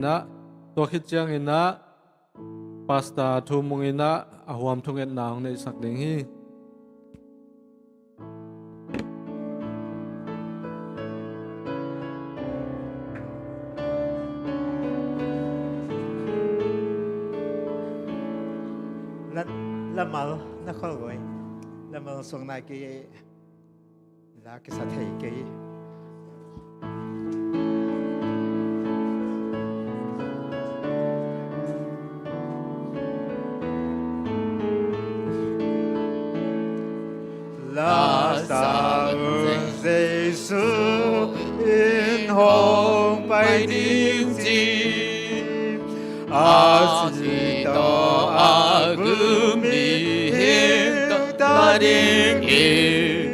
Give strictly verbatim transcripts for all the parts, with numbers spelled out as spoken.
inah, tua khit cianginah Pastor Thu Mung inah a huam thungetna hong neihsak ding hi. La, lamal na khol goi. Lamal song nai kei. La kisa thei kei. Lasah un, Jesu in hong pai ding ci. A si tawh a gum mihing ta ding hi.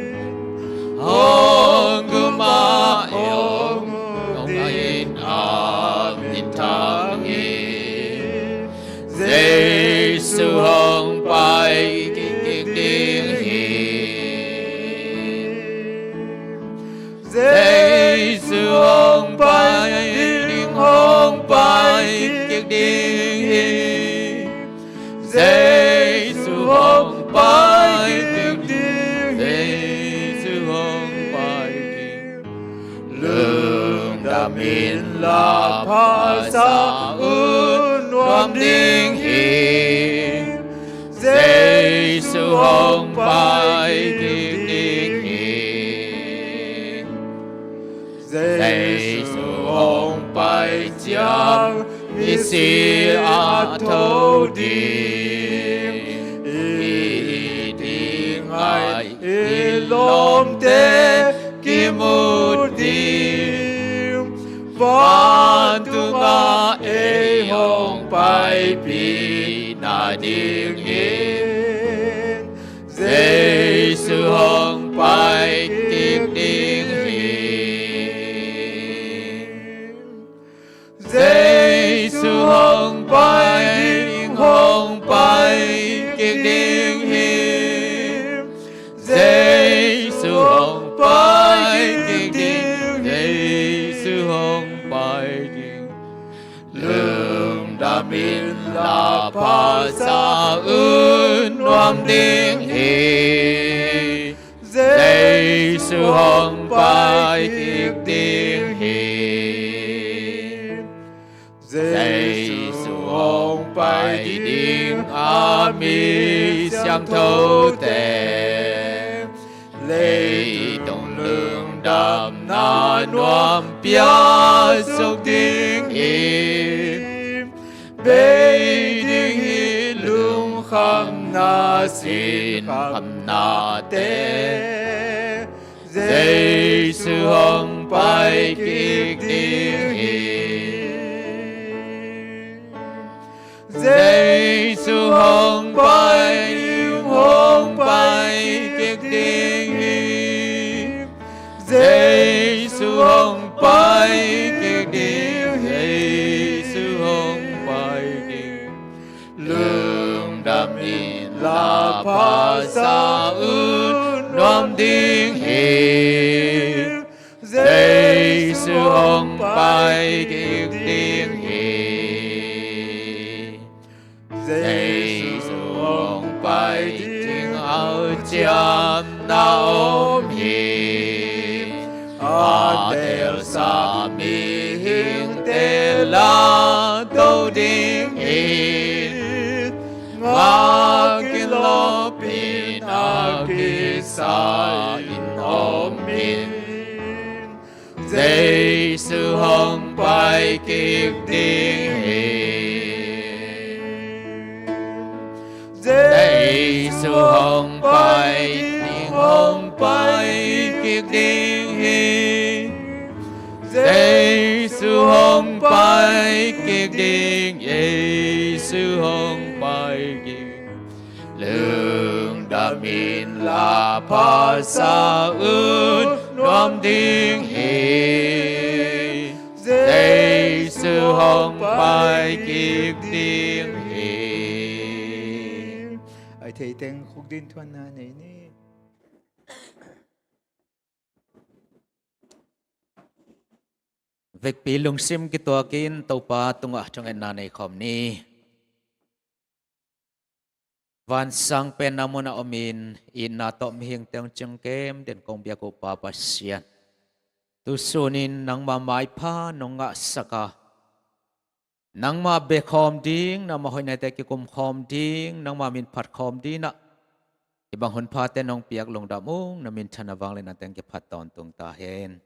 Hong gum a hong uk ding a minthang hi. Jesu hong pai kik ding hi. Jesu hong pai ding, hong pai kik ding hi. Jesu hong pai kik ding, Jesu hong pai ding. Lungdam inla pha sa un, nuam ding hi. Jesu hong pai kik ding hi. Jesu hong pai ciang misi a tho ding. I ding a i lawmte kimu ding. Vantungah ei hong paipih nadingin Jesu hong pai kik ding hi. Jesu hong pai ding, hong pai kik ding hi. Jesu hong pai kik ding, Jesu hong pai ding. Lungdam inla pha sa un, nuam ding hi. Jesu hong pai kik ding hi. Jesu hong pai ding a mi siangthote, leitung lungdamna nuam piaksuk dingin, bei ding hi lungkhamna, sinkhamnate. Jesu hong pai kik ding hi. Jesu hong pai ding, hong pai kik ding hi. Jesu hong pai kik ding, Jesu hong pai ding. Lungdam inla pha sa un, nuam ding hi. Jesu hong pai kik ding hi. Jesu hong pai ding, hanciamna om hi. A telsa mihingte lato ding hi. Ngak in, lawp in, a kisa in om in. Jesu hong pai kik ding hi. Jesu hong pai ding, hong pai kik ding hi. Jesu hong pai kik ding, Jesu hong pai kik. Lungdam inla pha sa un, nuam ding hi. Jesu hong pai kik ding hi. Ai thei teng khukdin thuanna nei ni. Vekpi lungsim kituakin Topa tungah thungetna nei khawm ni. Vansang penna munah omin itna tawh mihing teng cingkem den kong biak uh Pa Pasian, tusunin nangma maipha nong ngahsak a, nangma bekhawm ding, nangma hoihnate kikum khawm ding, nangma min phat khawm dinah hih bang hun phate nong piak lungdam ung. Na minthanna vangliatna teng kiphat tawntung ta hen.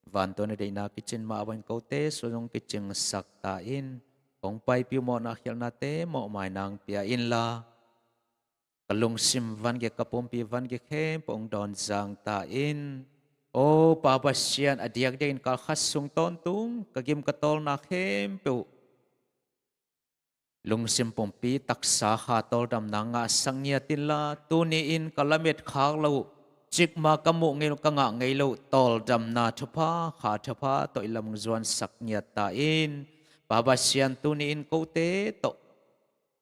Vantung na deihna kicin mah bangin kote sung zong kicingsak ta in. Kong paipih uh mawhna khialhnate mawhmai nang pia inla, ka lungsim vangik, ka pumpi vangik khempeuh hong dawn zang ta in. O Pa Pasian, a diakdiakin kal khat sung tawntung ka gim ka tawlna khempeuh lungsim pumpi taksa kha tawldamna ngahsak ngiat inla, tuni-in ka lamet khak loh, cikmah ka muh ngei loh, ka ngah ngei loh tawldamna thupha, kha thupha tawh i lam hong zuansak ngiat ta in. Pa Pasian, tuni-in kote tawh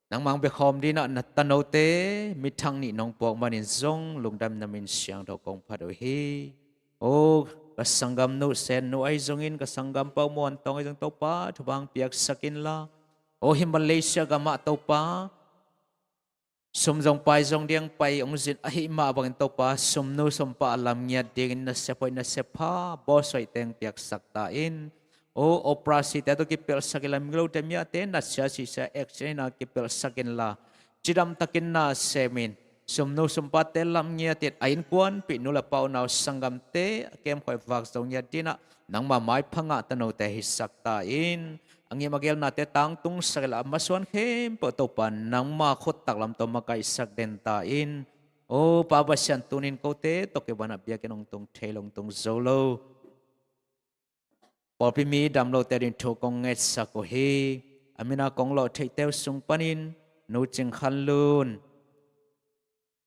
nangmah hong bekhawm dinah na tanote mithang nih nong puak manin zong lungdam na min siangtho kong phat uh hi. O ka sanggamnu Sennu ahi zongin, ka sanggampa uh Muantawng ahi zong Topa, thupha hong piaksak inla, o hih Malaysia gamah Topa, sum zong pai zong diang pai hong zin ahih mah bangin Topa, sumnu sumpa a lam ngiat dingin nasep hoih nasep pha, bawlsuaite hong piaksak ta in. O operasite tawh kipelhsak inla, migilote miahte natsia sisia accident a kipelhsak inla, cidamtakin na semin, sumnu sumpate lam ngiatin, a innkuanpih nu le pa unau sanggamte a kemkhawi vak zo ngiat dinah nangma maipha ngah tanote hisak ta in. A ngim a gelnate tangtungsak inla, a masuan khempeuh Topa nangma khut taklam tawh makaihsak den ta in. O Pa Pasian, tunin kote tawh kibanah biakinn hong tung thei lo, hong tung zo lo pawlpi mi dam lote ading thu kong ngetsak uh hi. A mina kong lawh theihte uh sung panin Nu Cing Khan Lun,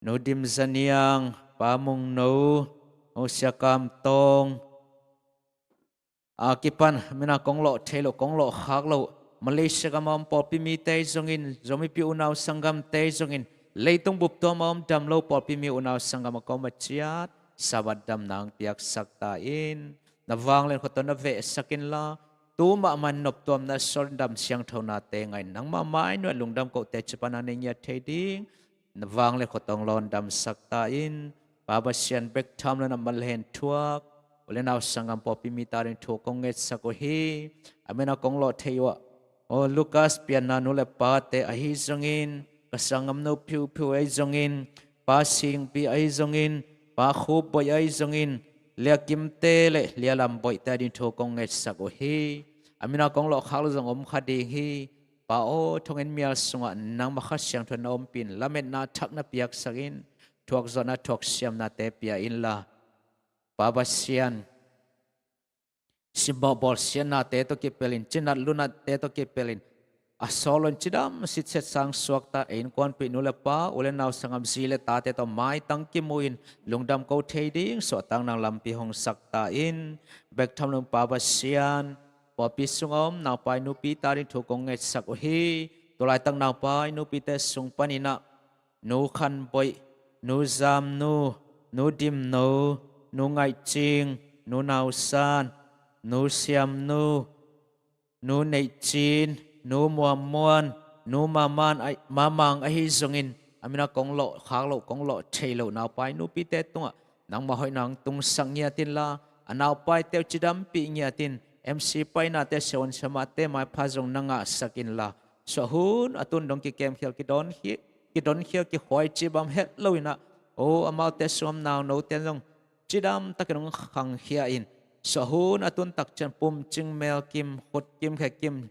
Nu Dim Za Niang, Pa Mung No, Nu Sia Kam Tawng, a kipan a mina kong lawh thei loh, kong lawh khak loh, Malaysia gam a om pawlpi mite ahi zongin, Zomipih unau sanggamte ahi zongin, leitung bup tuam a om dam lo pawlpi mi unau sanggam a kawm a ciat Sabbath damna hong piaksak ta in. Na vanglian khut tawh na vehsak inla, tu mahmah in noptuamna sual in dam siangthonate ngah in, nangma mai nuai lungdam kote cipan a nei ngiat thei ding na vanglian khut tawh hong lawndamsak ta in. Pa Pasian, bek tham lo-in a mal hen thuak u le nau sanggam pawlpi mite ading thu kong ngetsak uh hi. A mina kong lawh theih uh ah, o Lucas pianna nu le pate ahi zongin, ka sanggamnu Phiu Phiu ahi zongin, Pa Sing Pi ahi zongin, Pa Khup Boih ahi zongin, Lia Kimte le Lia Lam Boihte ading thu kong ngetsak uh hi. A mina kong lawh khak loh zong om kha ding hi. Pa aw, thonginn mial sungah nangma Kha Siangtho na ompih in, lametna thak na piaksak in, thuakzawhna thuaksiamnate pia inla, Pa Pasian, simmawh bawlsiatnate tawh kipelin, cinat lunatte tawh kipelin, a sawt lo-in cidam sitset sang suakta, ei innkuanpih nu le pa, u le nau sanggam, zi le tate tawh maitang kimu-in lungdam ko thei ding suahtakna lampi hong sak ta in. Bek tham lo-in Pa Pasian, pawlpi sungah om naupai nupite ading thu kong ngetsak uh hi. Tulaitak naupai nupite sung paninah Nu Khan Boih, Nu Zam Nu, Nu Dim No, Nu Ngaih Cing, Nu Nau San, Nu Siam Nu, Nu Neih Cin, Nu Muam Muan, Nu Ma Man, Ma Mang ahi zongin, a mina kong lawh khak loh, kong lawh thei loh naupai nupite tungah nangma hoihna hong tungsak ngiat inla, a naupaite uh cidampih ngiat in, M C painate, siavuan siamahte maipha zong na ngahsak inla, suah hun a tun dong kikemkhial, kidon khi-, kidonkhial, kikhuai cibam het lo-inah, o amaute sung om naunote zong cidamtakin hong khangkhia in, suah hun a tun tak ciang pumcing melkim, khutkim khekim,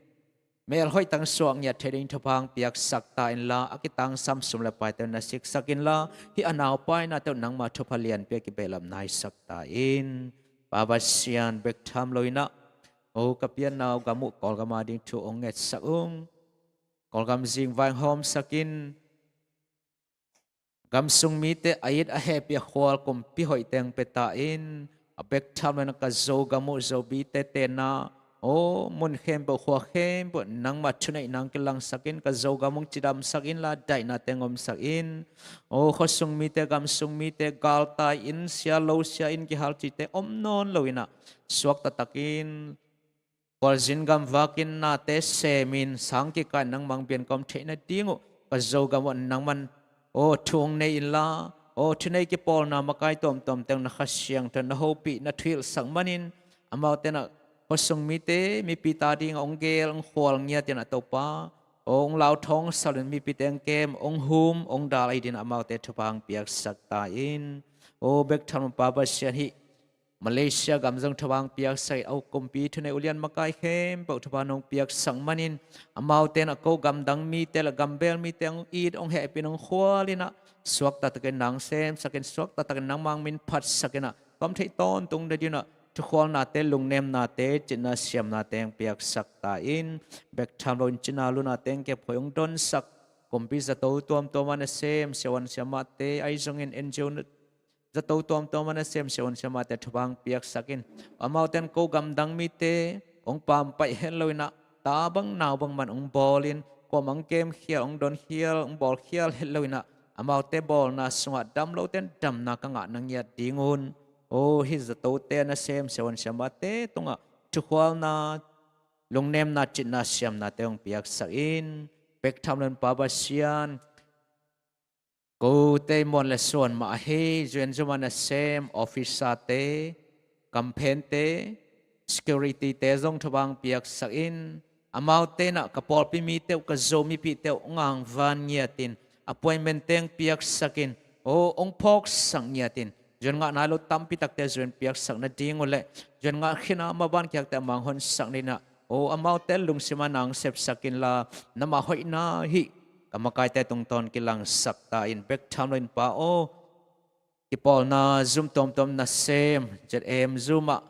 melhoih tang suak ngiat thei ding thupha hong piaksak ta inla, a kitangsam sum le paite uh na siksak inla, hih a naupainate uh nangma thupha lianpi a kibehlap naisak ta in. Pa Pasian, bek tham lo-inah, o ka pianna uh gam uh Kawlgam ading thu hong ngetsak ung. Kawlgam zingvai hong hawmsak in, gam sung mite a it a hehpih a khual kumpi hoihte hong pia ta in. A bek tham lo-inah ka Zogam uh Zomite tenna, o mun khempeuh, khua khempeuh nangma thuneihna hong kilangsak in, ka Zogam hong cidamsak inla, daihnate hong omsak in. O khuasung mite, gam sung mite, galtai inn sia, lo sia inn kihal cihte om nawn lo-inah, suakta takin Khualzin gam vakin nate semin sang kikah in nangmah hong biak kawm theih nading uh ka Zogam uh nangman aw thu hong nei inla, aw thunei kipawlna makai tuamtuam teng na Kha Siangtho na hopih na thuhilhsak manin amaute in ah khuasung mite mipi ta dingah hong gel hong khual ngiat in ah Topa, aw hong lauthawng salin mipite hong kem hong hum hong dal ahi dingin amaute thupha hong piaksak ta in. Aw bek tham lo Pa Pasian, hih Malaysia gam zong thupha hong piaksak in, aw kumpi thunei ulian makai khempeuh thupha nong piaksak manin amaute in ah ko gamdang mite le gambel mite hong it hong hehpih hong khual in ah suakta takin nang semsak in, suakta takin nangmah hong min phatsak in ah kawm theih tawntung nading in ah thukhualnate, lungnemnate, citna siamnate hong piaksak ta in. Bek tham loin cina lunate hong kep hoih hong donsak kumpi zato tuamtuam a nasem siavuan siamahte ahi zongin N G O zato tuamtuam a nasem siavuan siamahte thupha hong piaksak in. Amaute in ko gamdang mite hong pampaih het lo in ah ta bang nau bang man hong bawlin, kuamah hong kemkhial hong donkhial hong bawlkhial het lo in ah amaute bawlna sungah dam lote in damna ka ngah na ngiat dingun, aw hih zatote a nasem siavuan siamahte tungah thukhualna, lungnemna, citna siamnate hong piaksak in. Bek tham loin Pa Pasian, kote muan le suan mah ahi, U N zum a nasem officerte, kamphente, securityte zong thupha hong piaksak in. Amaute in ah ka pawlpi mite uh, ka Zo mipite uh hong angvan ngiat in, appointmentte hong piaksak in, aw hong phawksak ngiat in, U N ngah nai lo tampi takte U N piaksak nading uh le U N ngah khin a maban khiakte a mang honsak nading in ah, aw amaute lungsim a nang sepsak inla, namah hoihna hih ka makaite tungtawn kilangsak ta in. Bek tham loin Pa aw, kipawlna zum tuamtuam nasem Z M zum ah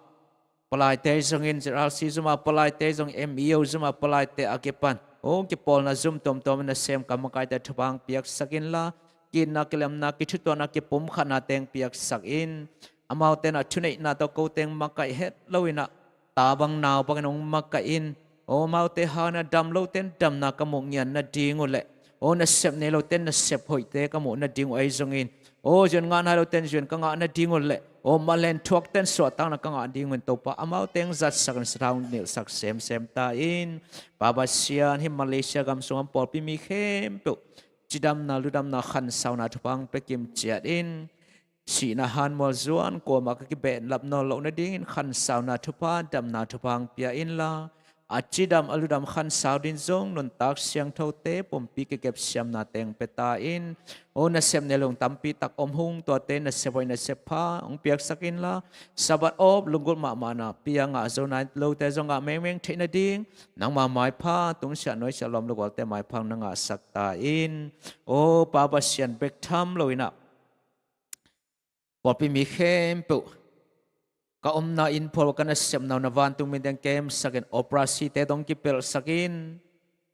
palaite zongin, Z R C zum ah palaite zong, M E O zum ah palaite a kipan, aw kipawlna zum tuamtuam nasem ka makaite thupha hong piaksak inla, ki-itna, kilemna, kithutuahna, kipumkhatnate hong piaksak in. Amaute in ah thuneihna tawh kote hong makaih het lo in ah ta bang nau bangin hong makaih in, aw amaute hangin ah dam lote in damna ka muh ngiat nading uh le, aw nasep nei lote in nasep hoihte ka muh nading uh ahi zongin, aw U N ngah nai lote in U N ka ngah nading uh le, aw malen thuakte in suahtakna ka ngah ding uh in Topa, amaute hong zatsak in sathau hong nilhsak semsem ta in. Pa Pasian, hih Malaysia gam sungah pawlpi mi khempeuh cidamna, ludamna, khansauna thupha hong pia kimciat in. Sihna hanmual zuan kuamah ka kibehlap nawn loh nadingin khansauna thupha, damna thupha hong pia inla, a cidam a ludam khansau ding zong nuntak siangthote pumpi kikep siamnate hong pia ta in. Aw nasep nei lo tampi tak om hung, tuate nasep hoih nasep pha hong piaksak inla, Sabbath awp lunggulh mahmahna pia ngah zo nai lote zong ngah mengmeng theih nading nangma maipha, tungsiah nuaisiah lawm lugualte maipha hong na ngahsak ta in. Aw Pa Pasian, bek tham lo in ah pawlpi mi khempeuh ka omna inn phual, ka nasepna uh na vantung mite hong kemsak in, operasite dong kipelhsak in,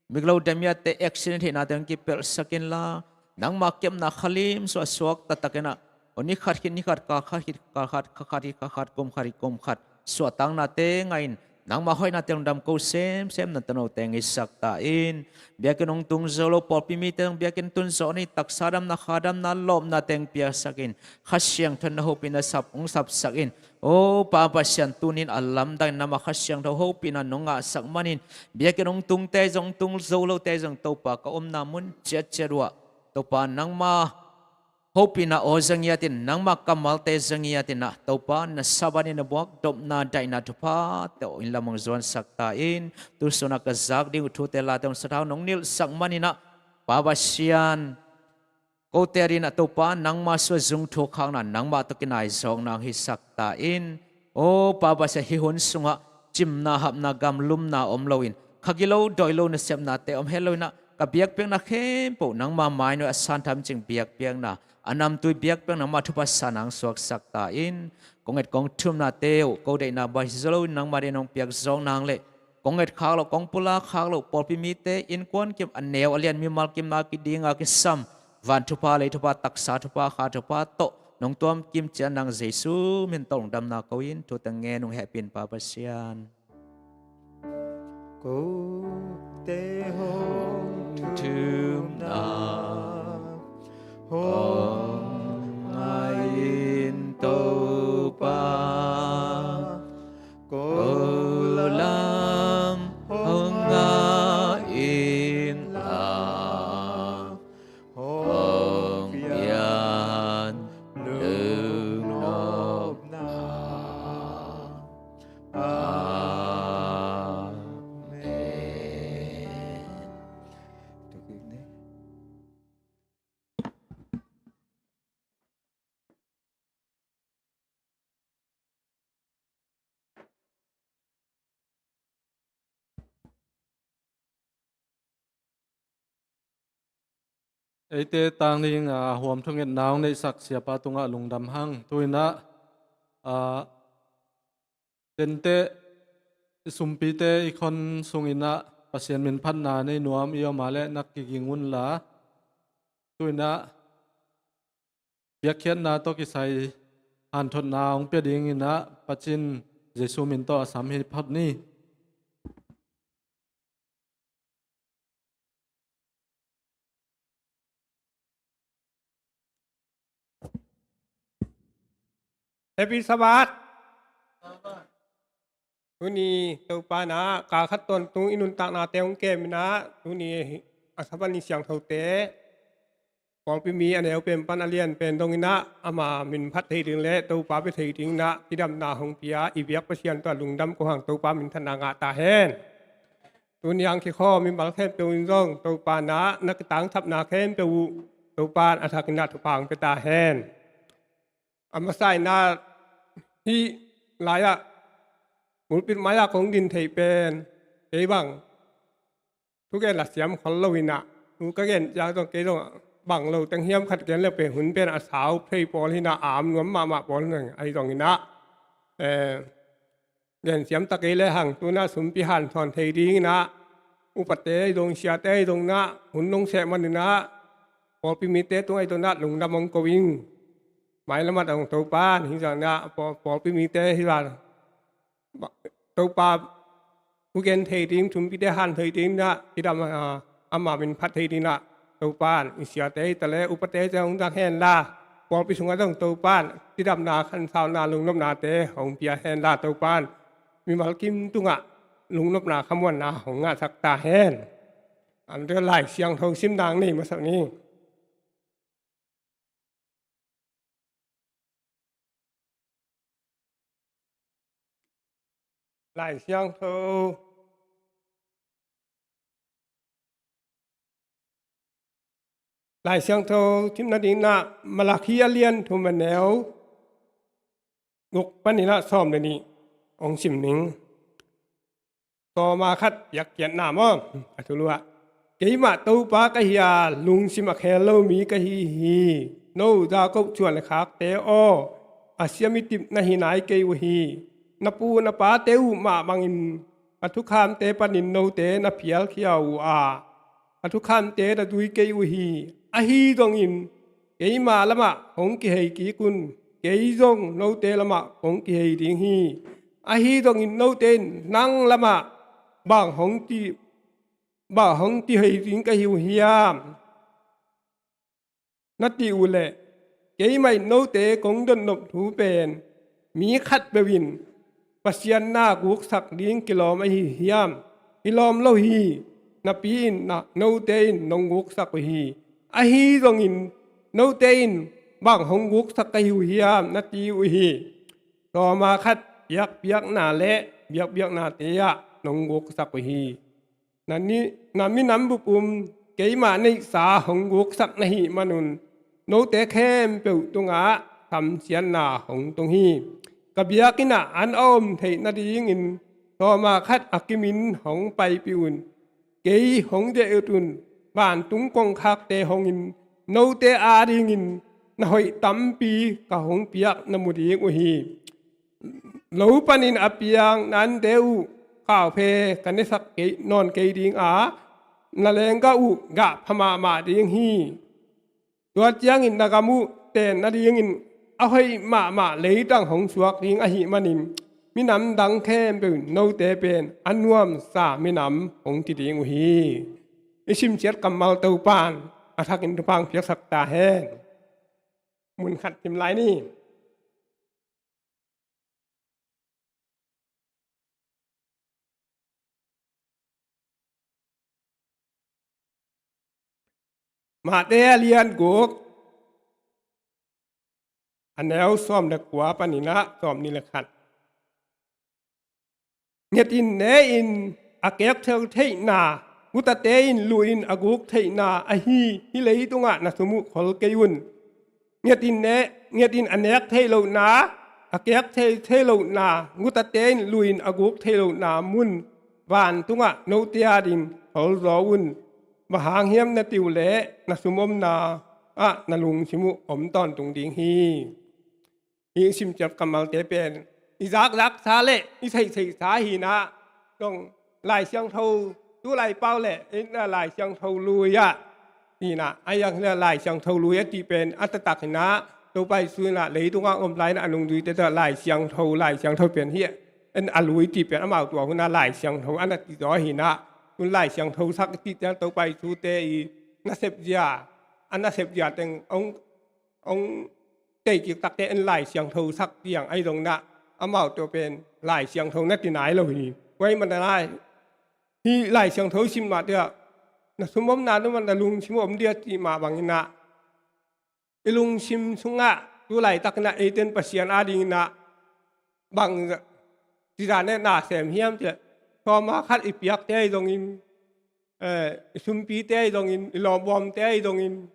miglo damiate accident theihnate hong kipelhsak inla, nangma kepna khalim suah suakta takin ah, aw ni khat khit ni khat, kal khat khit kal khat, kha khat khit kha khat, kum khat khit kum khat suahtaknate ngah in, nangma hoihnate hong dam ko semsem na tanote hong hisak ta in. Biakinn hong tung zo lo pawlpi mite zong biakinn tun zawh ni, taksa damna, kha damna, lawpnate hong piaksak in. Kha Siangtho in na hopihna sap hong sapsak in. Aw Pa Pasian, tuni in a lamdangin nangma Kha Siangtho hopihna nong ngahsak manin biakinn hong tungte zong, hong tung zo lote zong Topa, ka omna mun ciatciat uh ah Topa, nangma hopihna aw za ngiat in, nangma kammalte za ngiat in ah Topa, na Sabbath ni na buak dopna daihna thupha tawh inn lam hong zuansak ta in. Tu sun ah ka zak ding uh thute late hong sathau nong nilhsak manin ah Pa Pasian, kote adingin ah Topa, nangma sung ah zung thu khakna, nangmah tawh kinaizawkna hong hisak ta in. Aw Pa Pasian, hih hun sungah cimna, hapna, gamlumna om loin, kha gilo dawi lo nasepnate om het loin ah, ka biakpiakna khempeuh nangma mai nuai a santham cing biakpiakna, a namtui biakpiakna, nangma thupha sanna hong suaksak ta in. Kong et kong thumnate uh ko deihna bang hi zo loin nangmah adingin hong piakzawk nang le, kong etkhak loh, kong pulakkhak loh pawlpi mite, innkuan kim, a neu a lian, mimal kimna kidinga kisam, van thupha, lei thupha, taksa thupha, kha thupha tawh nong tuam kimciat nang Jesu min tawh lungdamna ko in. Thute ngen ung, hehpih in Pa Pasian. Kote hong thumna hong ngai in Topa, ko la eite tang ding a huam thungetna hong neihsak siapa tungah lungdam hang. Tu-in ah, a, tente, i sumpite, i khon sungin ah Pasian min phatna nei nuam i om a leh na kiging unla. Tu-in ah biakpiakna tawh kisai hanthotna hong pia dingin ah Pasian Jesu min tawh a sam hi phot ni. Happy Sabbath. Tuni Topa in ah kal khat tawntung i nuntaknate hong kem in ah, tuni a Sabbath ni siangthote, Pawlpi mi a neu pen pan a lian pen dongin ah ama min phat thei ding leh Topa bia thei dingin ah kidamna hong pia i biak Pasian tungah lungdam ko hang. Topa minthanna ngah ta hen. Tuni a hong kikhawm mimal khempeuh in zong Topa in ah na kitangsapna khempeuh uh Topa in a thakin ah thupha hong pia ta hen. A masa in ah hih lai-ah pulpit mai-ah kong din theih pen kei bang thugen la siam khol lo hi in ah, thu ka gen ciang zong kei zong bang lo teng hiam khat gen le pen hun pen a sau thei pawl hi in ah, a om nuam mahmah pawl hi in ah, ahi zongin ah, eh, gen siam ta kei le hang tu-in ah sumpi hanthawn thei dingin ah upate ahi zong siate ahi zongin ah hun nong seh manin ah pawlpi mite tungah ahi zongin ah lungdam hong ko ing. Mailam ah zong Topa in hi zongin ah pawl-, pawlpi mite hi zongin ah Topa thugen thei ding, sumpite han thei dingin ah kidam, ah, ama min phat thei dingin ah Topa in i siate hi ta leh upate hi ta leh hong zang hen la, pawlpi sungah zong Topa in kidamna khansauna lungnopnate hong pia hen la, Topa in mimal kim tungah lungnopna khamuanna hong ngahsak ta hen. An deuh Lai Siangtho simna nei masa ni. Lai Siangtho, Lai Siangtho sim nadingin ah Malakhi a lian thum a neu guk panin ah sawm le nih hong sim ning. Sawm a khat, biakpiakna maw, a thulu ah, keimah Topa ka hi a, lungsim a khel lo mi ka hi hi. No Jakob suan le khakte aw, a sia mi tip na hi nai kei uh hi. Na pu na pate uh mah bangin a thukhamte panin note na phialkhia uh a, a thukhamte na zui kei uh hi. Ahi zongin keima lamah hong kihei kik un, kei zong note lamah kong kihei ding hi. Ahi zongin note in nang lamah bang hong ci, bang hong cihei ding ka hi uh hiam, na cih uh leh, keimah in note kong dotnop thu pen mi khatpeuh in Pasian na guksak ding kilawm ahi hiam? Kilawm lo hi. Napi in na, note in nong guksak uh hi. Ahi zongin note in bang hong guksak ka hi uh hiam, na ci uh hi. Sawm a khat, biakpiakna le biakpiaknate ah nong guksak uh hi. Na ni, na minam bup um, keima neihsa hong guksak na hih manun note khempeuh tungah samsiatna hong tung hi. Ka biakinn ah an a om theih nadingin sawm a khat a kimin hong paipih un. Kei hong ze-et un. Vantung kongkhakte hongin note adingin na hoih tampi ka hong piak na mu ding uh hi. Lo panin a piang na ante uh khauphe ka nesak kei, nawn kei ding a, na lenggah uh gah pha mahmah ding hi. Tua ciangin na gam uh ten nadingin a hoih mahmah leitang hong suak ding ahih manin minam dang khempeuh in note pen a nuamsa minam hong ci ding uh hi. I simsiat kammal Topa in a thakin thupha hong piaksak ta hen. Mun khat sim lai ni. Matthai a lian guk, a neu sawm le kua panin ah sawmnih le khat. Nget in ne in, a kek thei theihna, gutate in luh in a guk theihna ahi hih leitungah na sum uh khol kei un. Nget in ne, nget in a nek theih lohna, a kek thei theih lohna, gutate in luh in a guk theih lohna mun vantungah note adingin khol zaw un. Bang hang hiam na ti uh leh na sum omna ah na lungsim uh om tawntung ding hi. Hih simciat kammalte pen i zakzaksa le i seihseihsa hi-in ah, zong Lai Siangtho, tu laipau le i Lai Siangtho lui ah hi-in ah, a hiang hi-in ah Lai Siangtho lui a cih pen a taktak hi-in ah, Topa Jesu in ah leitungah a om lai-in ah a nungzuite tawh Lai Siangtho, Lai Siangtho pen hi, en a lui cih pen amau tua hun ah Lai Siangtho a na ci zaw hi-in ah, tun Lai Siangtho sak i cih ciang Topa Jesu te i nasep zia, a nasep zia teng hong hong tei kik takteh en Lai Siangtho sak ciang ahi zongin ah, amau tua pen Lai Siangtho na ti nai lo hi. Tua ahih manin ah hih Lai Siangtho i sim mah ciang, na sum omna, na, na lungsim om dia cih mah bangin ah, i lungsim sungah tu laitakin ah eite in Pasian adingin ah bang cih dan in ah na sem hiam cih leh, sawma khat i piakte ahi zongin, eh, i sumpite ahi zongin, i lawmvawmte ahi zongin,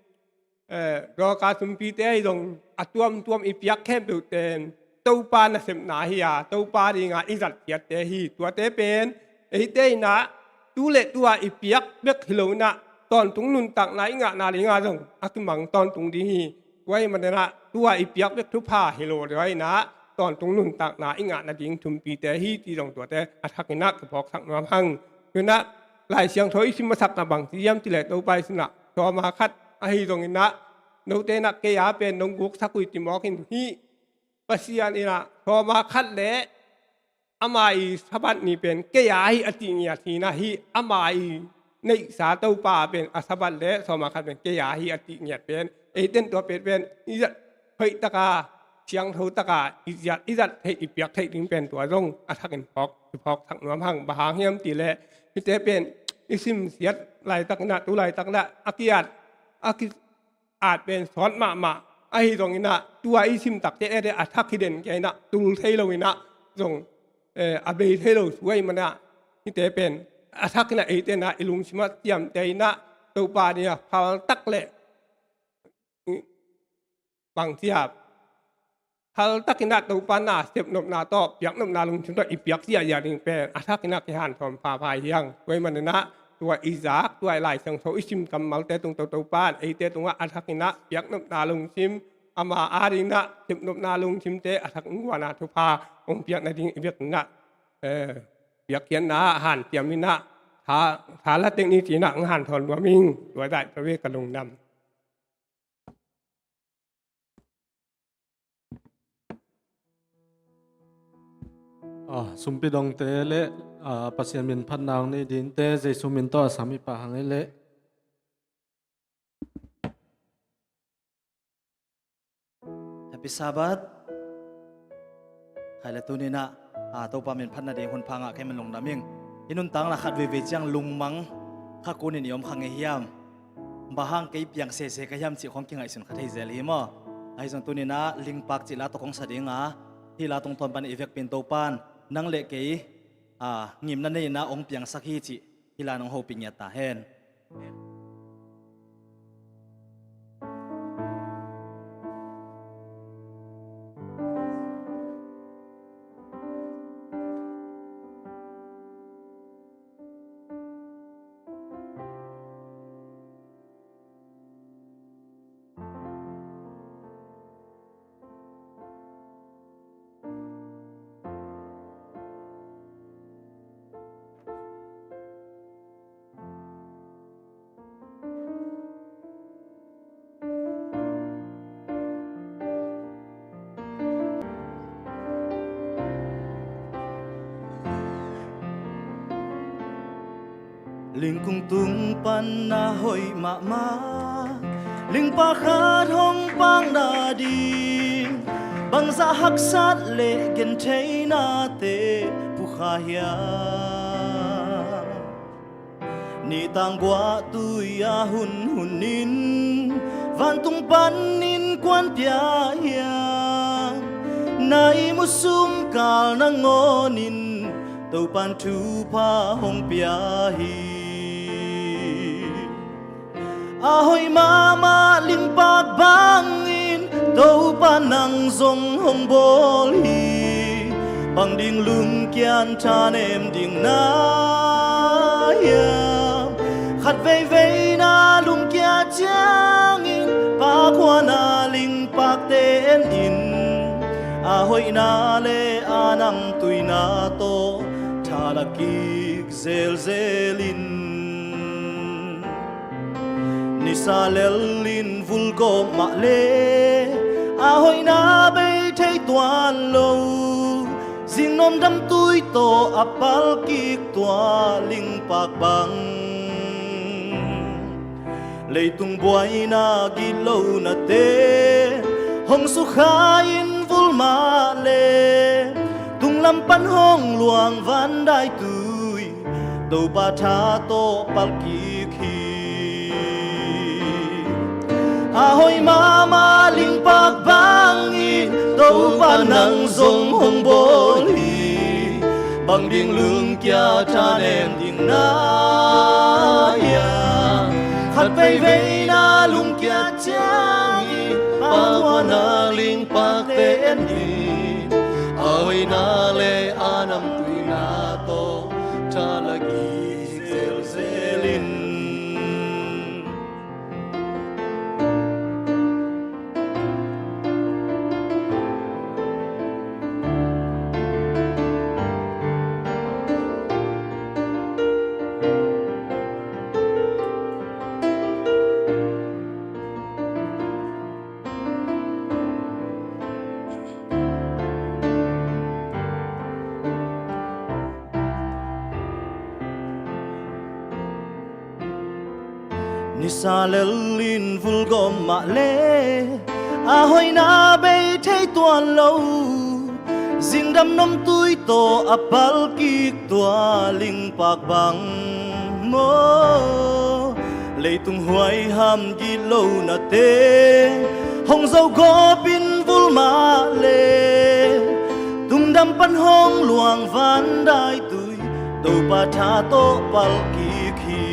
eh, Dorka sumpite ahi zongin, a tuamtuam i piak khempeuhte in Topa nasepna hi a, Topa dingin i zatkhiatte hi. Tuate pen eite in ah tu le tu-a i piak bek hi lo-in ah, tawntung nuntakna i ngahna dingin ah zong a kimang tawntung ding hi. Tua ahih manin ah tu-a i piak bek thupha hi lo, tua ahih manin ah tawntung nuntakna i ngah nading thumpite hi cih zong tuate a thakin ah kiphawksak nuam hang. Tu-in ah Lai Siangtho i sim masak ah bang ci hiam cih leh, Topa Jesu in ah sawma khat ahi zongin ah, note in ah kei a pen nong guksak uh hi ci mawk in, hih Pasian in ah sawma khat le ama i Sabbath ni pen kei a hi a cih ngiat hi-in ah, hih ama i neihsa Topa pen a Sabbath le sawma khat pen kei a hi a cih ngiat pen, eite in tua pen pen i zat hoih takin, siangtho takin i zat, i zat theih, i piak theih ding pen tua zong a thakin phawk, i phawksak nuam hang. Bang hang hiam cih leh, hihte pen i simsiat laitakin ah, tu laitakin ah a ki-at, at pen sawt mahmah ahi zongin ah, tu-a i sim takteh a thak hi den kei-in ah, tul thei lo-in ah zong, eh, a bei thei lo thu ahih manin ah, hihte pen a thakin ah eite in ah i lungsim ah ciamteh in ah, Topa dingin ah phal tak le, bang ci hiam, phal takin ah Topa nasep nopna tawh, piak nopna lungsim tawh i piak ziahziah ding pen a thakin ah kihanthawn phapha hi hang. Tua ahih manin ah tua i zak, tua i Lai Siangtho i sim kammalte tung tawh Topa in eite tungah a thakin ah piak nopna lungsim, ama adingin ah sep nopna lungsimte a thak hong guan a, thupha hong piak nading i biakinn ah, eh, biakinn ah hanciam in ah, tha, tha la teng ni ci-in ah hong hanthawn nuam ing. Tua zah tawh ve ka lungdam. Ah, sumpi dongte le, ah, Pasian min phatna hong nei dingte, Jesu min tawh a sam i pah hang ei le. Happy Sabbath. Khai le tuni-in ah, ah, Topa min phatna ding hun pha ngah ka hih manin lungdam ing. I nuntakna khat veivei ciang lungmang kha kunin i om kha ngei hiam? Bang hang kei piang sese ka hiam cih khawng kingaihsun kha thei zel hi maw? Ahi zong tuni-in ah Lingpak cih la tawh kong sa ding a, hih la tungtawn pan i vekpi-in Topa in nang le kei, ah, ngimna nei-in ah hong piangsak hi cih hih la-in hong hopih ngiat ta hen. Lingkung tung pan na hoih mahmah, lingpa khat hong pang nading, bangzah haksat le gentheinate pukha hiam? Ni tangguah tui-a hunhun in vantung panin kuan pia hiam? Na ihmu sumkal nangawnin Topan thupha hong pia hi. A hoih mahmah lingpak bangin Topa nang zong hong bawl hi. Bang ding lungkian thanem ding na hiam? Khat veivei Na le a namtuina tawh thalak kik zelzel in. Nisa lel in vulgawp mah le a hoihna bei thei tuan lo. Zingnom damtui tawh a palkik tua lingpak bang. Leitung buaina gitlohnate hong sukha in vul mah le tunglam pan hong luang vandaitui Topa tha tawh palkik hi. A hoih mahmah lingpak bangin Topa nang zong hong bawl hi. Bang ding lungkia thanem ding na hiam? Khat veivei na lungkia ciangin Pa tua na lingpakte en in. A hoihna le a namtuina tawh thalak kik zelzel in. Nisa lel in vulgawp mah le a hoihna bei thei tuan lo. Zingdam nomtui tawh a palkik tua lingpak bang maw? Leitung huaiham gitlohnate hong zogawp in vul mah le tunglam pan hong luang vandaitui Topa tha tawh palkik hi.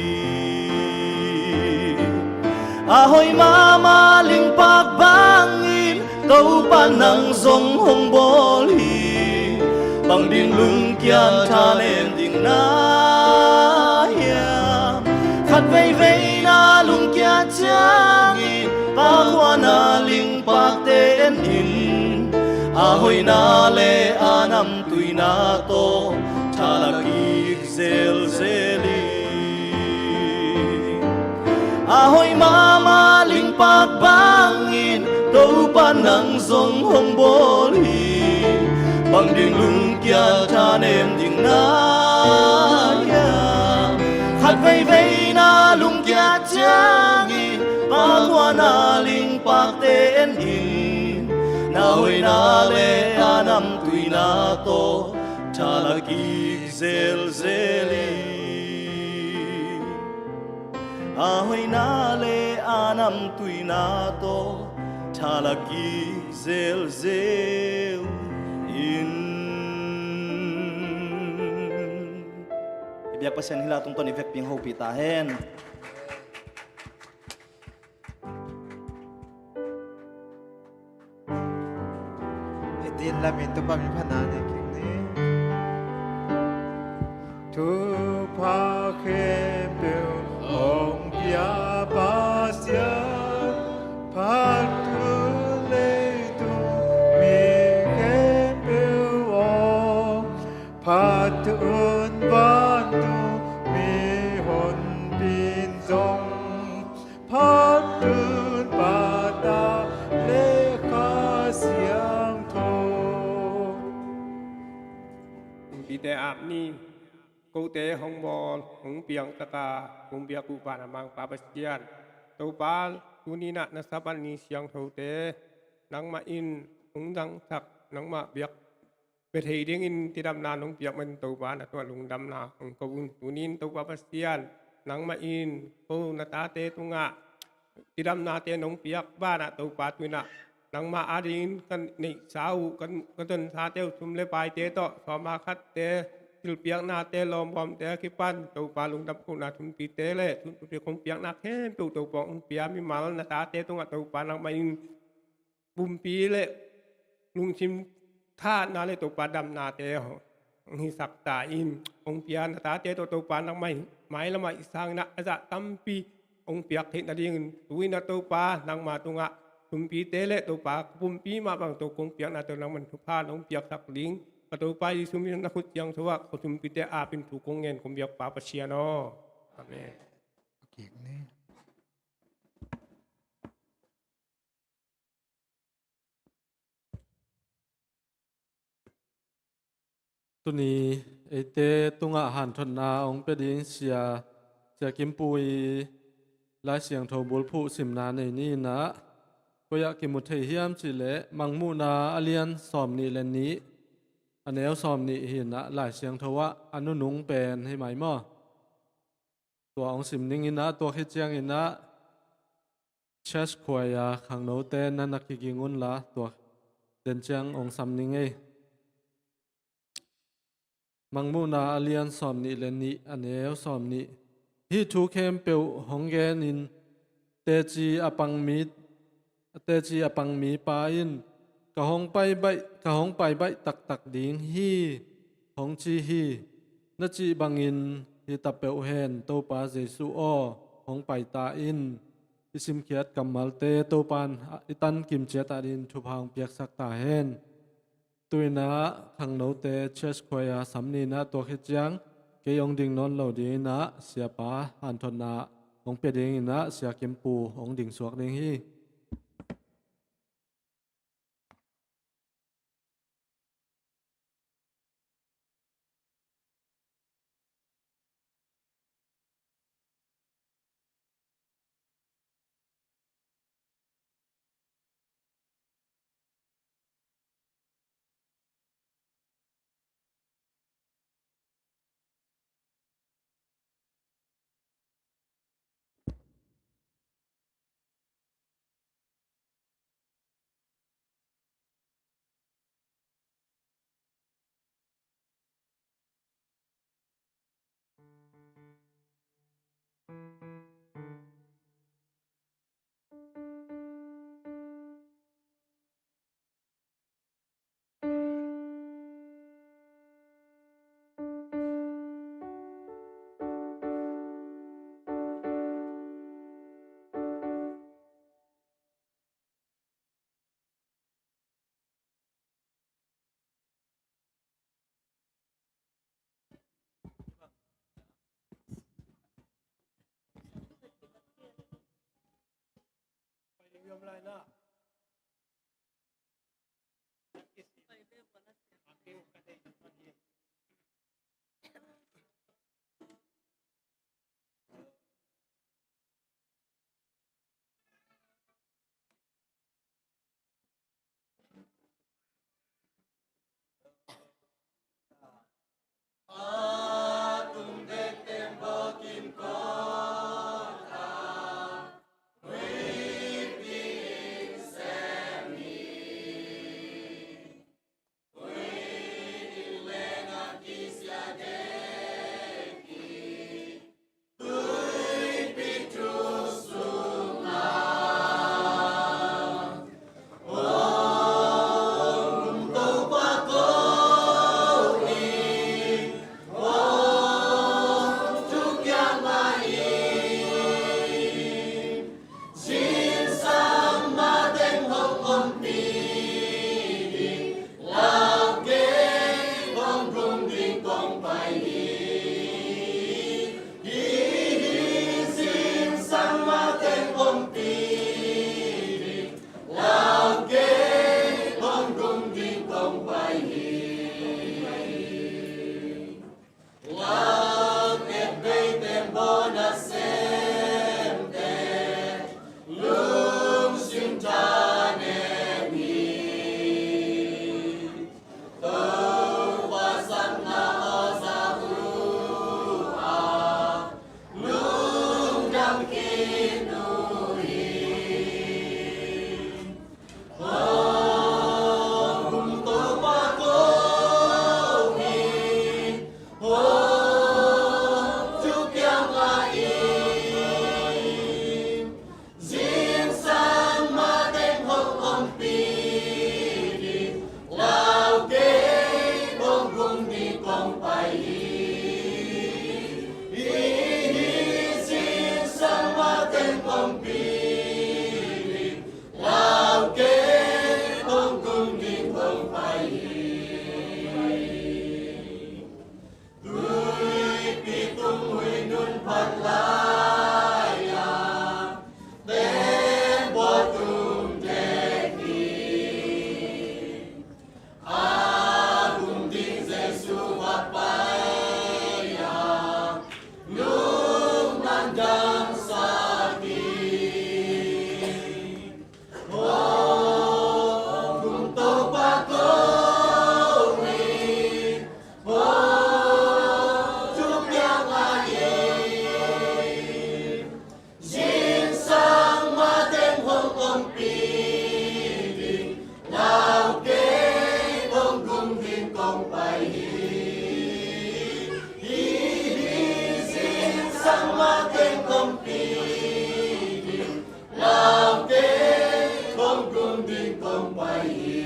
A hoih mahmah lingpak bangin Topa nang zong hong bawl hi. Bang ding lungkia thanem ding na hiam? Khat veivei na lungkia ciangin Pa tua na lingpakte en in. A hoihna le a namtuina tawh thalak kik zelzel hi. A hoih mahmah lingpak bangin Topa nang zong hong bawl hi. Bang ding lungkia thanem ding na hiam? Khat veivei na lungkia ciangin Pa tua na lingpakte en in. Na hoihna le a namtuina tawh thalak kik zelzel hi. A hoihna le a namtuina tawh thalak kik zelzel in. I biak Pasian hila tungtawn i vekpi hong hopih ta hen. I din lamin Topa min phatna nei kik ni. Thupha khempeuh hong pia Pasian, phat un leitung mi khempeuh aw, phat un vantung mihonpi in zong, phat un Pa, Ta le Kha Siangtho. Kumpite ap ni. Kote hong bawl, hong piang taka, hong piak uh Pa, na Mangpa Pasian, Topa, tuni-in ah na Sabbath ni siangthote nangmah in hong zangsak, nangmah biak bia thei dingin cidamna nong piak manin Topa, na tungah lungdamna hong ko un. Tuni-in Topa Pasian, nangmah in ko na tate tungah cidamnate nong piak banah Topa, tu-in ah nangmah adingin ka neihsa uh, ka, ka donsate uh, sum le paite tawh, sawma khatte, thilpiaknate, lawmbawmte a kipan Topa, lungdam kohna thumpite le thunpute kong piakna khempeuh Topa hong pia mimal na tate tungah Topa, nangmah in pumpi le lungsim thahatna le Topa damnate hong hisak ta in. Hong pia na tate tawh Topa nangmah in mailamah i sanginah a zah tampi hong piak theih nadingin tu-in ah Topa nangma tungah sumpite le Topa, ka pumpi mah bang tawh kong piakna tawh nangman thupha nong piaksak ding, ka Topa Jesu min na khut siangtho ah ka sumpite apin thu kong ngen kong biak Pa Pasian aw. Amen. Tuni eite tungah hanthotna hong pia ding Sia, Sia Kim Pu i Lai Siangtho bulphuh simna nei ni in ah, koi ah kimu thei hiam cih leh Mangmuhna a lian sawm nih le nih, a neu sawm nih hi in ah, Lai Siangtho ah a nunung pen hi mai maw? Tua hong sim ning in ah, tua khit ciangin ah church choir khangnote na na kiging unla, tua den ciang hong sam ning ei. Mangmuhna a lian sawm nih le nih, a neu sawm nih. Hih thu khempeuh hong genin teci a pang mi, teci a pang mipa in, ka hong pai baih, ka hong pai baih taktak ding hi, hong ci hi. Na cih bangin hi ta peuh hen, Topa Jesu aw, hong pai ta in. I simkhiat kammalte Topa'n i tan kim ciat ah dingin thupha hong piaksak ta hen. Tu in ah khangnote church choir sam ni in ah, tua khit ciang kei hong ding nawn lo ding in ah, Siapa hanthotna hong pia ding in ah Sia Kim Pu hong ding suak ding hi. Lau kei, kong gum ding kong pai hi.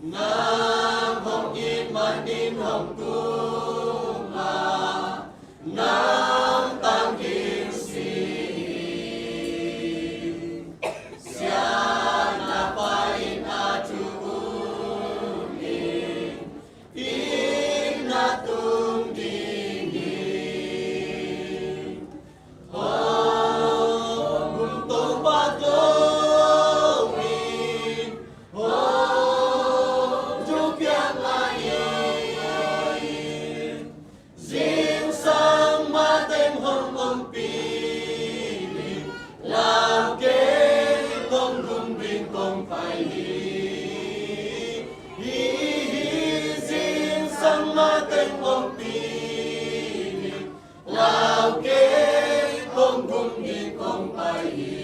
Nang hong it manin hong tung a, nang tang ding si hi. Siatna pai-in a thu um in, itna tung ding hi. Hong Topa Topa in, hong thupiak lai in, zingsang mateng hong ompih in, lau kei, kong gum ding kong pai hi. Hi, hi, zingsang mateng ompih in, lau kei, kong gum ding kong pai hi.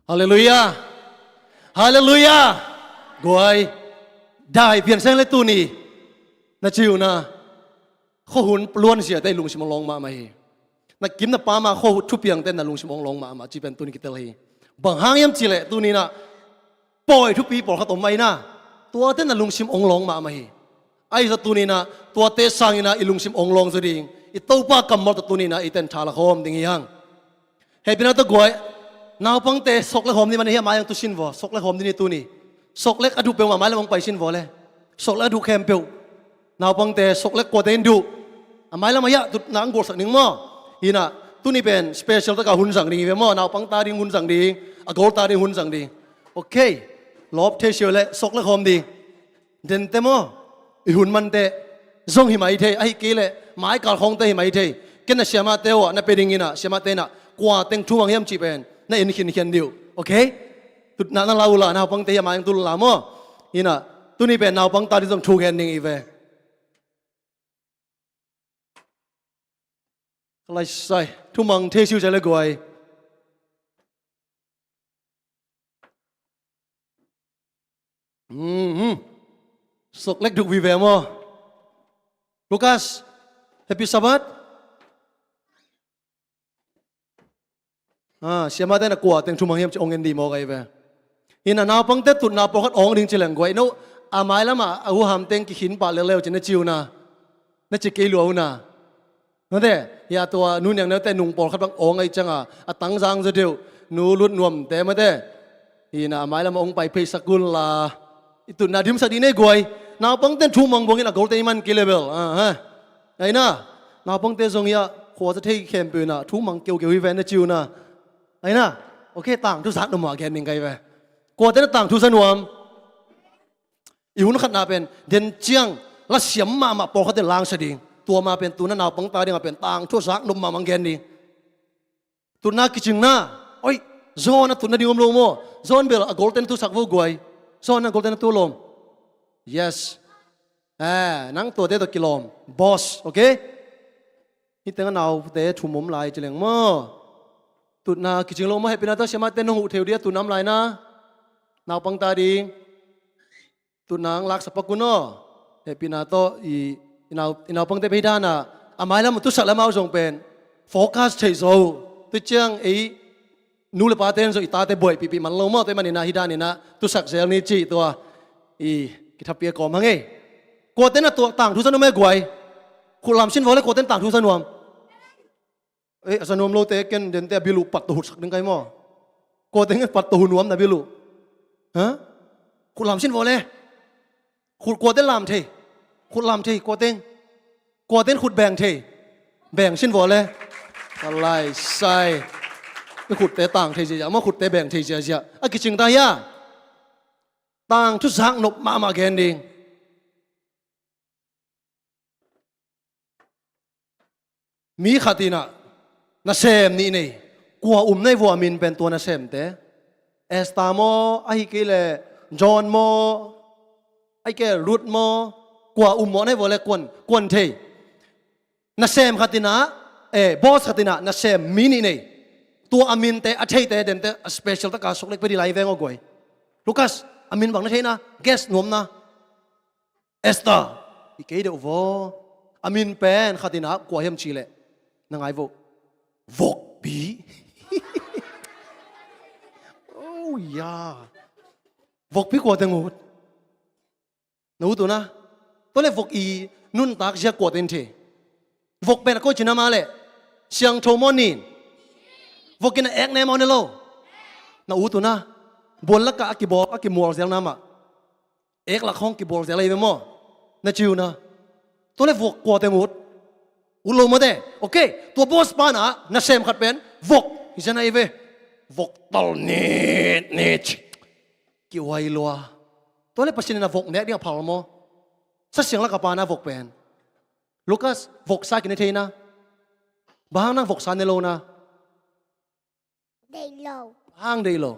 Halleluiah. Halleluiah. Guai. Dai pian seng le tuni. Na ciu na. Khuahun luan zia te lungsim ong lawng mahmah hi. Na kim na pam a khua thupiang te na lungsim ong lawng mahmah ci pen tuni kitel hi. Bang hang hiam ci le tuni na pawi thupi pawlkhat om mah hi na. Tuate na lungsim ong lawng mahmah hi. Ahi zong tuni na tuate sangin a i lungsim ong lawng zaw ding, i Topa kammal tawh tuni na i ten tha la khawm ding hi hang. Hehpihna tawh guai. Naupangte sok le khawm ding man hi a, mai ang tu sin vaw. Sok le khawm ding hi tuni. Sok le a duh peuhmah mai lam ong pai sin vaw le. Sok le a duh khempeuh. Naupangte sok le kuate in duh. A mai lam a hiah tutna ang gualsak ning maw. Hi na tuni pen special taka hun zang ding hi ve maw. Naupang ta ding hun zang ding. A gol ta ding hun zang ding. Ok. Lawp thei siau le sok le khawm ding. Dente maw. I hun mante zong hi mai thei. Ahi kei le mai kal khawngte hi mai thei. Ken na siamahte uh ah na pe ding hi na, siamahte in a kua teng thu mang hiam cih pen na en khinkhian dih uh. Ok. Tutna na la uh la, naupangte hi a mai ang tu la maw. Hi na tuni pen naupang ta ding zong thu gen ding hi ve. Ka lai sai. Thu mang thei siu zia le guai. Mhm. Sok lek duk vive maw. Lucas, Happy Sabbath. Ah, siamahte na kua teng thu mang hiam ci ong en dih maw ka hi ve. Hi na naupangte tutna pawlkhat ong ding ci leng guai no. A mai lam a a huham teng kikhin pah leuleu ci na ciu na. Na ci kei lua uh na. Mate, hi a tua nu niang neute nung pawlkhat bang ong ahi ciang a, a tangzang zaw deuh, nu lut nuamte mate. Hi na a mai lam a ong pai pheisak un la. I tutna dimsak dih nei guai. Naupangte thu mang buangin a golte i man kei le bel. Ah, ha. Ahi na. Naupangte zong hi a khua za thei khempeuh in a thu mang keukeu hi ve na ciu na. Ahi na. Ok, tangthu zak nuam mah gen ning ka hi ve. Kuate na tangthu za nuam. I hun khatna pen den ciang la siam mahmah pawlkhat in langsia ding. Tua ma pen tuna naupang ta ding a pen tangthu zak nuam mahmah gen ding. Tutna kicingna. Oi, John a tutna ding om lo maw. John bel a golten tusak vo guai. John a golten a tu lawm. Yes. Eh, nang tuate tawh kilawm. Boss, ok? Hi teng a naute thum om lai ci leng maw. Tutna kicing lo maw, hehpihna tawh siamahte nong huh thei uh dia tutna om lai na. Naupang ta ding. Tutna ang laksa pak un aw. Hehpihna tawh i, i nau, i naupangte pei dan a. A mai lam tusak lam au zong pen. Focus thei zo. Tu ciang ei nu le pate in zong i tate buaipihpih man lo maw, tua ahih manin a hi danin a tusak zel ni cih tua i kithapi a kawm hang ei. Kuate na tua tangthu za nuam e guai. Khut lam sin vaw le kuate na tangthu za nuam. Ei, a za nuam lote ken dente a bil uh pat tawh hutsak ding kai maw. Kuate ngen pat tawh hu nuam na bil uh. Ha? Khut lam sin vaw le. Khut kuate lam thei. Khut lam thei kuate. Kuate in khut beng thei. Beng sin vaw le. Ka lai sai. I khutte tang thei ziazia maw, khutte beng thei ziazia. A kicing ta hia. Tangthu zak nop mahmah gen ding. Mi khat in ah nasem nih nei. Kua um na hi vua a min pen tua nasemte? Esther maw, ahih kei leh John maw, ahih kei leh Ruth maw? Kua um mawh na hi vua leh kuan, kuan thei? Nasem khat in ah, eh, boss khat in ah nasem mi nih nei. Tua a minte, a theite, dente, a special taka suk lek pia ding lai veng aw guai. Lucas, a min bang na thei na, guess nuam na. Esther, hi kei deuh vaw. A min pen khat in ah kua hiam cih leh, na ngai vo. Vokpi. Oh ya. Vokpi kua teng ut? Na ut uh na. Tua leh vok i nuntak zia kua teng thei? Vok pen a koi cih na mah leh, siangtho maw nin? Vok in a ek ne maw ne lo? Na ut uh na. Buan lakah a kibawl, a kimual zel na mah. Ek lak hong kibawl zel ahi ve maw? Na ci uh na. Tua leh vok kua teng ut? Ut lo maw te? Ok, tua boss pa in ah nasem khat pen vok hi zen ahi ve. Vok tal nit nit. Kihuai lua. Tua leh Pasian in ah vok nek ding a phal maw? Sa siang lak a pa na vok pen. Lucas, voksa kine thei na. Bang hang nang voksa ne lo na? Deih lo. Hang deih lo.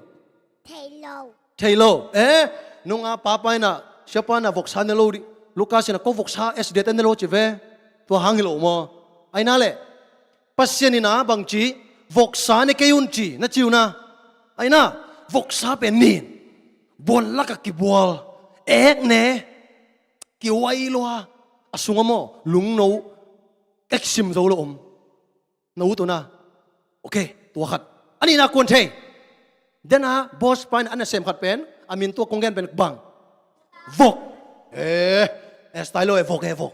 Thei lo. Thei lo. Eh, nung a papa in ah, siapa in ah voksa ne lo ding. Lucas in ah ko voksa S D T ne lo ci ve. Tua hang hi lo maw? Ahi na leh, Pasian in ah bang ci, voksa ne kei un ci, na ci uh na. Ahi na, voksa pen nin. Buan lakah kibual. Ek ne. Kihuai lua. A sungah maw, lungno. Eksim zo lo om. Na ut uh na. Ok, tua khat. A nihna kuan thei? Dena boss pa in ah nasem khat pen, a min tua kong gen pen bang? Vok. Eh, Esther lo eh, vok eh, vok.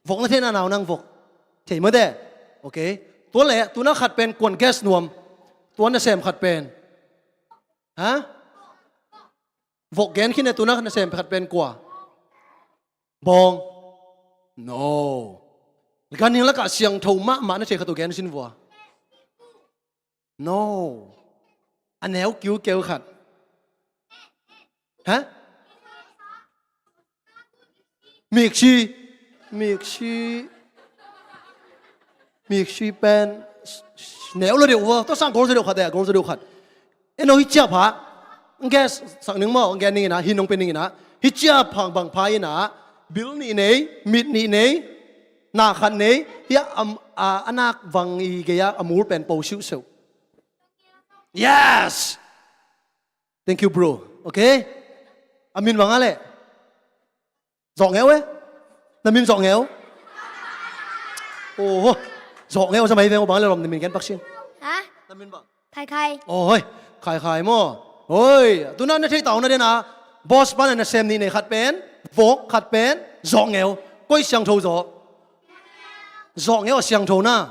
Vok na thei na nau nang vok? Thei maw te? Ok. Tua leh, tu-in ah khat pen kuan guess nuam? Tua nasem khat pen. Ha? Vok gen khin e, tu-in ah nasem khat pen kua? Bawng. No. Ganhing lakah siangtho mahmah na thei khat uh gen sin vua. No. A neu kiukeu khat. Ha? Miksi. Miksi. Miksi pen neu lo deuh vua. Tua sang gol zaw deuh khat eh, gol zaw deuh khat. Eno hi ciap ha. Nges sak ning maw, ngen ning ina, hi nong pe ning ina. Hi ciap hang bang pha ina. Bil nih nei, mit nih nei. Na khat nei. Hi a, am, a, a nak vang i gei a, a mul pen po siuh siuh. Yes! Thank you, bro. Okay? A min bang a leh? Zawh Ngeu eh? Na min Zawh Ngeu? Oh, Zawh Ngeu sa mai veng uh bang le lom na min gen pak sin. Ha? Na min bang? Khai Khai. Oh, hoi. Khai Khai maw. Hoi. Tu-in ah na thei tau na den a. Boss pa na nasem nih nei khat pen. Vok khat pen. Zawh Ngeu. Koi siangtho zaw? Zawh Ngeu a siangtho na.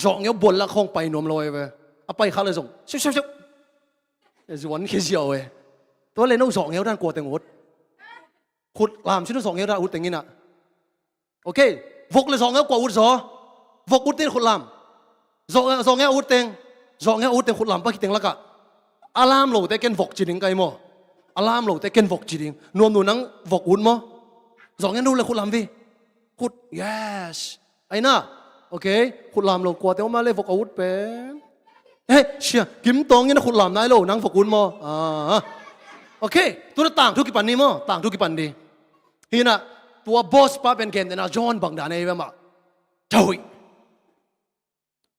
Zawh Ngeu buan lak khawng pai nuam lo ahi ve. A pai kha le zong. Siuh, siuh, siuh. Zuan khia ziau eh. Tua le no Zawh Ngeu dan kua teng ut? Khut lam sin no Zawh Ngeu dan ut teng ina. Okay. Vok le Zawh Ngeu kua ut zaw? Vok ut teng khut lam. Zawh, Zawh Ngeu ut teng. Zawh Ngeu ut teng khut lam pa khit teng lakah. A lam lote ken vok ci ding kai maw? A lam lote ken vok ci ding. Nuam nu nang vok ut maw? Zawh Ngeu nu le khut lam vi. Khut, yes. Aina. Okay. Khut lam lo kuate om a le vok a ut pen. Eh, sia, Kim Tawng in a khut lam nai lo, nang vok ut maw? Ah. Okay. Tu-in ah tangthu kipan ni maw? Tangthu kipan ni. Hi-in ah, tua boss pa pen gen den a John bang dan ei ve mah. Thawi.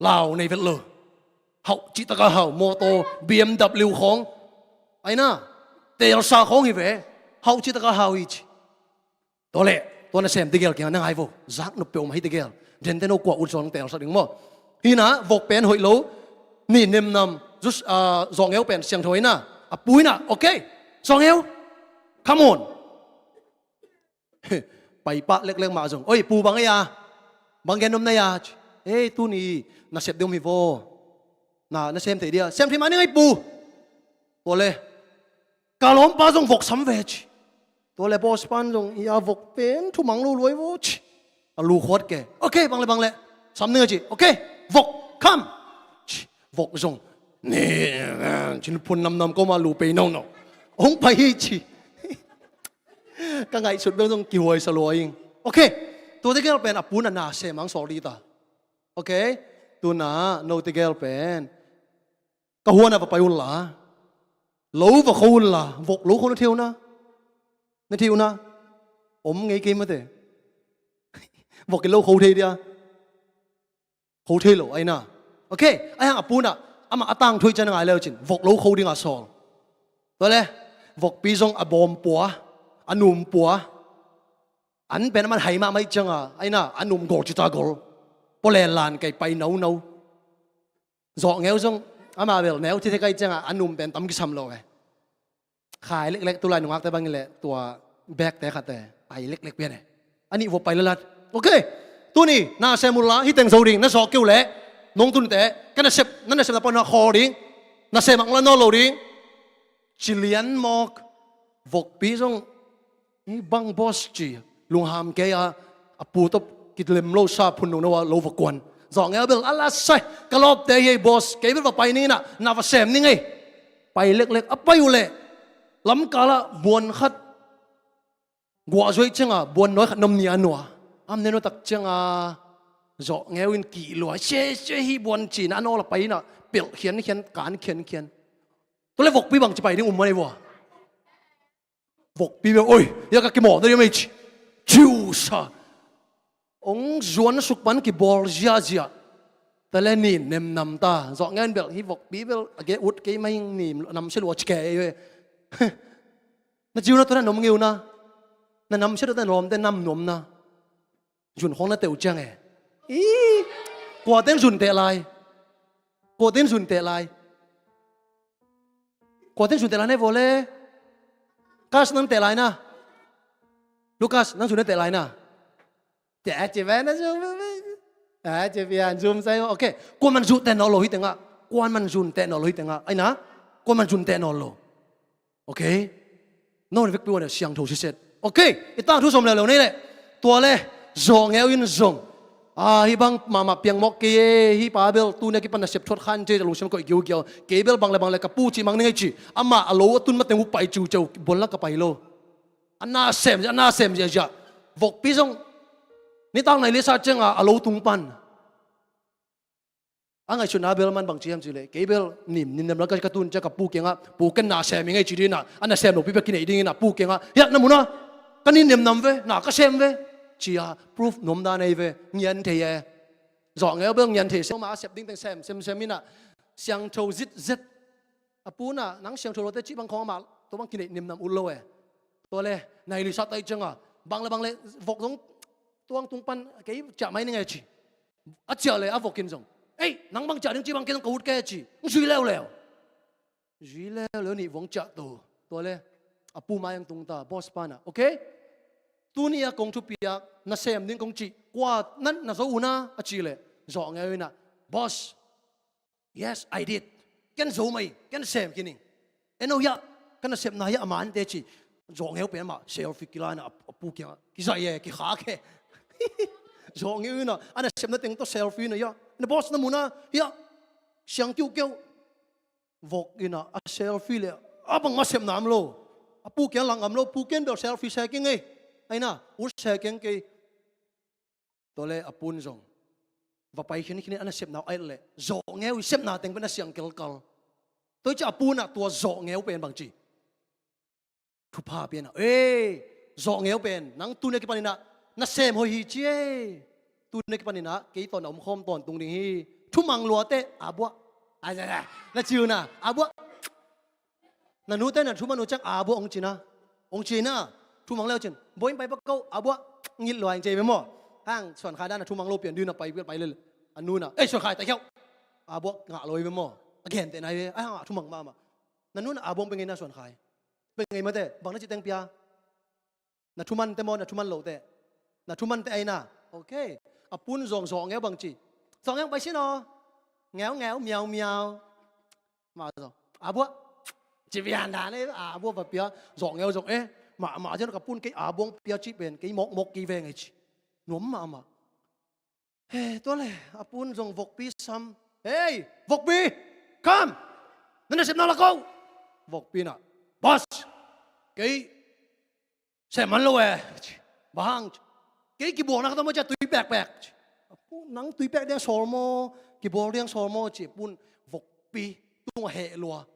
Lau nei vet lo. Hau, cih taka hau, motor, B M W khawng. Aina. Telsa khawng hi ve. Hau cih taka hau hi ci. Tua leh, tua nasem tegel kiang na ngai vo. Zak nop peuh mah hi tegel. Dente no kua ut zaw nang telsak ding maw? Hi-in ah, vok pen hoih lo. Ni nemnam. Zus, ah, Zawh Ngeu pen siangtho ina. A pu ina. Okay. Zawh Ngeu. Come on. Pai pah leklek mah zong. Oi, pu bang ei a. Bang gen nuam na ei a. Ei, tuni. Nasep deuh om hi vo. Na, nasem thei dia. Sem thei mah ning ei pu. Tua leh. Ka lawmpa zong vok sam ve ci. Tua leh boss pan zong, "Ia vok pen thumang lo luai vo," ci. A lu khuat ke. "Okay, bang le, bang le. Sam ning a ci. Okay, vok, come." Ci. Vok zong. Ni, cin phun namnam ko ma lu pei no no. Hong pai hi ci. Ka ngaihsut bel zong kihuai sa luai ing. Okay. Tua tegel pen a pu na nasem ang sawl dita. Ok? Tuna note gel pen ka huan ah va pai un la, lo va kho un la, vok lo kho na thei uh na. Na thei uh na. Om ngei kei mate. Vok in lo kho thei dia. Kho thei lo aina. Ok, ahi hang a pu in ah amah a tangthu ciang a ngai le uh cin vok lo kho ding a sawl. Tua le vokpi zong a bawm pua, a num pua. An pen a man hai mahmah ciang a, aina a num gol cita gol. Pua len lan kei pai nau nau. Zawh ngeu zong amah bel neu thei thei kei ciang a, a num pen tam kisam lo e. Khai leklek, tulai nungakte bangin le tua bekte khatte pai leklek pian e. A nih vua pai lalat. Ok. Tuni na sem uh la, hih teng zo ding, na zawh kei uh leh nong tunte ka nasep, na nasepna pan na khawl ding. Nasem ang la nawl lo ding. Ci lian mawk. Vokpi zong, "Hih bang boss," ci, lungham kei a, a pu tawh kilem lo sa phun nungno a lo va kuan. Zawh ngeu bel a la sai, "Ka lawpte hi ei boss, kei bel va pai ning in ah, na va sem ning ei." Pai leklek a pai uh leh lamkal ah buan khat guah zuai ciang a buan nawi khat na om ni a nua. Am ne nua tak ciang a zawh ngeu in kih lua, "Sia, sia, hih buan," ci-in a nawl a pai in ah pelh khiankhian, kan khiankhian. Tua le vokpi bang ci pai ding um mah nei vua. Vokpi bel, "Oi, hia ka kimawh na diam ei," ci. Ciu sa. Ong zuan suk pan kibawl ziahziah. Tua le nin nemnam ta. Zawh ngeu in bel, hih vokpi bel a ge ut kei mah ing, nin namsia lua ci kei ei ve. Na ciu na tua na nom ngeu na. Na namsia tua na lawmte nam nuam na. Zun khawng na teh uh ciang e. Ih, kua teng zun teh lai? Kua teng zun teh lai? Kua teng zun teh lai na ei vua le? Kas, nang teh lai na? Lukas, nang zun na teh lai na? Teh a ci ve na zum. A ci pian zum sai. Ok. Kua man zun teh nawl lo hih teng ah? Kua man zun teh nawl lo hih teng ah? Aina? Kua man zun teh nawl lo? Ok. Nong vekpi wan a siangtho siset. Ok. I tangthu sawm leuleu nei leh. Tua le zawh ngeu in zong, "Ah, hih bang mahmah piang mawk kei e, hih pa bel tuni a kipan nasep thuat khan ci ei," lungsim koih giugiau. "Kei bel bang le bang le ka pu cih mang ning ei," ci. Amah a lo a tun mateng uh pai ciuciau, buan lak ka pai lo. A na sem, a na sem ziahziah. Vokpi zong nitak nai le sa ciang a, a lo tung pan a ngaihsutna bel man bang ci hiam cih leh, "Kei bel nin, nin nem lak ka tun ciang ka pu kiangah, 'Pu, ken na sem ing ei,' ci ding in ah, a na sem lopi bek kineih ding in ah pu kiangah, 'Hiah na mun ah ka nin nemnam ve, na ka sem ve,' ci-a proof nuam dan ei ve." Ngian thei e. Zawh ngeu bel ngian thei se, ma a sep ding teng sem sem sem in ah siangtho zitzet. A pu in ah, "Nang siangtho lote cih bang khawng amah tua bang kineih nemnam ut lo e." Tua le nai li sa tai ciang a, "Bang le bang le vok zong tuang tung pan kei ciah mai ning e," ci. A ciah le a vok in zong, "Ei, nang bang ciah ding cih bang kei zong ka ut kei," ci. Hong zui leuleu. Zui leuleu nih vong ciah to. Tua le a pu mai ang tung ta, boss pa in ah, "Ok, tuni a kong thupiak, na sem ding kong cih kua na, na zo uh na?" a cih leh zawh ngeu in ah, "Boss, yes, I did. Ken zo mah ing, ken sem khin ing. En o hiah, ka nasepna hiah a mante," ci. Zawh ngeu pen amah selfie kila in ah a pu kiangah kizaih e, kikhak e. Zawh ngeu in ah a nasepna teng tawh selfie in ah, "Hiah na boss na mun ah, hiah siang kiukiau." Vok in ah a selfie le a bangmah sepna om lo. A pu kiang lang om lo, "Pu, ken bel selfie se keng ei. Aina, ut se keng kei." Tua le a pu in zong va pai khinkhin in a nasepna uh a et leh zawh ngeu i sepna teng pen a siang kelkal. Tua hi ciah a pu in ah tua zawh ngeu pen bang ci? Thupha pia in ah, "Ei, zawh ngeu pen nang tuni a kipan in ah na sem hoih hi ci ei. Tuni a kipan in ah kei tawh na om khawm tawntung ding hi. Thumang lua teh, a buah." Ai, ai, ai. Na ci uh na, "A buah." Na nute na thumang uh ciang, "A buah," hong ci na. Hong ci na. Thumang le uh cin, "Bawi, pai pak ko, a buah, ngilh lua ing," ci ei ve maw. Hang Suan Khai dan a thumang lo pian ding na pai, pai le a nu in ah, "Ei, Suan Khai, tai khiau. A buah ngah lo hi ve maw. A gentehna hi ve. Ai, hang a thumang mahmah." Na nu in ah a buah pia ngei na, Suan Khai. Pia ngei mate, bang na cih teng pia? Na thumang teh maw, na thumang lo teh? Na thumang teh, aina. Ok. A pu in zong zawh ngeu bang ci? "Zawh ngeu, pai sin aw. Ngeu ngeu, miau miau." Mah zong, "A buah." Ci pian dan e, a buah va pia. Zawh ngeu zong, "Eh, mah, mah ciang ka pu in kei a buah pia cih pen kei mawkmawk kei veng e," ci. Nuam mahmah. He, tua le a pu in zong vokpi sam. "Hei, vokpi! Come! Na nasepna la ko!" Vokpi in ah, "Boss, kei sem man lo e." "Bang hang?" "Kei kibuakna khat om a, ci-a tui pekpek," ci. Nang tui pek ding sawl maw, kibawl ding sawl maw ci a pun vokpi tungah heh lua.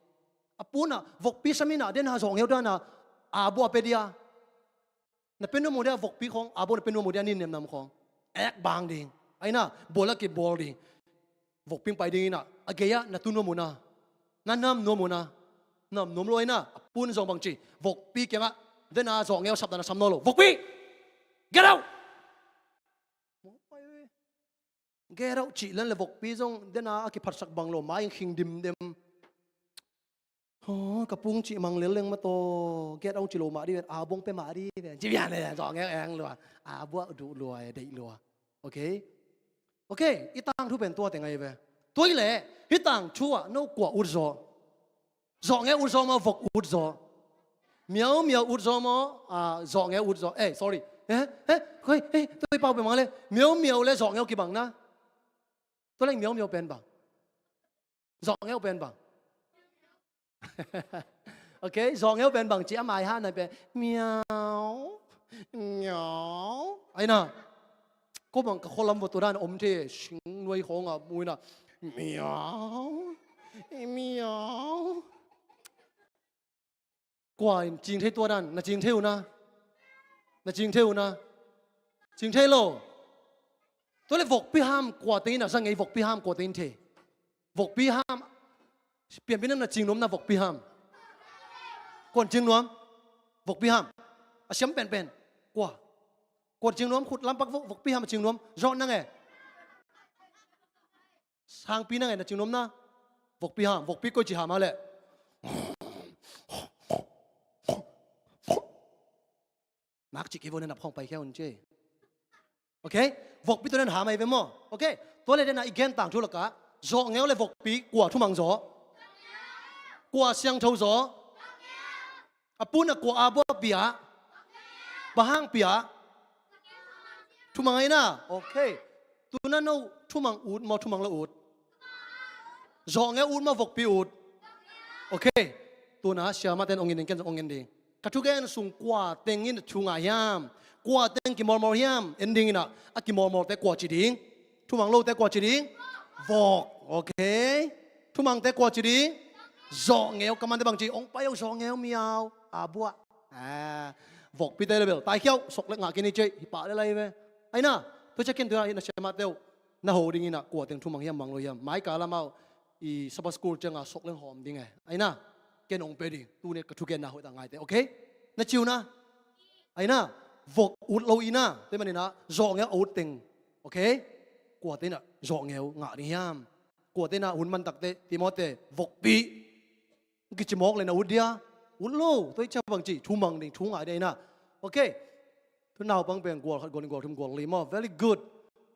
A punah vokpi sam inah den a zawhngeu dana a buah pia dia. Na pia nuam uh dia vokpi khawng, a buah na pia nuam uh dia ni nemnam khawng. Ek bang ding. Aina, bawl a kibawl ding. Vokpi pai ding inah, a gei-ah na tu nuam uh na. Na nam nuam uh na. Nam nuam lo aina, a pun zong bang ci. Vokpi kiangah, den a zawhngeu sap dana sam nawn lo. Vokpi! Get out! Get out cih len le vokpi zong, den a a kiphatsak bang lo, mai khing dimdem. Haw, ka pung cih mang lel leng mataw, get out ci lo mah dih ven, a bong pe mah dih ven. Ci bian le, zawhngeu eng lua, a buah duh lua, deih lua. Ok? Ok, i tangthu pen tua teng ahi ve. Tua hi leh, hih tangthu ah no kua ut zaw? Zawhngeu ut zaw maw, vok ut zaw? Miau miau ut zaw maw, ah, zawhngeu ut zaw? Eh, sorry. Eh, eh, hoi, eh, tua i pau pe mang le. Miau miau le zawhngeu kibang na. Tua leng miau miau pen bang. Zawhngeu pen bang. Ok, zawhngeu pen bang ci a mai ha nai pen. Miau. Miau. Aina. Ko bang ka khualam vua tua dan om thei, sing nuai khawng a mu ina. Miau. Miau. Kua in cing thei tua dan, na cing thei uh na. Na cing thei uh na. Cing thei lo. Tua le vokpi ham, kua teng in a za ngei vokpi ham, kua teng in thei. Vokpi ham. Pianpih na, na cing nuam na vokpi ham. Kuan cing nuam. Vokpi ham. A siam penpen. Kua. Kuan cing nuam, khut lampak vok, vokpi ham a cing nuam. Zawh nang e. Sangpi nang e, na cing nuam na. Vokpi ham, vokpi koi ci ham a le. Nak ci kei vo na nap khawng pai khia un ci. Ok? Vokpi tua na ham ahi ve maw. Ok? Tua le den a i gen tangthu lakah zawhngeu le vokpi kua thumang zaw? Kua siangtho zaw? A pun a kua a buah pia? Bang hang pia? Thumang aina. Ok. Tuna no thumang ut maw, thumang lo ut? Zawhngeu ut maw, vokpi ut? Ok. Tuna siamah ten ong en ding, ken zong ong en ding. Ka thugen sung kua teng in thu ngai hiam? Kua teng kimawlmawl hiam? En ding inah, a kimawlmawlte kua ci ding? Thumang lote kua ci ding? Vok. Ok. Thumangte kua ci ding? Zawhngeu. Kamante bang ci, ong pai o zawhngeu miau. A buah. Ah, vokpite le bel taikhia uh, sok le ngah kei ni ci, hi pah le lai ve. Aina, tua ciah ken tua hi na siamahte uh, na ho ding inah kua teng thumang hiam, mang lo hiam? Mai ka lamau i Sabbath school cianga sok leng hawm ding e. Aina, ken ong pe ding, tuni ka thugenna hoih ta ngaite. Ok? Na ci uh na. Aina, vok ut lo ina, tua maninah zawhngeu a ut teng. Ok? Kuate inah zawhngeu ngah ding hiam? Kuate inah hun man takte, Timote, vokpi kici mawk le na ut dia? Ut lo, tua i ciah bang ci, thumang ding, thu ngai ding aina. Ok. Tu naupang pen gual khat, gual nih, gual thum, gual li maw. Very good.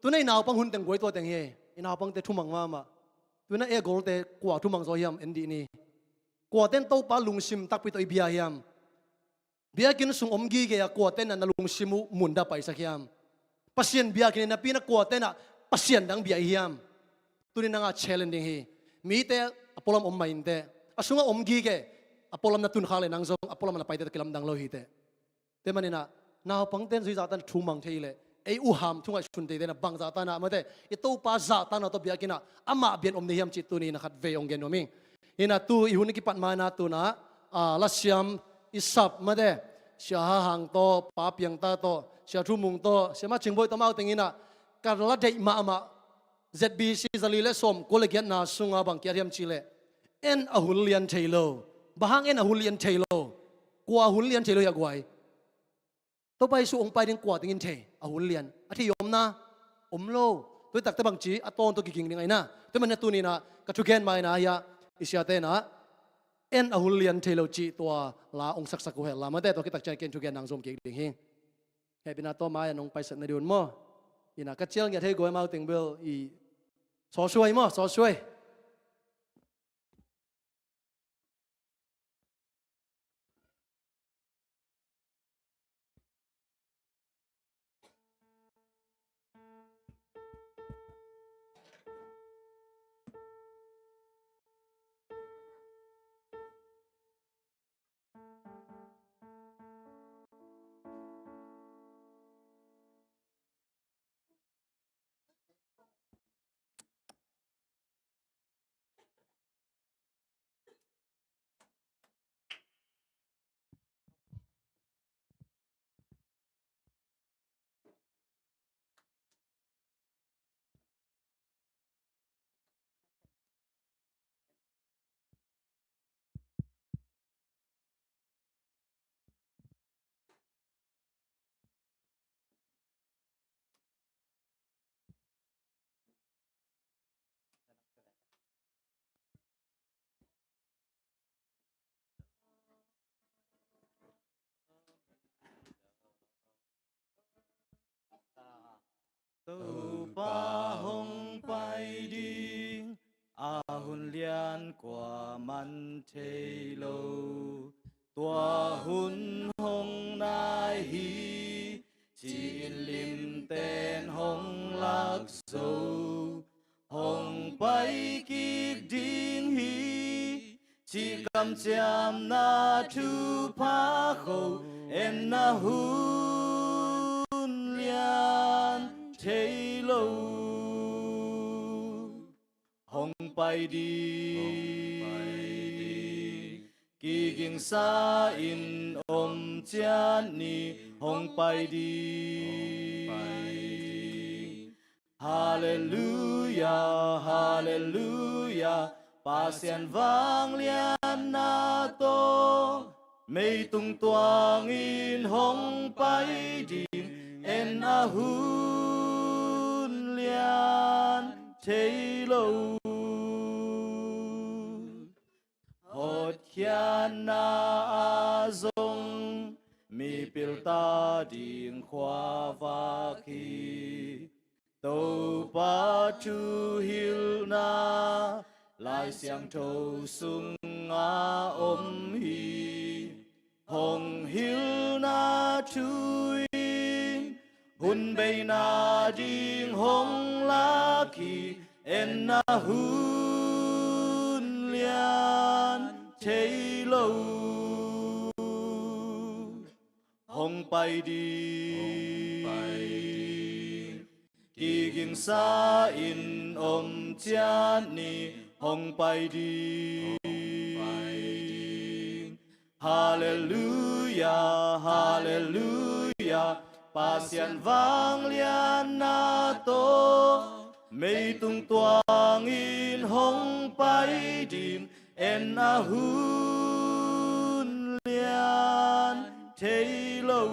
Tuna i naupang hun teng guai tua teng hi. I naupangte thumang mahmah. Tuna e golte kua thumang zaw hiam, en dih ni. Kuate in Topa lungsim takpi tawh i bia hiam? Biakinn sung om gige a kuate in na lungsim uh mun dah paisak hiam? Pasian biakinn napi na kuate in Pasian dang bia i hiam? Tuni nanga challenge ding hi. Mite a pualam om mah inteh. A sungah om gige. A pualam na tunkhak le nang zong a pualam na paite tawh kilamdang lo hiteh. Tua maninah naupangte in zui zahtan thumang thei leh ei uh ham thu ngaihsun teite na bang zahtan ah mate, i Topa zahtan ah tawh biakinn ah amah bian om ni hiam cih tuni na khat vei ong gen nuam ing. Inah tu i hun i kipat ma inah tunah, ah, lasiam i sap mate, Sia Ha Hang tawh, Pa Piang Ta tawh, Sia Thu Mung tawh, Sia Ma Cing Bawi tawh amau teng inah ka la deih mahmah Z B C zali le sawm kua le giatna sunga bang kiat hiam cih leh, en a hun lian thei lo. Bang hang en a hun lian thei lo? Kua hun lian thei lo hi a guai? Topa Jesu ong pai ding kua teng in thei a hun lian? A thei om na? Om lo. Tua takte bang ci, a tawntung kiging ding aina. Tua maninah tuni inah ka thugen ma inah hia i siate inah en a hun lian thei lo cih tua la ong saksak uh hel la mate, tua kitak ciang ken thugen nang zom kik ding hi. Hehpihna tawh mai-ah nong paisak na dih un maw. Inah ka cial ngiat hei guai mau teng bel i sawsuai maw, sawsuai. Topa hong pai ding, a hun lian kua man thei lo. Tua hun hong nai hi, ci-in limten hong lak zo. Hong pai kik ding hi, ci kamciamna thupha kho, en a hun lian thei lo. Hong pai ding, kigingsa in om ciat ni, hong pai ding. Halleluia, halleluia, Pasian vanglianna tawh. Meitung tuangin hong pai ding, en a hun lian thei lo. Hotkhiatna ah zong mipil ta ding khuavak hi. Topa thuhilhna Lai Siangtho sungah om hi. Hong hilhna thu in hun beina ding hong lak hi, en a hun lian thei lo. Hong pai ding, kigingsa in om ciat ni, hong pai ding. Halleluia, halleluia, Pasian vanglianna tawh. Meitung tuangin hong pai ding, en a hun lian thei lo.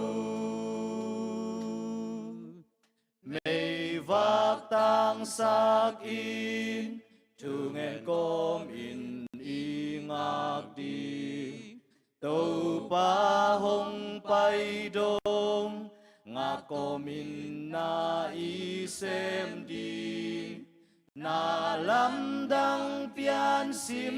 Meivak tangsak in thungen kawmin i ngak ding. Topa hong pai dong ngak kawmin na i sem ding. Na lamdang piansim,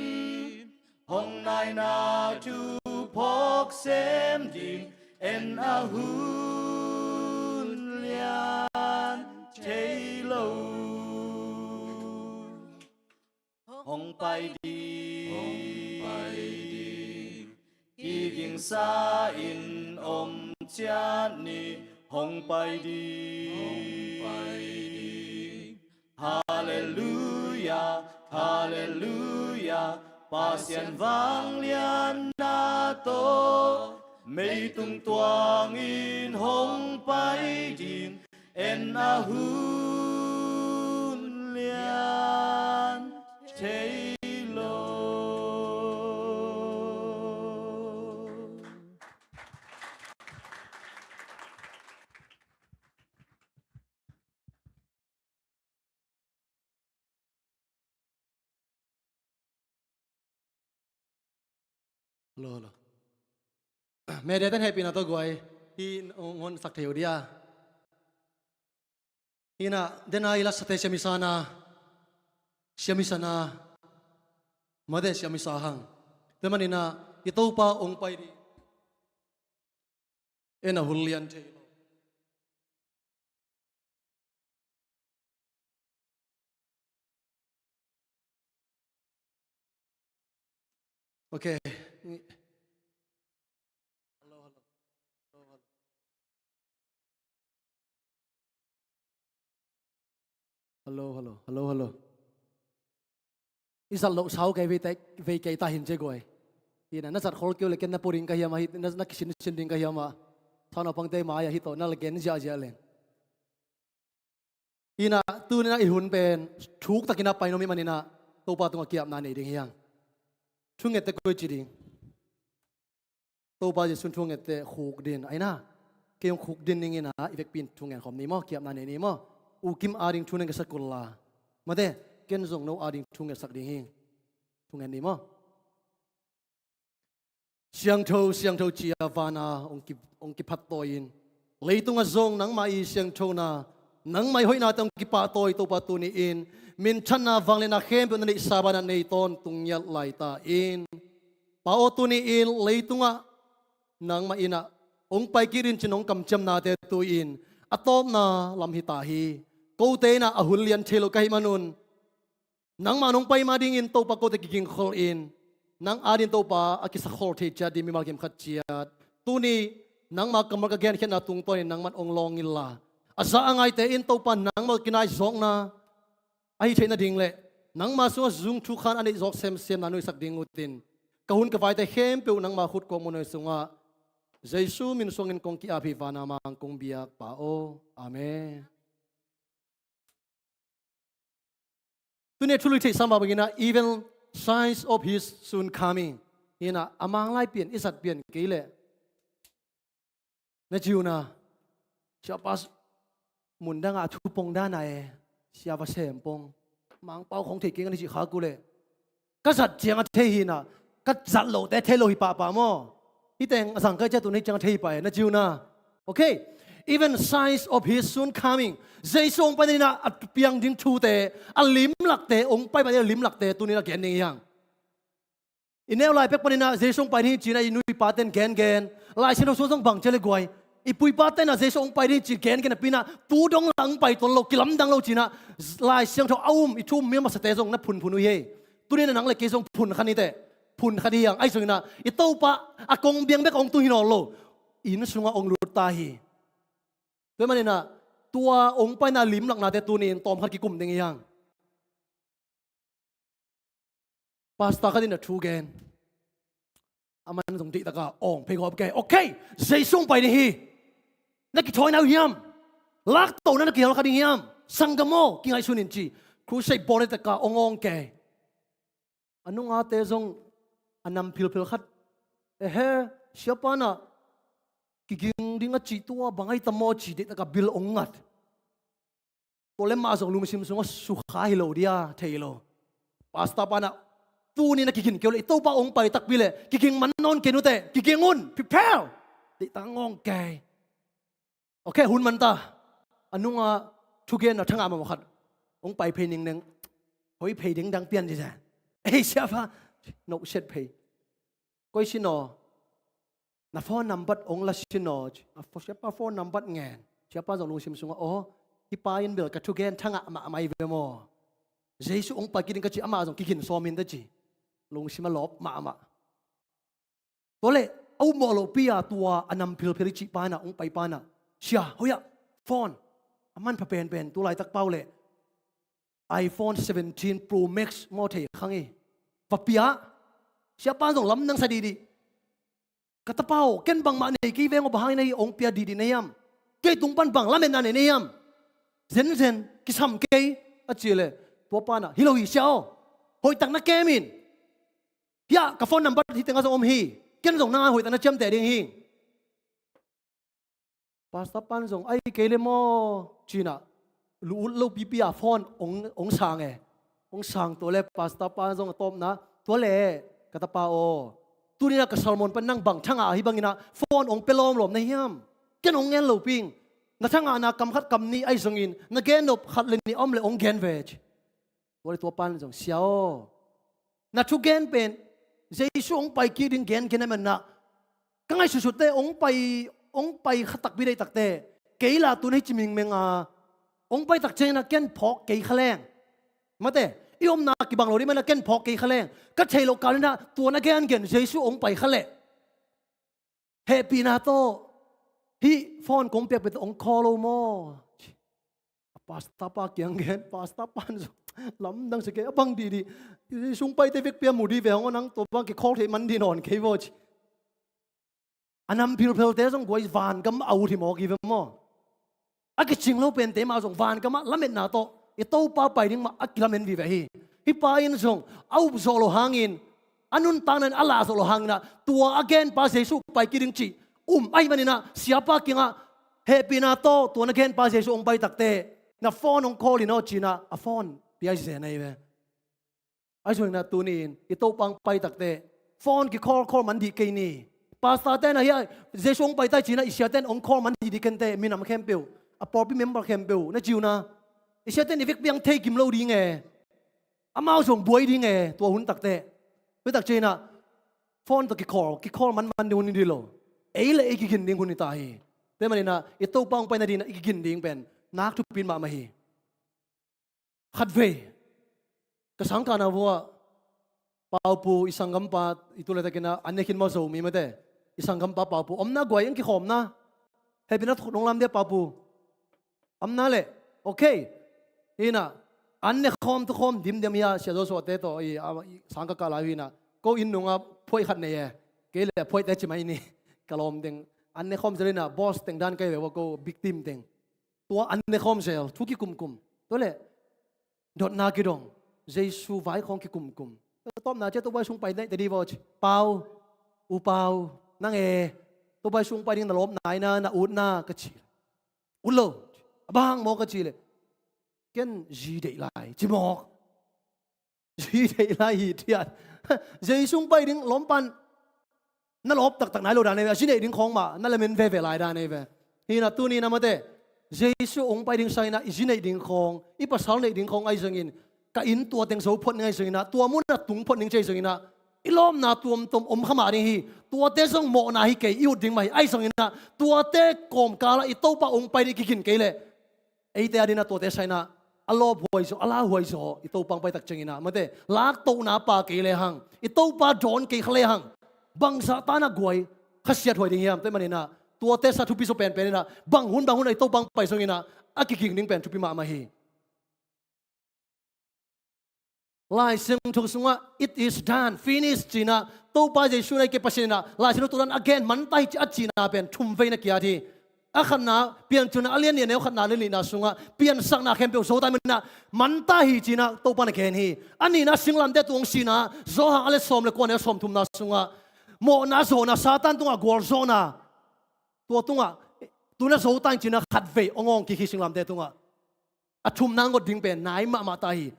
hong naina thu phawk sem ding, en a hun lian thei lo. Hong pai ding, hong pai ding, kigingsa in om ciat ni, hong pai ding, hong pai ding. Halleluia, halleluia, Pasian vanglianna tawh. Meitung tuangin hong pai ding, en a hun lian thei lo. Hello, hello. Media ten hehpihna tawh guai. Hih ngon sak thei uh dia. Hih na, den a i lasate siam i sana, siam i sana, mate siam i sa hang. Tua manin a, i Topa hong pai ding, en a hun lian thei lo. Ok. Hello, hello. Hello, hello. Hello, hello. Hello, hello. I zat loh sau kei vei te, vei kei ta hin ci guai. Hi na, na zat khol kei uh leh ken na pua ding ka hiam a, hi na, na kisin sin ding ka hiam a. Thauna pangte mai a hi tawh na la gen ziahziah leng. Hi na, tuni na i hun pen thuktakin a pai nuam i manin a, Topa tungah kiapna nei ding hi hang. Thunget te koi ci ding. Topa Jesuh thunget te khukdin, aina. Kei hong khukdin ning in a, i vekpi in thungen khawm ni maw, kiapna nei ni maw. U Kim ading thungen ka sak kul la. Mate, ken zong no ading thunget sak ding hi. Thungen ni maw. Siangtho, siangtho ci-a vana hong ki, hong kiphat tawi in. Leitungah zong nangmah i siangthona Nangmah i hoihnate hong kipahtawi Topa, tuni-in minthanna, vangliatna khempeuh na neihsa banah nei tawntung ngiat lai ta in. Pa aw, tuni-in leitungah nangmah in ah hong pai kik in ci-in hong kamciamnate tu-in a tawpna lam hi ta hi. Kote in ah a hun lian thei lo ka hih manun, nangmah nong pai ma dingin Topa, kote kigingkhol in, nang adingin Topa a kisakhol thei ciat ding mimal kim khat ciat, tuni nangmah kammal ka genkhiatna tungtawnin nangman hong lawng inla, a za a ngaite in Topa nangmah kinaih zawkna ahi theih nading le nangmah sungah zung thukhan a neih zawk semsem na nuihsak ding utin, ka hun ka vaite khempeuh nangmah khut kawkmuh nuai sungah Jesu min suangin kong ki-ap hi, vana Mang kong biak Pa aw. Amen. Tuni a thu lui theihsa mah bangin ah, even signs of his soon coming. Hi-in ah, a Mang lai pian i zat pian kei leh, na ci un ah, Siapa, mun dangah a thu pong dan a e, Sia va sem pong, Mangpau khong thei kei ngan hi cih khak uh leh, ka zat ciang a thei hi-in ah, ka zat lohte thei lo hi pahpah maw? Hih teng a zang kai ciang tuni ciang a thei hi pah e, na ci un ah. Okay. Even signs of his soon coming. Jesu hong pai nading in ah a piang ding thute, a limlakte, hong pai nading a limlakte tuni-in ah gen ding hi hang. I neu lai pek panin ah Jesu hong pai ding hi ci-in ah i nu i pate'n gengen, Lai Siangtho sung zong bang ci leh guai, i pu i pate'n ah Jesu hong pai ding hi ci-in gengen napi-in ah, tu dong lah hong pai tuan lo, kilamdang lo ci-in ah Lai Siangtho a um, i thu um mi a masate zong na phunphun uh hi. Tuni-in ah nang le kei zong phun kha ni teh. Phun kha ni hi hang. Ahi zongin ah i Topa a kong biang bek hong tung hi nawn lo, inn sungah hong lut ta hi. Tua ahih manin ah tua hong paina limlaknate tuni-in tawmkhat kikum ding hi hang. Pastor khat in a thu gen, aman zong deihtakin awng phei gawp kei. Okay, Jesu hong pai ding hi. Na kithawina uh hiam? Laktona na kihel kha ding hiam? Sanggam aw, kingaihsun in ci. Crusade bawl deihtakin awng awng kei. A nungate zong a nam philphil khat, ehe, Siapa in ah kiging ding a cih tua bang ahi tam aw ci deihtakin bil hong ngat. Tua leh amah zong lungsim sungah sukha hi lo dia, thei lo. Pastor pa in ah, tuni-in ah kigin kei un leh, i Topa hong pai takpi leh kiging man nawn kei un teh, kiging un, prepare. Deihtakin awng kei. Okay, hun man ta. A nungah thugenna thangah mahmah khat hong pai phei ningneng. Hoi phei dingdang pian ci zen. Ei, Siapa, no set phei. Koi sin aw? Na phone number hong la sin aw ci. A pho-, Siapa phone number ngen. Siapa zong lungsim sungah, aw, hih pa in bel ka thugen thangah mahmah hi ve maw? Jesu hong pai kik ding ka cih, amah zong kigin sawm in teh ci. Lungsim a lawp mahmah. Tua leh a upmawh lohpi-a tua a nam philphil i cih pa in ah, hong pai pa in ah, Sia, hoih ah, phone a manpha penpen, tu laitak pau leh iPhone seventeen Pro Max maw, thei kha ing, va pia. Siapa in zong lamdang sa dihdih. Ka tapa aw, ken bangmah nei kei veng aw, bang hangin na hih hong pia dihdih na hiam? Kei tung pan bang lametna nei na hiam? Zenzen, kisam kei, a cih leh, tua pa in ah, hi lo hi Sia aw, hoihtak na kem in. Hiah ka phone number hih tengah zong om hi. Ken zong nang a hoihtak na ciamteh ding hi. Pastor pa in zong, ahi kei leh maw, ci-in ah, lu ut lo pipi-a phone hong, hong sang e. Hong sang tua leh pastor pa in zong a tawpna, tua leh, ka tapa aw, tuni-in ah ka sermon pan nang bang thangah ahi bangin ah phone hong pia lawmlawm na hiam? Ken hong ngen lo ping. Na thangahna kam khat kam nih ahi zongin, na gen nop khat le nih a om leh hong gen ve ci. Tua leh tua pa in zong, Sia aw, na thugen pen Jesu hong pai kik ding gengen ahih manin ah, ka ngaihsutsut teh hong pai, hong pai kha takpi deih tak teh, kei lah tu-in hih ci mingmeng a, hong pai tak ciangin ah ken phawk kei kha leng. Mate, i omna kibang lo ding manin ah ken phawk kei kha leng. Ka theih loh kal in ah tua na gengen Jesu hong pai kha leh, hehpihna tawh hih phone kong piak pen hong call o maw? A pastor pa kiang gen, pastor pa in zong lamdang sa kei, a bang dihdih, Jesu hong paite vekpi-a mu dih ve hang aw, nang tua bang ki-call theih man dih nawn kei vaw ci. A nam philphilte zong guai, vangam a ut hi mawk hi ve maw? A kicing lo pente mah zong vangamah lametna tawh i Topa pai ding mah a kilamen vive hi. Hih pa in zong a up zawh loh hangin, a nuntakna in a lah zawh loh hangin ah, tua a genpa Jesu pai kik ding cih um ahih manin ah, siapa kiangah hehpihna tawh tua na genpa Jesu hong pai tak teh, na phone hong call in aw ci-in ah, a phone pia hi zen ahi ve. Ahi zongin ah tuni-in i Topa hong pai tak teh phone ki-call call man dih kei ni. Pastor-te in ah hiah Jesu hong pai ta hi ci-in ah i siate in hong call man dihdih kei inteh, minam khempeuh. A pawlpi member khempeuh na ci uh na, i siate in i vekpi-in thei kim lo ding e. Amau zong buai ding e, tua hun takteh. Tua takciang inah phone tawh kikhawl, kikhawl manman ding hun hi lo. Ei le ei kigin ding hun hi ta hi. Tua maninah i Topa hong pai nadinginah i kigin ding pen nak thupi mahmah hi. Khatvei ka sangkahna vuah Paupu, i sanggampa, i tu le takinah an ne khin maw Zomi mate, i sanggampa Paupu omna guai in kikhawmna. Hehpihna thuk nong lam dia Paupu? Omna leh, okay. Hinah an ne khawm tu khawm dimdiam hi a, Sia Zo Suahte tawh i, a, i sangkah kah lai hinah, ko inn nungah phuaih khat nei e. Kei le phuaihte ci mai ni. Ka lawm teng an ne khawm zel inah boss teng dan kai ve ua, ko big team teng. Tua an ne khawm zel, thu kikumkum. Tua leh dotna kidong, Jesu vai khawng kikumkum. Tawpna ciah Topa Jesu hong pai naih tadi vaw ci. Pau, U Pau, nang e, Topa Jesu hong pai ding na lawpna ina na utna ka ci. Ut lo, a bang maw ka ci leh, ken zi deih lai ci mawk. Zi deih lai hi thiat. Jesu hong pai ding lawmpan na lawp taktak nai lo dan ei ve, a zi neih ding khawng mah na lamen veve lai dan ei ve. Hinah tuni inah mate, Jesu hong pai ding sanginah i zi neih ding khawng, i pasal neih ding khawng ahi zongin, ka inn tua teng zo phot ning ahi zonginah, tua munah tung phot ning ci ahi zonginah, i lawpna tuamtuam om kha mah ding hi. Tuate zong mawhna hi kei, i ut ding mah hi. Ahi zonginah tuate kawmkalah i Topa hong pai ding i kigin kei leh, eite adinah tuate sa inah a lawphuai zaw, a lauhuai zaw, i Topa hong pai takciang inah mate, laktohna pha kei lehang, i Topa dawn kei kha lehang, bangzah tanah guai khasiathuai ding hiam? Tua maninah tuate sa thupi zaw penpen inah, bang hun bang hun a i Topa hong pai zonginah a kiging ding pen thupi mahmah hi. Lai Siangtho sungah, "It is done, finish," cinah Topa Jesu na i ke Pasian inah Lai Siangtho tua dan a gen, "Man ta hi," ci a cihna pen thum vei na kiat hi. A khatna, Piancilna a lian nih a neu khatna, a lian nihna sungah piansakna khempeuh zo ta hi maninah, "Man ta hi," cinah Topa na gen hi. A nihna, singlamteh tung hong sihna, Johan a lian sawm le kua, a neu sawm thumna sungah mawhna zawhna, Satan tungah gualzawhna, tua tungah tu na zo ta hi cinah khatvei hong awng kik hi singlamteh tungah. A thumna ngot ding pen nai mahmah ta hi.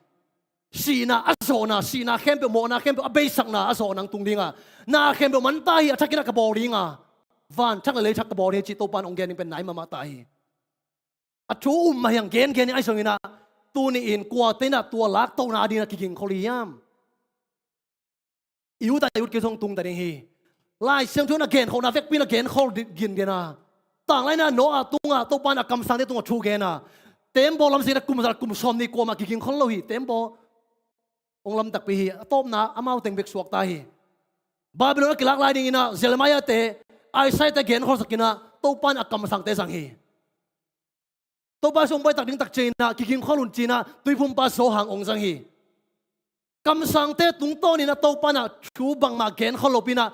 Sihna a zawhna, sihna khempeuh, mawhna khempeuh a beisakna a zawhna hong tung dinga, na khempeuh man ta hi, a thakin a ka bawl dinga, van thak le lei thak ka bawl ding hi, cih Topa in hong gen ding pen nai mahmah ta hi. A thu um mah hi hang, gengen hi, ahi zonginah tuni-in kuate inah tua laktohna dingin a kigingkhol hi hiam? I ut a i ut kei zong tung ta ding hi. Lai Siangtho in a genkholhna vekpi in a genkhol di-, gingin a, tanglai inah Noah tungah Topa in a kamsangte tungah thu gen a, tembaw lamsang inah kum za, kum sawmnih kuamah kigingkhol lo hi. Tembaw hong lam takpi hi. A tawpna amau teng bek suak ta hi. Babylon a kilak lai dinginah Jeremiah-te, Isaiah-te genkholsak inah Topa in a kamsangte zang hi. Topa Jesu hong pai tak ding takciang inah kigingkhol un cinah Tuiphumpa Johan hong zang hi. Kamsangte tungtawnin a Topa in a thu bangmah genkhol lopi inah,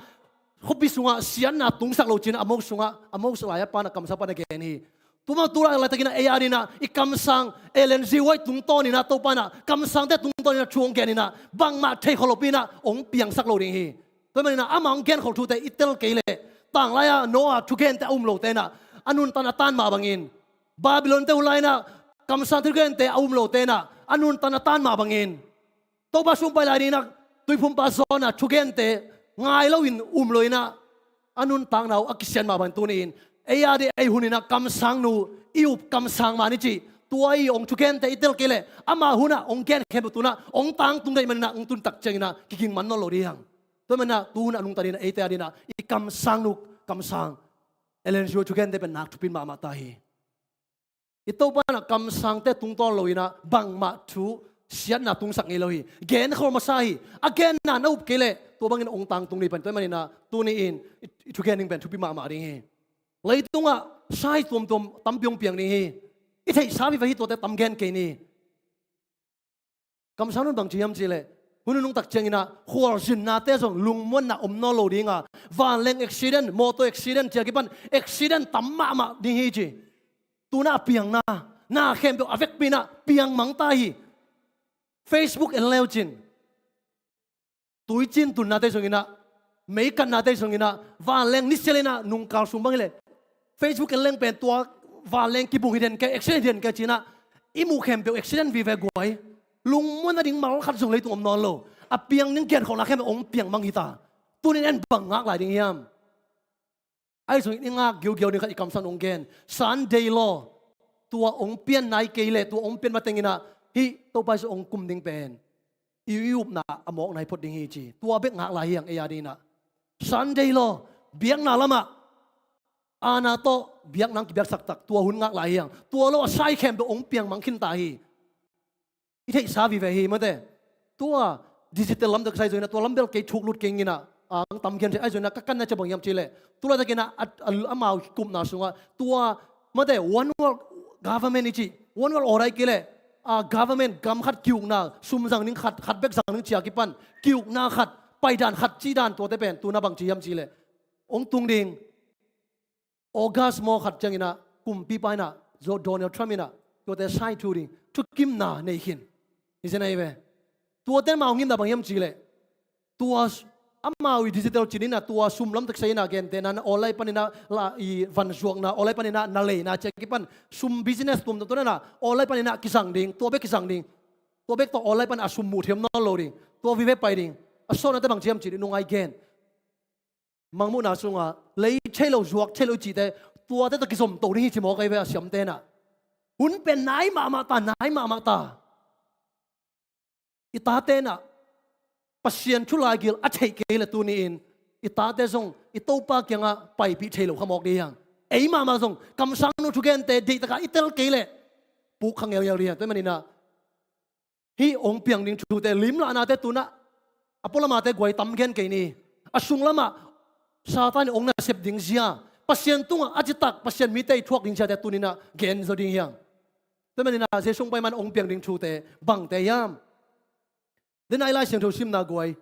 khuapi sungah siatna tungsak lo cinah, a mawk sungah, a mawk lai-a Pa in a kamsang pan a gen hi. Tua mah tu lai, laitakin a ei adinah i kamsang Ellen G. White tungtawnin a Topa in a kamsangte tungtawnin a thu hong gen inah, bangmah theikhol lopi inah hong piangsak lo ding hi. Tua maninah amah hong genkhol thute i tel kei leh, tanglai-a Noah thugente a um lote inah a nuntakna tan mah bangin, Babylon-te hun lai inah kamsang thugente a um lote inah a nuntakna tan mah bangin, Topa Jesu hong pai lai dinginah Tuiphumpa Jonah thugente ngai loin um lo inah a nuntakna uh a kisiat mah bangin, tuni-in ei ading ei hun inah kamsangnu i up, kamsang mah ni cih tua i hong thugente i tel kei leh, ama hunah hong gen khempeuh tu inah hong tangtung deih maninah hong tun takciang inah kiging man nawn lo ding hi hang. Tua maninah tu hun a nungta dinginah eite adinginah i kamsangnu, kamsang Ellen G. White thugente pen nak thupi mahmah ta hi. I Topa in a kamsangte tungtawn lo inah bangmah thu siatna tungsak ngei lo hi. Genkhol masa hi. A genna na up kei leh tua bangin hong tangtung ding hi pan. Tua maninah tuni-in i, i thugen ding pen thupi mahmah ding hi. Leitungah sai tuamtuam tampi hong piang ding hi. I theihsa vive hi, tuate tam gen kei ni. Kamsang nun bang ci hiam cih leh, hun nunung takciang inah khualzinnate zong lungmuanna om nawn lo dinga, vanleng accident, mawtaw accident, cia kipan accident tam mahmah ding hi ci. Tu inah a piangna, na khempeuh a vekpi inah piang mang ta hi. Facebook en leu cin, tuicin tunnate zong inah, meikatnate zong inah, vanleng nisial inah nungkal sung bang hi leh Facebook en leng pen tua vanleng kibung hi den kei, accident hi den kei ci inah i muh khempeuh accident vive guai. Lungmuan nading mal khat zong leitung om nawn lo. A piang ding genkholhna khempeuh hong piang mang hi ta. Tuni-in en bang ngak lai ding hiam? Ahi zongin i ngak giugiau ding khat i kamsang hong gen. Sunday law. Tua hong pian nai kei leh, tua hong pian mateng inah hih Topa Jesu hong kum ding pen i, i upna a mawk nai phot ding hi ci. Tua bek ngak lai hi hang ei a ding inah. Sunday law, biakna lamah aana tawh biakna hong kibiaksak tak, tua hun ngak lai hi hang. Tua lo a sai khempeuh hong piang mang khin ta hi. I theihsa vive hi mate. Tua digital lam tak sai zo inah, tua lam bel kei thuk lut kei inah, ang tam khian thei ai zo inah, ka kanna ciang bang hiam cih leh, tu laitak inah a, a, amau kupna sungah tua mate, one world government i cih, one world order i kei leh, a, government gam khat ki-ukna, sum zang ding khat, khat bek zang ding ci a kipan ki-ukna khat, paidan khat, cihdan, tuate pen tu-in ah bang ci hiam cih leh, hong tung ding August maw khat ciang inah, kumpipa inah, Donald Trump inah tuate sai thu ding, thukimna nei khin. Hi zen ahi ve. Tuate amau ngimna bang hiam cih leh, tua s-, amau i digital cih inah, tua sum lam tak sai inah, gentehna online pan inah, la, i vanzuakna online pan inah na leina ci a kipan sum business tuamtuam tu inah online pan inah kizang ding, tua bek kizang ding. Tua bek tawh online pan a sum muh theih nawn lo ding. Tua vive pai ding. A sawtnate bang ci hiam cih leh, nung a i gen Mangmuhna sungah lei thei lo, zuak thei lo i cihte, tuate tawh kizom to ding hi ci mawk ahi ve a siamte inah. Hun pen nai mahmah ta, nai mahmah ta. I tate inah Pasian thu laigil a theih kei leh tuni-in i tate zong i Topa kiangah paipih thei lo kha mawk ding hi hang. Ei mahmah zong kamsangnu thugente deihtakah i tel kei leh puk kha ngelngel ding hi hang. Tua ahih manin ah hih hong piang ding thute, limlahnate tu-in ah a pualamate guai tam gen kei ni. A sunglamah Satan in hong nasep ding zia, Pasian tungah a citak Pasian mite i thuak ding ziate tuni-in ah gen zaw ding hi hang. Tua ahih manin ah Jesu hong pai man hong piang ding thute bangte hiam? Denai Lai Siangtho simna guai.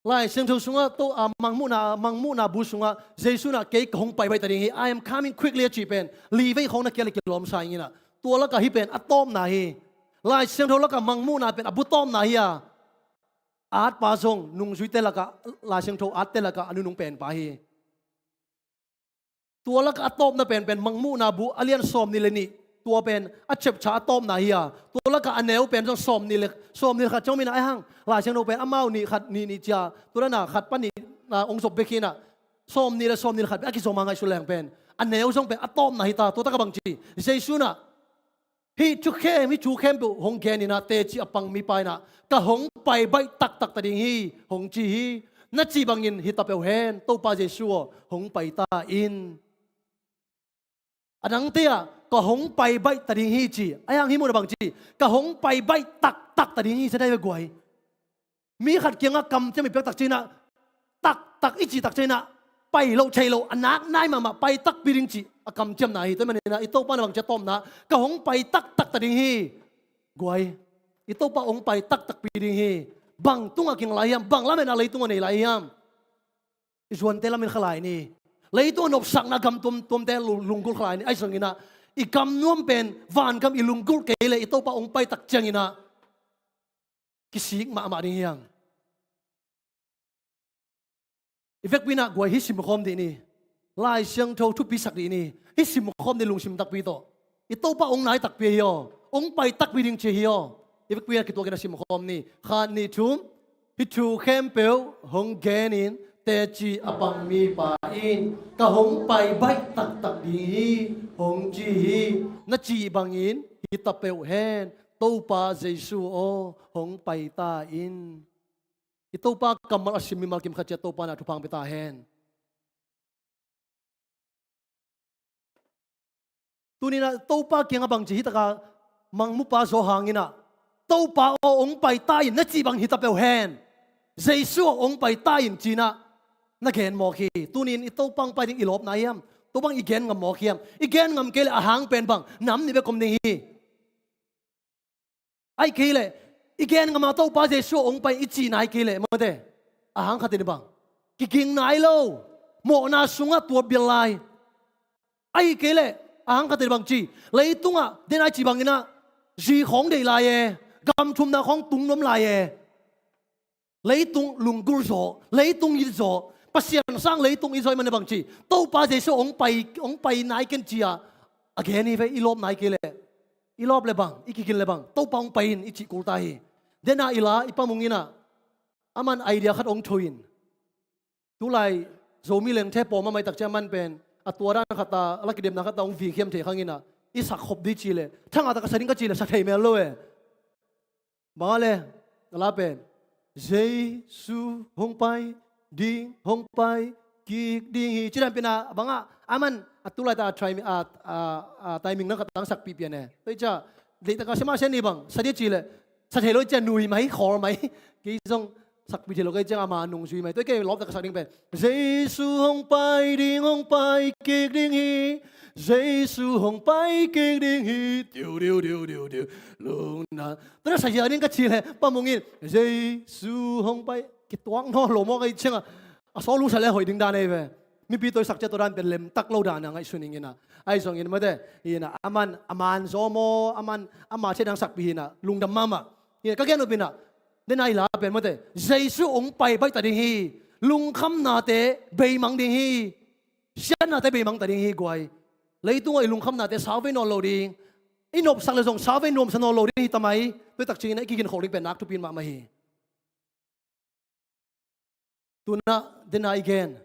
Lai Siangtho sungah, to, a, Mangmuhna, Mangmuhna bu sungah Jesu in ah, "Kei ka hong pai baih ta ding hi, I am coming quickly," a cih pen li vei khawng na kia le kilawm sa ing inah. Tua lakah hih pen a tawpna hi. Lai Siangtho lakah Mangmuhna pen a bu tawpna hi a, atpa zong nungzuite lakah, Lai Siangtho atte lakah a nunung penpa hi. Tua lakah a tawpna penpen Mangmuhna bu a lian sawmnih le nih, tua pen a chapter a tawpna hi a, tua lakah a neu pen zong sawmnih le, sawmnih le khat ciang om inah, ahih hang Lai Siangtho pen amau nih khat nih nih ci a, tua dan a khat pan nih na hong zop bek hi inah, sawmnih le sawmnih le khat pen a kizom a ngaihsut leng pen a neu zong pen a tawpna hi ta. Tua takah bang ci? Jesu in ah, "Hih thu khem, hih thu khempeuh hong gen inah teci a pang mipa in ah, 'Ka hong pai baih taktak ta ding hi,' hong ci hi. Na cih bangin hi ta peuh hen, Topa Jesu aw, hong pai ta in." A dangte ah, "Ka hong pai baih ta ding hi," ci. Ahih hang hih mun ah bang ci? "Ka hong pai baih taktak ta ding hi," ci a dai ve guai. Mi khat kiangah kamciam i piak tak ciangin ah, taktak i cih tak ciangin ah, pai loh theih loh, a nak nai mahmah, pai takpi ding cih a kamciamna hi. Tua ahih manin ah i Topa in ah bang ci a tawpna, "Ka hong pai taktak ta ding hi." Guai, i Topa hong pai taktakpi ding hi. Bang tungah kinga lai hiam? Bang lametna leitungah nei lai hiam? I zuante lamin kha lai ni. Leitungah nopsakna gam tuamtuamte lu-, lunggulh kha lai ni. Ahi zongin ah i gam nuam pen vangam i lunggulh kei leh i Topa hong pai tak ciangin ah kisik mahmah ding hi hang. I vekpi in ah guai, hih simkhawm dih ni. Lai Siangtho thupisak dih ni. Hih simkhawm dih lungsim takpi tawh. I Topa hong nai takpi hi aw. Hong pai takpi ding ci hi aw. I vekpi in ah kituakin ah simkhawm ni. Khat, nih, thum. "Hih thu khempeuh hong genin teci a pang mipa in, 'Ka hong pai baih taktak ding hi,' hong ci hi. Na cih bangin hi ta peuh hen, Topa Jesu aw, hong pai ta in." I Topa kammal a sim mimal kim khat ciat Topa in ah thupha hong pia ta hen. Tuni-in ah Topa kiangah bang ci, hih takah Mangmupa zaw hangin ah, "Topa aw, hong pai ta in, na cih bang hi ta peuh hen. Jesu aw, hong pai ta in," ci-in ah na gen mawk hi. Tuni-in i Topa hong pai ding i lawp nai hiam? Topa hong i gen ngam mawk hiam? I gen ngam kei leh a hang pen bang, nam nih bek om ding hi. Ahih kei leh i gen ngam a, "Topa Jesu hong pai in," i cih nai kei leh, mate, a hang khatin bang, kiging nai lo, mawhna sungah tuat bial lai. Ahih kei leh a hang khatin bang ci, leitungah denai cih bangin ah zi khawng deih lai e, gam thumna khawng tung nuam lai e. Leitung lunggulh zaw, leitung it zaw, Pasian sang leitung it zaw ahih manin bang ci, "Topa Jesu hong pai, hong pai nai ken," ci-a a gen hi ve. I lawp nai kei leh, i lawp leh bang, i kigin leh bang, "Topa hong pai in," i cih kul ta hi. Denai i la, i Pa Mung in ah, aman idea khat hong thoh in, tulai Zomi lengthe pawm a mai tak ciang a man pen a tua dan khat a la kidemna khat a hong vikhiam thei khang in ah, i sak khop ding ci leh, thangah tak a sa ding ka ci leh sa thei mel lo e. Bang a le, a la pen Jesu hong pai ding, hong pai kik ding hi, ci dan pen a bang a, a man a tu laitak a try mi a, a, a timing na khat a hong sakpih pian e. Tua hi ciang deihtak a sia mah sia ni bang sa ding ci leh sa thei lo hi ciang nui mai, khawl mai. Kei zong sakpih thei lo ka hih ciang ama nungzui mai. Tua hi kei lawptak ka sak ding pen Jesu hong pai ding, hong pai kik ding hi. Jesu hong pai kik ding hi. Diu, diu, diu, diu, diu. Lungna. Tua na sa hia ding ka ci leh Pa Mung in Jesu hong pai, kituak nawn lo maw ka hih ciang a, a sawl lungsa leh hoih ding dan ei ve. Mipi tawh i sak ciang tua dan pen lemtak lo dan a ngaihsun ing in ah. Ahi zongin mate, hi in ah, a man, a man zaw maw, a man, ama ciat dang sakpih hi in ah, lungdam mahmah. Hi in ah, ka gen up in ah, den a i la pen mate, Jesu hong pai baih ta ding hi. Lungkhamnate beimang ding hi. Siatnate beimang ta ding hi guai. Leitung ah i lungkhamnate sau vei nawn lo ding. I nopsak leh zong sau vei nuamsa nawn lo ding hi ta mai. Tua hi tak ciangin ah i kikin khawh ding pen nak thupi in mahmah hi. Tu in ah, den a i gen,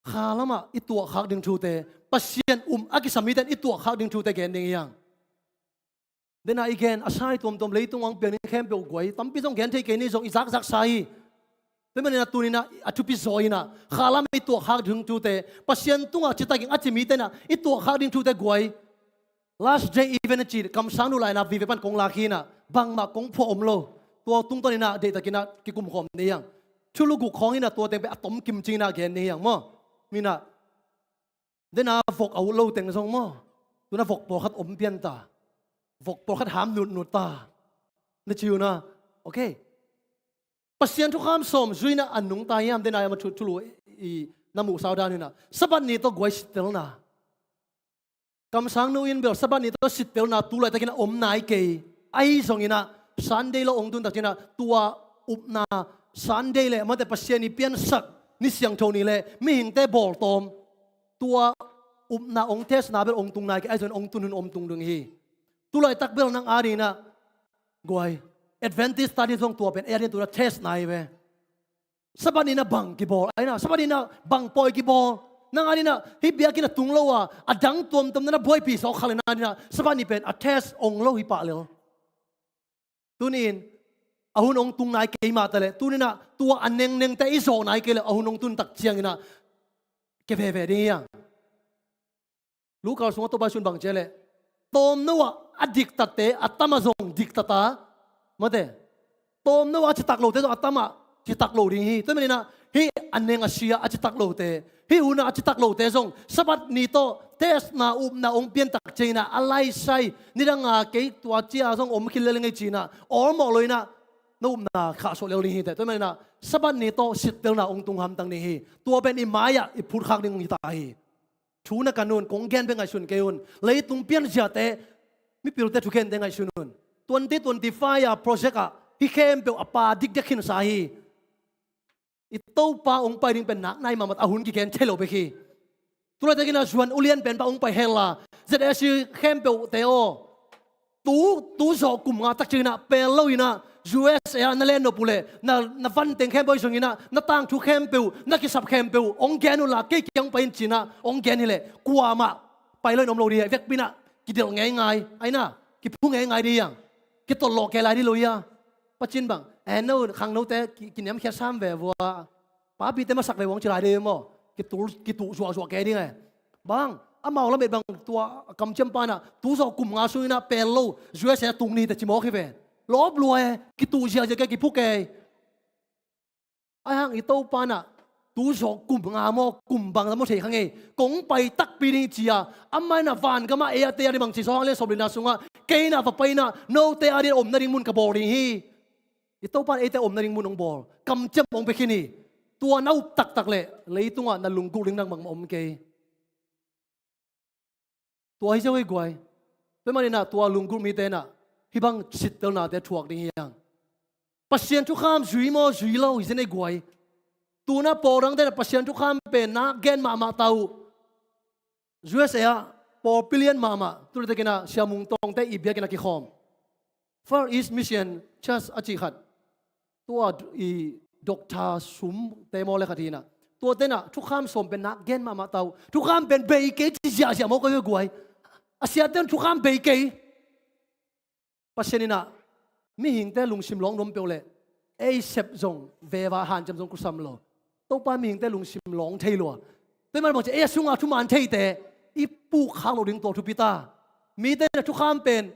kha lamah i tuahkhak ding thute, Pasian um a kisam mite in i tuahkhak ding thute gen ding hi hang. Den a i gen, a sai tuamtuam leitung a hong piang ding khempeuh guai, tampi zong gen thei kei ni zong i zakzak sa hi. Tua hi manin ah tu in ah, a thupi zaw in ah, kha lamah i tuahkhak ding thute, Pasian tungah citakin a ci mite in ah i tuahkhak ding thute guai. Last day event a ci, kamsangnu laina vive pan kong lak hi in ah, bangmah kong phuah om lo. Tua tungtawn in ah deihtakin ah kikum khawm ni hi hang. Thulu guk khawng in ah tua teng pen a tom kimcing in ah gen ni hi hang maw. Hi in ah, den a vok a ut lo teng zong maw, tu in ah vok pawlkhat om pian ta. Vok pawlkhat ham nutnut ta. Na ci uh na, okay. Pasian thukham sawm zui in ah a nungta hiam, den a i a ma thu-, thulu i na muhsa uh dan hi in ah, Sabbath ni tawh guai sittelna. Kamsangnu in bel Sabbath ni tawh sittelna tu laitakin a om nai kei. Ahi zongin ah Sunday lo hong tun tak ciangin ah tua upna, Sunday leh mate Pasian i piansak ni siangtho ni leh mihingte bawltawm, tua upna hong testna bel hong tung nai kei. Ahi zongin hong tun hun om tung ding hi. Tu laitak bel nang a dingin ah guai, Adventist ta ding zong tua pen ei a dingin tu in ah test nai ve. Sabbath ni in ah bang kibawl, ahi in ah, Sabbath ni in ah bang pawi kibawl. Nang a dingin ah hih biakinn a tung lo a, a dang tuamtuam na na buaipih sawk khak leh nang a dingin ah Sabbath ni pen a test ong lo hi pah lel. Tuni in a hun ong tung nai kei mah ta leh, tuni in ah tua a nengnengte i zawh nai kei leh, a hun ong tun tak ciangin ah kia veve ding hi hang. Luka sungah Topa Zeisu in bang ci hiam cih leh, tawmno ah a diktatte a tamah zong diktat a, mate, tawmno ah a citak lote zong a tamah citak lo ding hi. Tua hi manin ah hih a neng a sia a citak lote, hih hun ah a citak lote zong Sabbath ni tawh testna upna hong pian tak ciangin ah a laisai, nidang a kei tua ci-a zong om khin lel ing ei ci-in ah awlmawh lo in ah na upna khahsuah lel ding hi teh. Tua hi manin ah Sabbath ni tawh sittelna hong tung hamtang ding hi. Tua pen i mai-ah i phutkhak ding hi ta hi. Thu na kan un, kong gen bek ngaihsun kei un. Leitung pianziate, mipilte thukhente ngaihsun un. Twenty twenty-five a project ah hih khempeuh a pa dikdek khinsa hi. I Topa hong pai ding pen nak nai mahmah, a hun kigen thei lo bek hi. Tu laitakin ah Zuan Ulian pen pa hong pai hel a, Z S C khempeuhte aw. Tu, tu zawh kum nga tak ciangin ah pel lo in ah, U S A ah na len nop uh leh, na, na van teng khempeuh zongin ah, na tangthu khempeuh, na kisap khempeuh hong gen unla, kei kiang hong pai in ci-in ah hong gen hi leh, kuamah pai lo in om lo ding hi. Vekpi in ah kidelh ngeingai, ahi in ah kiphu ngeingai ding hi hang. Kitawlh lawh kei lai ding lo hi a. Pa Cin bang, eh, no, khangnote ki, kiniamkhiat sam ve vua. Papite masak ve vua hong ci lai ding maw. Kitul, kituh zuahzuah kei ding e. Bang, amau lamet bang tua kamciam pa in ah, tu zawh kum nga sung in ah pel lo, U S A tung ni teh ci mawk hi ve. Lawp lua e, kituh ziahziah kei, kiphu kei. Ahi hang i Topa in ah, tu zawh kum nga maw, kum bangzah maw thei kha ngei. Kong pai takpi ding ci a, amah in ah van gamah ei a tei a ding bang ci, Johan lian sawm le lina sungah, kei in ah va pai in ah, note a ding om nading mun ka bawl ding hi. I Topa in eite om nading mun hong bawl, kamciam hong pia khin hi. Tua na up taktak leh, leitungah na lunggulh ding nang bangmah om kei. Tua hi ziau hi guai. Tua hi manin ah tua lunggulh mite in ah hih bang sittelnate thuak ding hi hang. Pasian thukham zui maw, zui lo, hi zen ei guai. Tu in ah pawlrangte in ah Pasian thukham pen nak gen mahmah ta uh. U S A ah pawl pilian mahmah, tu laitakin ah Sia Mung Tawngte i biakinn ah kikhawm. Far East Mission Church a cih khat. Tua i Doctor sum te maw le khat hi inah, tuate inah thukham sawm pen nak gen mahmah ta uh. Thukham pen bei kei ci ziahziah maw ka hi guai. A siate in thukham bei kei. Pasian inah mihingte lungsim lawng nuam peuh leh ei sep zong veva hanciam zong kusam lo. Topa mihingte lungsim lawng thei lua. Tua ahih manin bangci ei a sunga thuman theite i pukkhak loh ding tua thupi ta. Mite inah thukham pen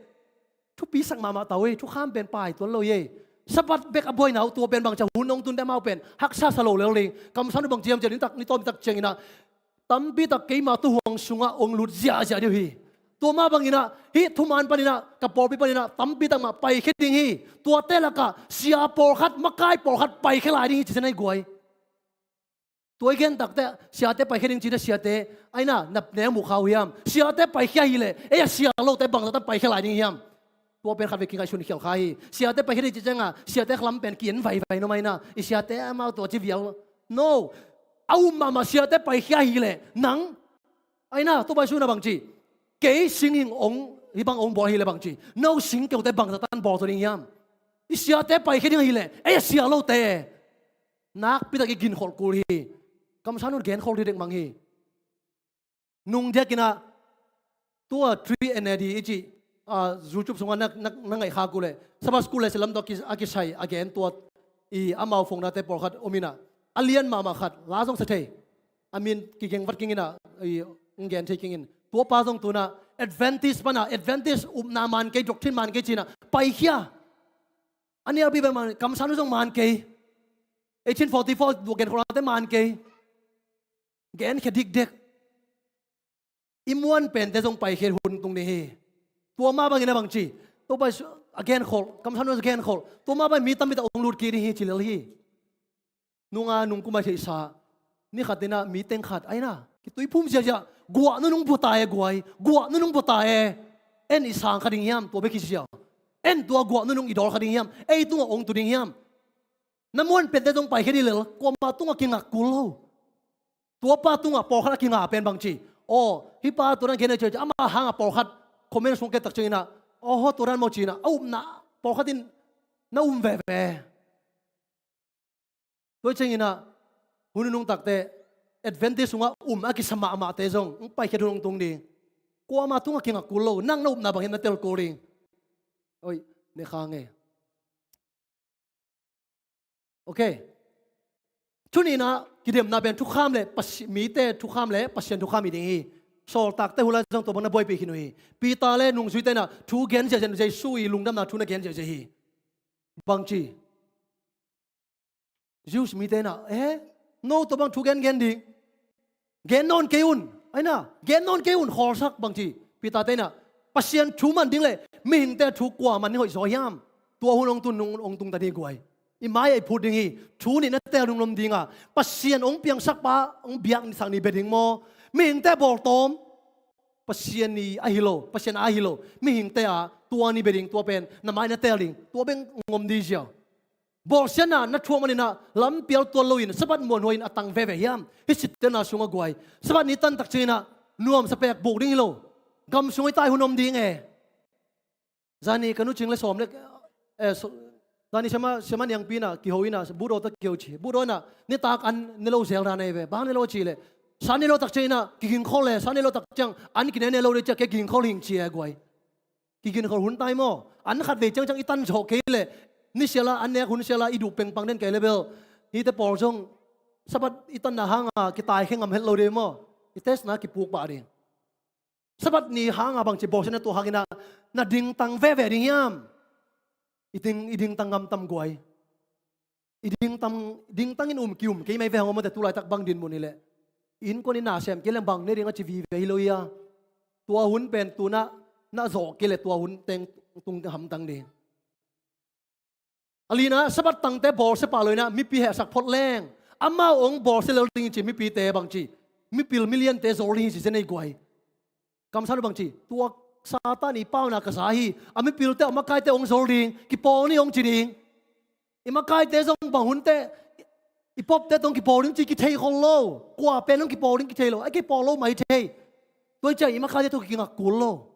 thupisak mahmah ta uh ei, thukham pen pai tuan lo ei. Sabbath bek a buaina uh tua pen bangci a hun hong tunte amau pen haksa sa lo lel ding. Kamsang uh bangci hiam cih leh ni tak ni tawm tak ciang inah tampi tak keima tuuhuang sungah hong lut ziahziah ding uh hi. Tua mah bang inah hih thuman pan inah ka pawlpi pan inah tampi tak mah paikhia ding hi. Tuate lakah sia pawlkhat, makai pawlkhat paikhia lai ding hi ci zen ahi guai. Tua i gen takte siate paikhia ding ci inah siate a inah na neu muh kha uh hiam? Siate paikhia hi leh ei a sia lote bangzah tan paikhia lai ding hiam? Tua pen khat vei kingaihsun khial kha hi. Siate paikhia ding ci ciangah siate lam pen ki-en vaivai nuam a inah i siate amau tua ci vial. No. A um mahmah siate paikhia hi leh nang a inah Topa Jesu inah bangci, kei singing ong hih bang ong bawl hi leh bangci, no singkeute bangzah tan bawl zaw ding hiam? I siate paikhia ding hi leh ei a sia lote nakpi tak i ginkholh kul hi. Kamsang un genkhol ding dekmang hi. Nung diak inah tua three N A D i cih, ah, YouTube sungah na, na, na ngaih khak uh leh Sabbath School lesson lam tawh a ki, a kisai a gen tua i amau phone nate pawlkhat om inah a lian mahmah khat la zong sa thei. A min kigeng vat keng inah i hong gen thei keng in. Tuapa zong tu inah Adventist pan ah Adventist upna man kei, doctrine man kei ci inah paikhia. A nialpi pen man, kamsang uh zong man kei. Eighteen forty-four tua genkholhnate man kei. Genkhia dikdek. I muan pente zong paikhia hun tung ding hi. Tua mah bang inah bangci, Topa Jesu a genkholh, kamsang uh a genkholh, tua mah bang mi tampi tak hong lut kik ding hi ci lel hi. Nunga nung kum a i theihsa ni khat inah mi teng khat a inah kituiphum ziahziah, guah nunung bua ta e guai, guah nunung bua ta e. En i sang kha ding hiam? Tua bek hi ziau. En tua guah nunung i dawl kha ding hiam? Ei tungah hong tu ding hiam? Na muan pente zong paikhia dih lel, kuama tungah kingak kul lo. Tuapa tungah pawlkhat a kinga pen bangci, aw, hih pa tua dan gen a ci, ama hangah pawlkhat comment sung ket tak ciang inah, aw, tua dan maw ci inah a upna pawlkhat in na um veve. Tua ciang inah hun nunung takte Adventist sungah um a kisa mahmahte zong hong paikhiat hun hong tung ding. Kuama tungah kingak kul lo, nang na upna bang hiam na tel kul ding. Oi, ne kha nge. Ok. Thu nihna kidemna pen thukham le Pasi-, mite thukham le Pasian thukham hi ding hi. Sawltakte hun lai zong tua bang na buaipih khin uh hi. Peter le nungzuite inah thu gen ziahziah, Jesu i lungdamna thu na gen ziahziah hi. Bangci, Jews mite inah, eh, no tua bang thu gen gen ding. Gen nawn kei un, a inah, gen nawn kei un, khawlsak bangci. Peter-te inah, Pasian thu man ding le mihingte thu kua man ding hoih zaw hiam? Tua hun hong tun nung hong tung ta ding guai. I mai-ah i phut ding hi. Thu nih na tel nung lom ding a, Pasian hong piangsak pa hong biaksak ni bia ding maw? Mihingte bawltawm, Pasian ni ahi lo, Pasian a ahi lo, mihingte a tua ni bia ding, tua pen na mai na tel ding, tua beng ngom ding ziau. Bawlsiatna na thuak manin ah lampial tuan loin Sabbath muanhuai in a tang veve hiam? Hih sittelna sungah guai, Sabbath ni tan tak ciangin ah nuamsa pek buk ding hi lo. Gam sungah i tai hun om ding e. Zani ka nu Cing le Sawm le, eh, so-, zani siama, siama Niangpi in ah kiho in ah, Budo tawh kiho ci. Budo in ah nitak an ne lo zel dan ahi ve. Bang ne lo cih leh, sa ne lo tak ciangin ah kigingkhol e, sa ne lo tak ciang an kine ne lo ding ci a, kei gingkhol hing ci e guai. Kigingkhol hun tai maw? An khat vei ciangciang i tan zawh kei leh, ni sial a, an nek hun sial a i duh pengpang den kei leh bel, hihte pawl zong Sabbath i tanna hanga kitaikhia ngam het lo ding maw? I testna kipuk pah ding. Sabbath ni hanga bangci bawlsiatna tuah hangin ah na dingtang veve ding hiam? I ding, i dingtang ngam tam guai. I dingtang, dingtangin um, ki-um kei mai ve hang om a, te tu laitak bang dinmun hi leh, innkuan in na sem kei leng bang ne ding a ci vive hi lo hi a. Tua hun pen tu-in ah na zawh kei leh tua hun teng tung hamtang ding. A lina, Sabbath tangte bawlsia pah lo in ah mipi hehsak phot leng, amau hong bawlsia lel ding ci mipite bangci, mipil miliante zol ding hi ci zen ei guai. Kamsang lo bangci, tua Satan i pauna ka za hi. A mipilte, a makaite hong zol ding, kipawl ni hong ci ding. I makaite zong bang hunte, i popte tawh hong kipawl ding ci kithei khol lo. Kua pen hong kipawl ding kithei lo. A kipawl lo mah hi thei. Tua hi ciang i makaite tawh kingak kul lo.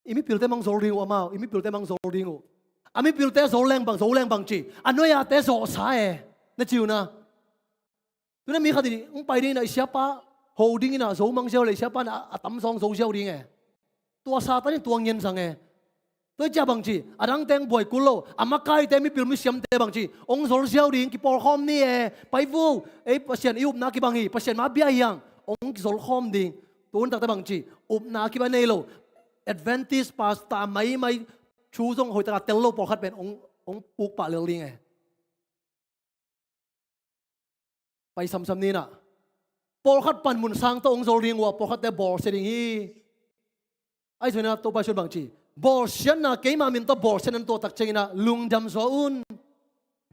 I mipilte mang zol ding uh amau, i mipilte mang zol ding uh. A mipilte zo leng bang, zo leng bang ci. A nuai-ate zawhsa e. Na ci uh na. Tu-in a mi khat in hong pai ding in ah, i siapa ho ding in ah, zo mang ziau leh i siapa in ah a tam sawng zo ziau ding e. Tua Satan in tua ngen zang e. Tua hi ciang bang ci, a dangte hong buai kul lo, a makaite, mipil misiamte bang ci, hong zol ziau ding, kipawlkhawm ni e, pai vo, ei Pasian, i upna kibang hi, Pasian ma bia hi hang, hong kizolkhawm ding. Tun takte bang ci, upna kiba nei lo, Adventist pastor maimai, thu zong hoih taka tel lo pawlkhat pen hong, hong puk pah lel ding e. Pai samsam ni in ah. Pawlkhat panmun sang tawh hong zol ding uh a, pawlkhatte bawlsia ding hi. Ahi zongin ah Topa Jesu in bang ci, bawlsiatna, keima min tawh bawlsiatna na tuah tak ciangin ah lungdam zaw un.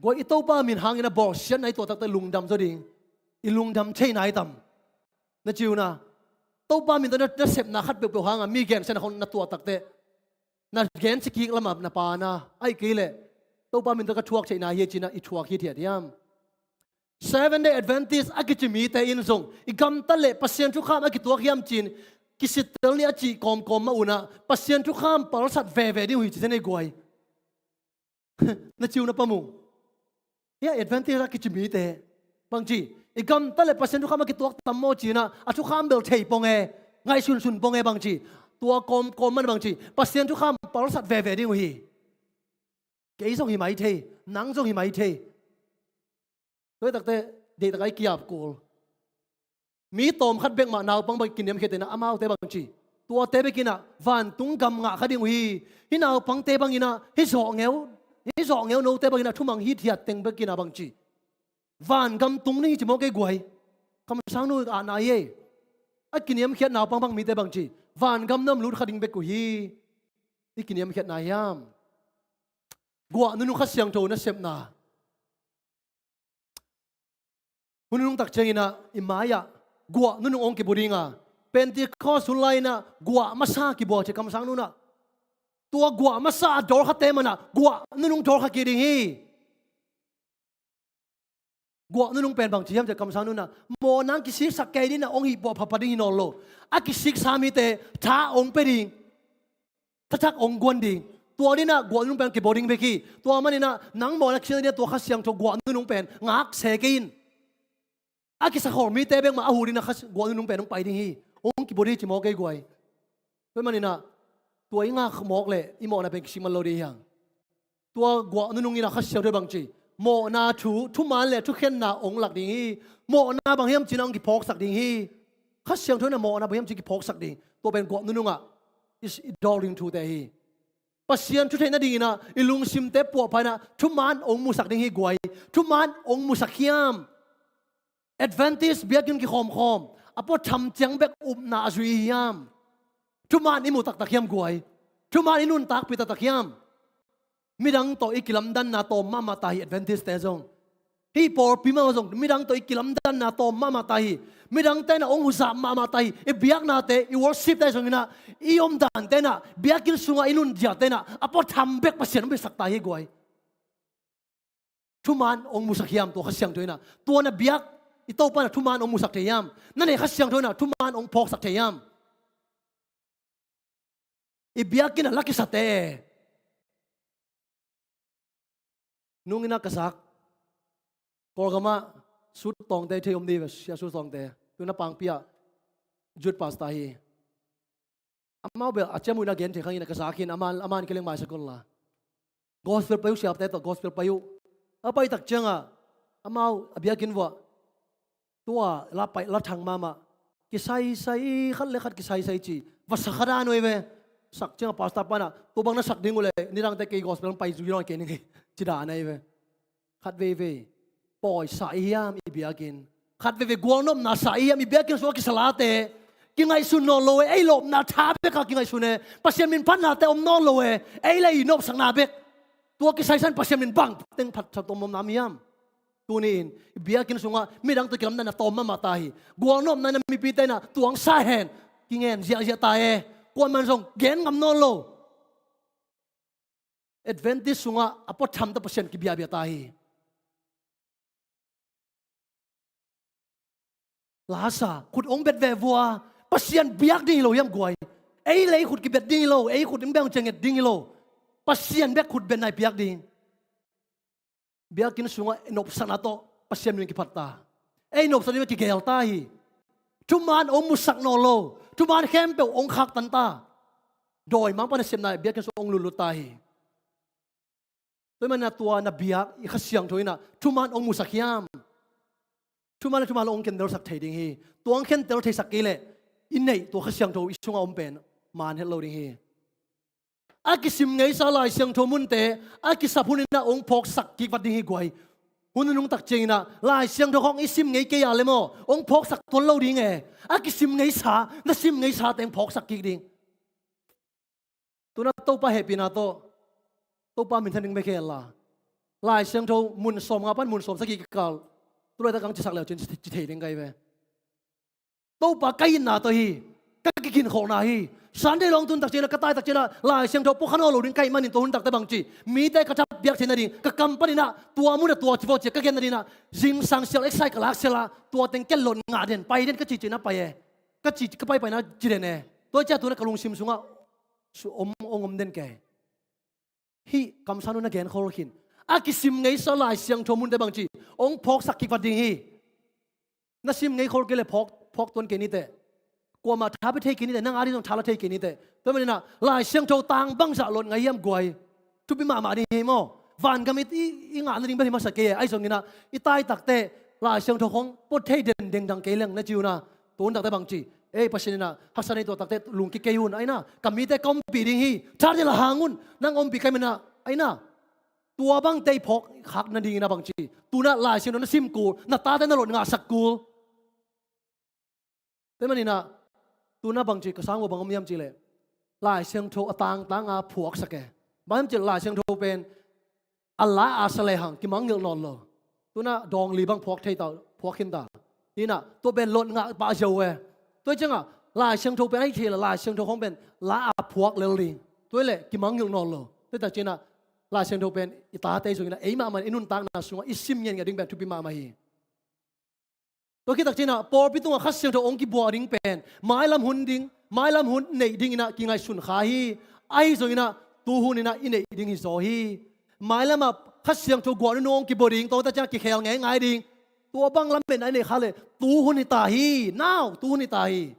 Guai, i Topa min hangin ah bawlsiatna i tuah takte lungdam zaw ding. I lungdam thei nai tam? Na ci uh na. Topa min tawh na, na sepna khat peuhpeuh hangah mi gensiatna khong na tuah takte, na gensia kik lamah na pan a, ahih kei leh Topa min tawh ka thuak theihna hi ci-in ah i thuak hithiat hiam? Seventh Day Adventist a kici mite in zong i gamtat leh Pasian thukham a kituak hiam ci-in kisittel ni a cih kawmkawm mah un ah, Pasian thukham palsat veve ding uh hi ci zen ei guai. Na ci uh na pam uh. Hia Adventist a kici mite bang ci, i gamtat leh Pasian thukham a kituak tam maw ci-in ah, a thukham bel thei pong e, ngaihsunsun pong e bang ci. Tua kawmkawm mah in bang ci, Pasian thukham palsat veve ding uh hi. Kei zong hi mai thei, nang zong hi mai thei. Tua hi takte, deih takah i ki-ap kul. Mi tawm khat bek mah naupang bang kiniamkhiat in ah, amaute bang ci, tuate bek in ah vantung gam ngah kha ding uh hi. Hih naupangte bang in ah, hih zawhngeu, hih zawhngeu note bang in ah thumang hithiat teng bek in ah bang ci, vangam tung ding hi ci maw kei guai. Kamsangnu ahna hi ei. A kiniamkhiat naupang bang mite bang ci, vangam na om lut kha ding bek uh hi. I kiniamkhiatna hiam? Guah nunung Kha Siangtho na sepna. Hun nunung tak ciangin ah i mai-ah guah nunung hong kibua ding a, Pentecost hun lai-in ah guah masa kibua ci, kamsangnu in ah. Tua guah masa a dawlkhate man ah guah nunung dawlkha kik ding hi. Guah nunung pen bang ci hiam ci, kamsangnu in ah, mawhna hong kisiksak kei ding in ah hong hih puahpha pha ding hi nawn lo. A kisiksa mite tha hong pia ding. Thathak hong guan ding. Tua ding in ah guah nunung pen kibua ding bek hi. Tua manin ah nang mawhna kisik ding in ah tua Kha Siangtho guah nunung pen ngak se kei in. A kisakholh mite bek mah a huh ding in ah Kha Si-, guah nunung pen hong pai ding hi. Hong kibua ding hi ci maw kei guai. Tua manin ah tua i ngak mawk leh i mawhna pen kisik man lo ding hi hang. Tua guah nunung in ah Kha Siangtho bang ci, mawhna thu, thuman leh thukhenna hong lak ding hi. Mawhna bang hiam ci-in ah hong kiphawksak ding hi. Kha Siangtho in ah mawhna bang hiam ci-in kiphawksak ding. Tua pen guah nunung ah i, i dawl ding thute hi. Pasian thu theih nading in ah i lungsimte puahpha in ah thuman hong musak ding hi guai. Thuman hong musak hiam? Adventist biakinn kikhawmkhawm a, pua tham ciang bek upna a zui hiam? Thuman i mu taktak hiam guai? Thuman i nuntakpih taktak hiam? Midang tawh i kilamdanna tawm mahmah ta hi Adventist-te zong. Hih pawlpi mah zong midang tawh i kilamdanna tawm mahmah ta hi. Midangte in ah hong huzap mahmah ta hi. I biaknate, i worship-te zong in ah, i omdante in ah, biakinn sungah i nunziate in ah, a pua tham bek Pasian hong piaksak ta hi guai. Thuman hong musak hiam tua Kha Siangtho in ah? Tua na biak i Topa in ah thuman hong musak thei hiam? Na neih Kha Siangtho in ah thuman hong phawksak thei hiam? I biakinn ah la kisate. Nung in ah ka zak Kawlgam ah Sut Tawngte thei om ni ve, Sia Sut Tawngte. Tu-in ah Pangpi ah youth pastor hi. Amau bel a ciamnuihna gen thei khang in ah ka zak in, aman, aman kileng maisak un la. Gospel pai uh, siapte tawh gospel pai uh. A pai tak ciangah amau a biakinn vuah tua la pai, la thang mahmah. Kisaisai, khat le khat kisaisai ci. Va sa kha dan uh hi ve. Sak ciangah pastor pa in ah, tua bang na sak ding uh leh nidangte kei gospel pai zui nawn kei ning ei, ci dan ahi ve. Khat veivei, pawi sa i hiam i biakinn? Khat veivei, gualnopna sa i hiam i biakinn sungah? Kisalate kingaihsun nawn lo e, ei lawpna tha bek a kingaihsun e. Pasian minphatnate om nawn lo e, ei le i nopsakna bek. Tua kisaisan Pasian min bang teng phatsak tawm om nam hiam? Tuni-in i biakinn sungah midang tawh kilamdanna tawm mahmah ta hi. Gualnopna in ah mipite in ah tuang sa hen, kingen ziahziah ta e. Kuaman zong gen ngam nawn lo. Adventist sungah a pua tham tawh Pasian kibiahbiah ta hi. Lasa khut hong bet ve vua, Pasian biak ding hi lo hiam guai? Ei le ei khut kibet ding hi lo, ei khut in beng ciang nget ding hi lo. Pasian bek khutbetna i piak ding. Biakinn sungah nopsakna tawh Pasian min kiphat ta. Ei nopsak ding kigel ta hi. Thuman hong musak nawn lo. Thuman khempeuh hong khaktan ta. Dawimangpa nasepna biakinn sungah hong lutlut ta hi. Tua ahih manin ah tua na biak i Kha Siangtho in ah thuman hong musak hiam? Thuman le thuman hong kentelsak thei ding hi. Tua hong kentel theisak kei leh i neih tua Kha Siangtho i sungah om pen man het lo ding hi. A kisim ngeisa Lai Siangtho munte a kisap hun in ah hong phawksak kik vat ding hi guai. Hun nunung tak ciangin ah Lai Siangtho khawng i sim ngei kei a le maw, hong phawksak tuan lo ding e. A kisim ngeisa, na sim ngeisa teng phawksak kik ding. Tuna Topa hehpihna tawh Topa minthan ding bek hi la, Lai Siangtho mun sawmnga pan mun sawmsagih kikal, tulaitak kang cisak leu cin ci thei ding kai ve. Topa ka itna tawh hi, ka kiginkholhna hi. Sunday lawng tun tak ciangin ah ka tai tak ciangin ah Lai Siangtho pua kha nawn lo ding ka hih manin tua hun takte bangci mite ka thapiak theih nading ka kam panin ah tua mun ah tua ci vawh ci-a ka gen nading ah zingsang sial exercise ka lak sial ah tua teng ken lot ngah den, pai den ka cih ciangin ah pai e. Ka cih ka pai pai na ci den e. Tua ciang tuna ka lungsim sungah su om, om, om den kei. Hih kamsang nu na genkhol khin. A kisim ngeisa Lai Siangtho munte bangci hong phawksak kik vat ding hi. Na sim ngeikhol kei leh phawk, phawk tuan kei ni teh. Kuamah tha pia thei kei ni teh, nang a ding zong tha la thei kei ni teh. Tua manin ah Lai Siangtho tang bangzah lot ngah hiam guai? Thupi mahmah ding hi maw? Vangam i, i, i ngah nading bel hi masa kei e. Ahi zongin ah i tai takte Lai Siangtho khawng pua thei den dengdang kei leng na ci un ah, tua hun takte bangci, ei, Pasian in ah haksa nei tua takte lungkia kei un, ahi na, ka mite ka ompih ding hi. Thate la hang un, nang ompih ka hih manin ah, ahi na, tua bangte i phawk khak nadingin ah bangci, tuna Lai Siangtho na sim kul, na tate na lot ngahsak kul. Tua manin ah tuna bangci ka sang uh bang om hiam cih leh Lai Siangtho a tangtang a phuaksak e. Bang hiam cih leh Lai Siangtho pen a la a sa lehang kimangngilh nawn lo. Tuna dawng li bang phuak thei ta, phuak khin ta. Hi na, tua pen lot ngah pah ziau e. Tua hi ciangah Lai Siangtho pen ahi thei leh Lai Siangtho khawng pen la a phuak lel ding. Tua hi leh kimangngilh nawn lo. Tua hi tak ciangin ah Lai Siangtho pen i tate zongin ah ei mahmah in i nuntakna sungah i sim ngiatngiat ding pen thupi mahmah hi. Tua khit tak ciangin ah pawlpi tungah Kha Siangtho hong kibuak ding pen mailam hun ding, mailam hun neih dingin ah kingaihsun kha hi. Ahi zongin ah tu hun in ah i neih ding hi zaw hi. Mailam ah Kha Siangtho guah nunung hong kibua ding, tua tak ciangah kikhel ngeingai ding. Tua bang lametna i neih kha leh tu hun hi ta hi. Now tu hun hi ta hi.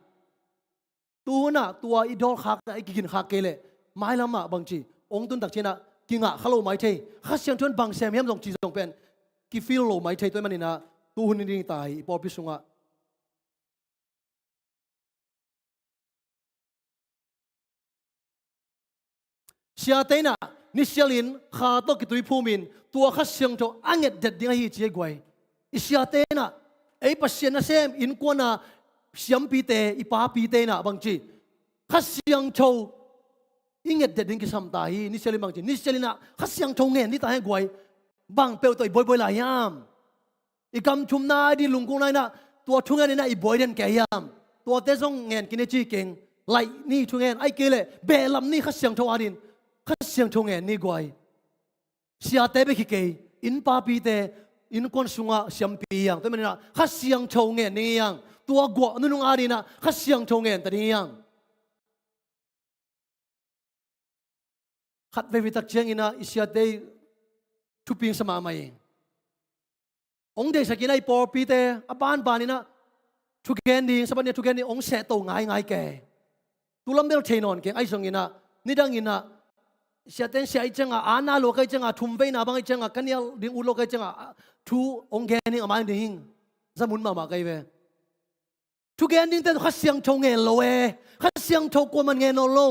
Tu hun ah tua i dawl khak, i kigin khak kei leh mailam ah bangci hong tun tak ciangin ah kingah kha lo mai thei. Kha Siangtho in bang sem hiam zong ci zong pen kifeel lo mai thei. Tua hi manin ah tu hun hi ding hi ta hi i pawlpi sungah. Siate in ah nisialin Kha tawh kituiphum in tua Kha Siangtho a ngetdet ding ahi ci hi guai. I siate in ah, ei Pasian nasem innkuan a siampite, i papite in ah bangci Kha Siangtho i ngetdet ding kisam ta hi. Nisialin bangci, nisialin ah Kha Siangtho ngen ni ta hi guai. Bang peuh tawh i buaibuai lai hiam? I gam thumna a ding lungkung nai-in ah tua thungen in ah i buai den kei hiam? Tuate zong ngen kei ni ci keng. Laih ni thungen, ahih kei leh behlap ni Kha Siangtho a ding, Kha Siangtho ngen ni guai. Siate bek hi kei, inn papite, innkuan sungah siampi hi hang. Tua hi manin ah Kha Siangtho ngen ni hi hang. Tua guah nunung a ding in ah Kha Siangtho ngen ta ding hi hang. Khat veivei tak ciangin ah i siate i thupingsa mahmah hi. Hong deihsak in ah i pawlpite a banban in ah thugen ding, Sabbath ni a thugen ding hong sehto ngaingai kei. Tu lam bel thei nawn keng, ahi zongin ah nidang in ah siate in sia ahih ciangah, a na lo ka hih ciangah, thumveina bang ahih ciangah, ka nial ding ut lo ka hih ciangah, thu hong gen ding a mai ding hing. Zamun mahmah ka hi ve. Thugen dingte Kha Siangtho ngen lo e. Kha Siangtho kuaman ngen nawn lo.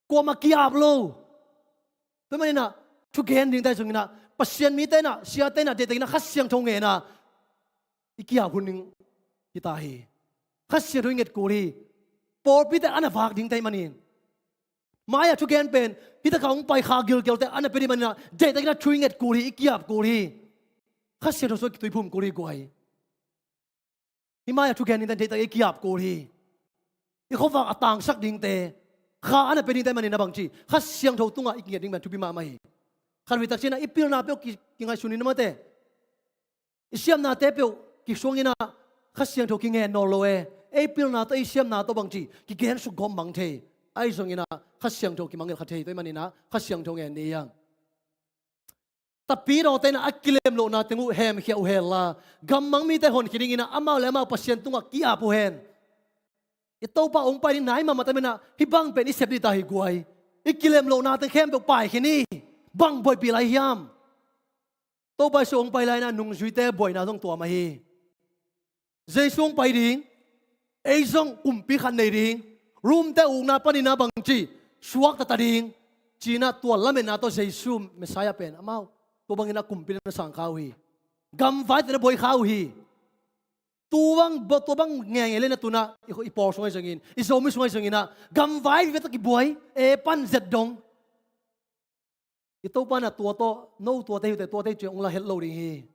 Kuamah ki-ap lo. Tua hi manin ah thugen dingte zongin ah Pasian mite in ah, siate in ah, deihtakin ah Kha Siangtho ngen a i ki-ap hun ding hi ta hi. Kha Siangtho i nget kul hi. Pawlpite a na vak dingte ahih manin. Mai-ah thugen pen hih takah hong pai Kha gilkialte a na pia ding manin ah deihtakin ah thu i nget kul hi, i ki-ap kul hi. Kha Siangtho sungah kituiphum kul hi guai. Hih mai-ah thugen dingte deihtak i ki-ap kul hi. I khuavak a tangsak dingte, Kha a na pia dingte ahih manin ah bangci, Kha Siangtho tungah i kinget ding pen thupi mahmah hi. Khat veivei tak ciangin ah i pilna peuh ki, kingaihsun in ah mate. I siamnate peuh kisuang in ah Kha Siangtho kingen nawn lo e. Ei pilna tawh, ei siamna tawh bangci kigensuk gawp mang thei. Ahi zongin ah Kha Siangtho kimangngilh kha thei, tua ahih manin ah Kha Siangtho ngen ni hiam. Tapidaw te in ah a kilem lohna teng uh hemkhia uh hen la, gammang mite hon khin dingin ah amau le amau Pasian tungah ki-ap uh hen. I Topa hong pai ding nai mahmah ta ahih manin ah hih bang pen i sep ding ta hi guai. I kilem lohna teng khempeuh paikhia ni. Bang buaipih lai hiam? Topa Jesu hong pai lai-in ah nungzuite buaina zong tuam ahi. Jesu hong pai ding, ei zong kumpi khat nei ding, Rom te ukna panin ah bangci, suakta ta ding, ci-in ah tua lametna tawh Jesu Messiah pen amau tua bangin ah kumpi na sang kha uh hi. Gamvaite na buai kha uh hi. Tua bang, tua bang ngenge le na tu-in ah i, i pawl sung ahi zongin, i Zomi sung ahi zongin ah gamvai vive tawh kibuai, ei pan zet dong. I Topa in ah tua tawh, no tuate hi uh teh, tuate hi uh ci-in hong la het lo ding hi.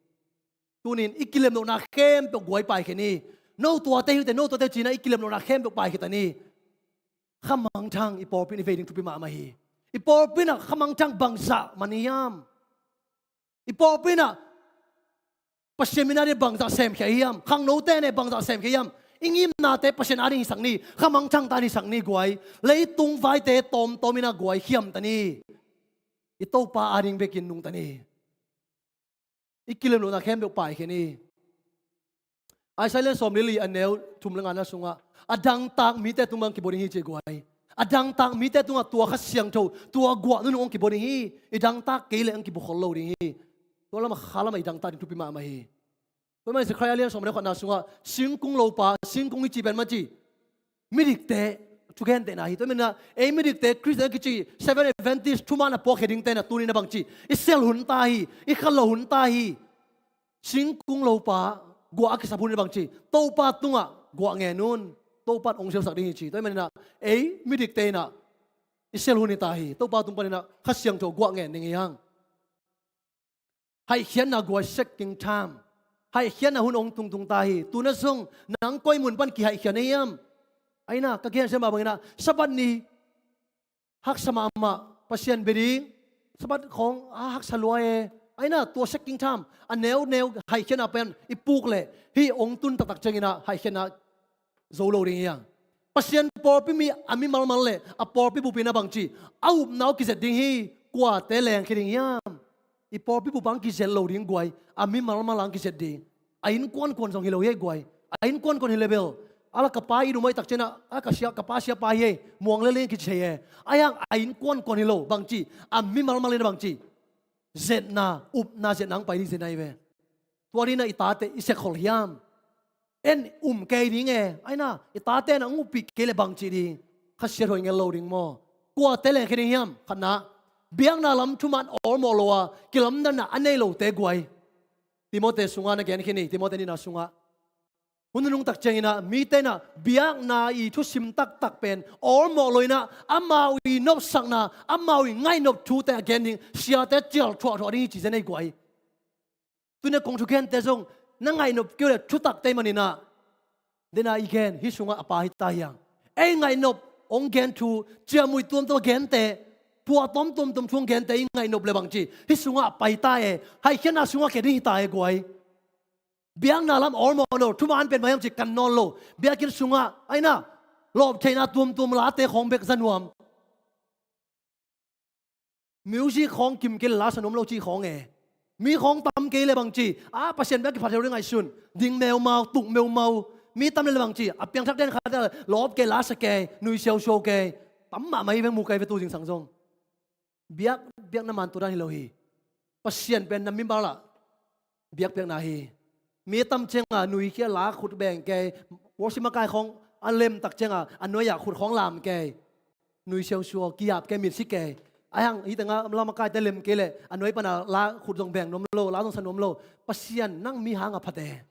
Tuni-in i kilem lohna khempeuh guai paikhia ni. No tuate hi uh teh, no tuate hi uh ci-in ah i kilem lohna khempeuh paikhia ta ni. Kha mangthang i pawlpi in i vei ding thupi mahmah hi. I pawlpi in ah kha mangthang bangzah man hiam? I pawlpi in ah Pasian min a ding bangzah semkhia hiam? Khangnote in ah bangzah semkhia hiam? I ngimnate Pasian a ding hisak ni, kha mangthangte a ding hisak ni guai. Leitung vaite tawmtawm in ah guai khiam ta ni. I Topa a ding bekin nungta ni. I kilem lohna khempeuh paikhia ni. Isaiah lian sawm le li a neu thum le ngana sungah a dangtak mite tung bang kibawl ding hi ci guai. A dangtak mite tungah tua Kha Siangtho, tua guah nunung hong kibawl ding hi. I dangtak kei leh hong kibawl khol lo ding hi. Tua lamah kha lamah i dangtak ding thupi mahmah hi. Tua ahih manin Zechariah lian sawm le khatna sungah singkung lopa, singkung i cih pen bangci, midikte thugentehna hi. Tua ahih manin ah ei midikte Khristian kici Seven Adventist thuman a puakkhia dingte in ah tuni-in ah bangci, i sel hun ta hi, i kha lo hun ta hi. Singkung lopa guah a kisap hun in ah bangci, Topa tungah guah ngen un. Topa in hong selsak ding hi ci. Tua ahih manin ah ei midikte in ah i sel hun hi ta hi. Topa tung panin ah Kha Siangtho guah ngen ding hi hang. Haihkhiatna guai, seeking time. Haihkhiatna hun hong tungtung ta hi. Tu-in ah zong nang koi mun pan kihaihkhia na hiam? Ahi na, ka gen sia mah bangin ah Sabbath ni haksa mahmah, Pasian bia ding, Sabbath khawng a haksa lua e. Ahi na, tua seeking time a neuneu haihkhiatna pen i puk leh hih hong tun taktak ciangin ah haihkhiatna zo lo ding hi hang. Pasian pawlpi mi a mimalmal le a pawlpi bup in ah bangci, a upna uh kizet ding hi. Kuate lengkhia ding hiam? I pawlpi bup hong kizet lo ding guai. A mimalmal hong kizet ding. A innkuankuan zong hi lo hi guai. A innkuankuan hi leh bel, a la ka pa i dum ahi tak ciangin ah, a ka sia, ka pa siapa hi e, muang lel ing kici hi e. Ahi hang a innkuankuan hi lo, bangci, a mimalmal in ah bangci, zetna, upna zetna hong pai ding zetna hi ve. Tua dingin ah i tate i sekkhol hiam? En um kei ding e. Ahi na, i tate in ah hong uppih kei leh bangci ding? Khasiat hoih ngen lo ding maw. Kuate lengkhia ding hiam? Khatna, biakna lam thuman awlmawh lo a, kilamdanna a nei lote guai. Timoti sungah na gen khin hi, Timoti nihna sungah. Hun nunung tak ciangin ah mite in ah biakna i thusim taktak pen awlmawh lo in ah, amau i nopsakna, amau i ngaihnop thute a gen ding, siate cial thuahthuah ding hi ci zen ei guai. Tuni-a kong thugente zong na ngaihnop kei uh leh thutak tei manin ah, dena i gen hih sungah a pa hi ta hi hang. Ei ngaihnop hong gen thu, ciamnuih tuamtuam a gente, phuahtawm tuamtuam thu hong gente i ngaihnop leh bangci, hih sungah a pai ta e. Haihkhiatna sungah kia ding hi ta e guai. Biakna lam awlmawh lo, thuman pen bang hiam cih kan nawn lo. Biakinn sungah, ahi na, lawptheihna tuamtuam late khawng bek za nuam. Music khawng kim kei leh la sa nuam lo cih khawng e. Mi khawng tam kei leh bangci, a, Pasian bek kiphat hi lo ding ngaihsun. Ding meumau, tuk meumau. Mi tam leh bangci, a piangthak den khat leh lawp kei, la sa kei, nui siausiau kei. Tam mahmah hi veng, mu kei ve tu zingsang zong. Biak, biakna man tua dan hi lo hi. Pasian pen na mimal ah biakpiakna hi. Mi tam ciangah nui khia, la khut beng kei. Worship makai khawng a lem tak ciangah a nuai-ah khut khawng lam kei. Nui siausiau, ki-ap kei, mitsi kei. Ahi hang hih tengah la makaite lem kei leh a nuai panah la khut zong beng nuam lo, la zong sa nuam lo. Pasian, nang mi hangah pha te.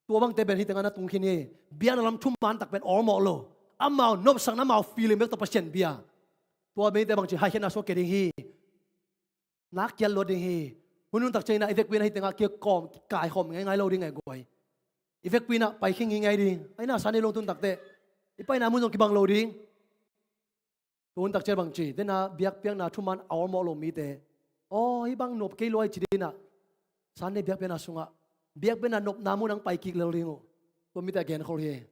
Tua bangte pen hih tengah na tung khin hi. Biakna lam thuman tak pen awlmawh lo. Amau nopsakna, amau feeling bek tawh Pasian bia. Tua mite bangci haikhiatna sungah kia ding hi. Nak kiat luat ding hi. Hun hun tak ciangin ah i vekpi in ah hih tengah kia kawm, kaikhawm ngeingai lo ding e guai. I vekpi in ah pai khin ngeingai ding. Ahi na, Sunday lungtun tak teh i paina mun zong kibang lo ding. Tun tak ciang bangci, dena biakpiakna thuman a awlmawh lo mite. Aw, hih bang nop kei lua hi ci ding in ah, Sunday biakpiakna sungah, biakpiakna nopna mun ah hong pai kik lel ding uh. Tua mite a genkhol hi.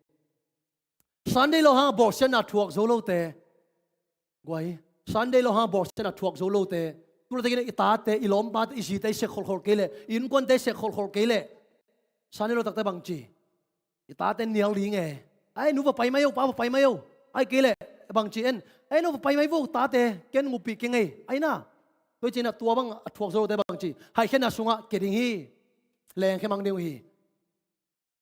Sunday lo hang bawlsiatna thuak zo lote, Guai, Sunday lo hang bawlsiatna thuak zo lote, tu laitakin i tate, i lawmpate, i zite i sek kholkhol kei leh, i innkuante i sek kholkhol kei leh, Sunday lo takte bang ci? I tate nial ding e. Ai, nu va pai mai o, pa va pai mai o. Ai kei leh bang ci en? Ai, nu va pai mai vo, tate, ken ngupih keng ei. Ai na. Tua hi cinah tua bang a thuak zo lote bang ci? Haikhiatna sungah kia ding hi. Lengkhia mang ding uh hi.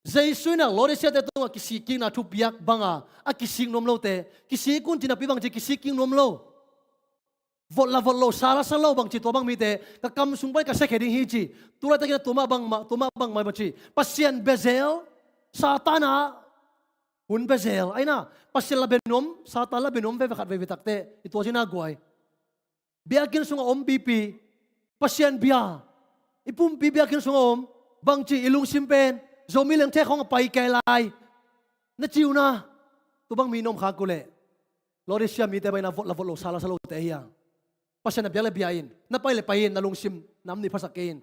Jesu inah Laodicea te tungah kisikkikna thupiak banga a kisik nuam lote, kisik un ci napi bang ci? Kisikkik nuam lo. Vot la vot lo, sa la sa lo bang ci tua bang mite, ka kam sung pan ka siakhia ding hi ci. Tu laitakin a tua mah bang mah, tua mah bang mah bang ci? Pasian bia zel, Satan a hun bia zel. Ai na, Pasian la bia nuam, Satan la bia nuam veve khat veve takte i tua cina guai. Biakinn sungah om pipi, Pasian bia, i pumpi biakinn sungah om, bang ci? I lungsim pen Zomi Lengthe khawng a pai kei lai. Na ci uh na, tua bang mi na om khak uh leh, Laodicea mite bang inah vot la vot lo, sa la sa lote hi hang. Pasian a biak le bia in, na pai le pai in, na lungsim nam nih phasak kei in.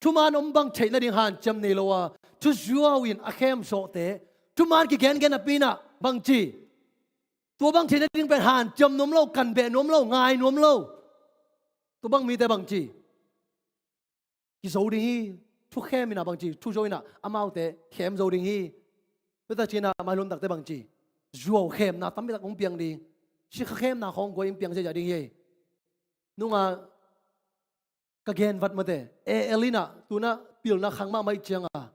Thuman om bang theih nading hanciam nei lo a, thuzuau in a khem zawhte, thuman kigengen napi inah bang ci? Tua bang theih nading pen hanciam nuam lo, kan beh nuam lo, ngai nuam lo. Tua bang mite bang ci? Kizo ding hi. Thukhem inah bang ci? Thuzo inah amaute khem zo ding hi. Tua ta cinah mailun takte bang ci? Zuau khemna tampi tak hong piang ding. Sikha khemna khawng guai in piang ziazia ding hi. Nunga ka gen vat mate, A L inah tunah pilna khang mahmah ih cianga,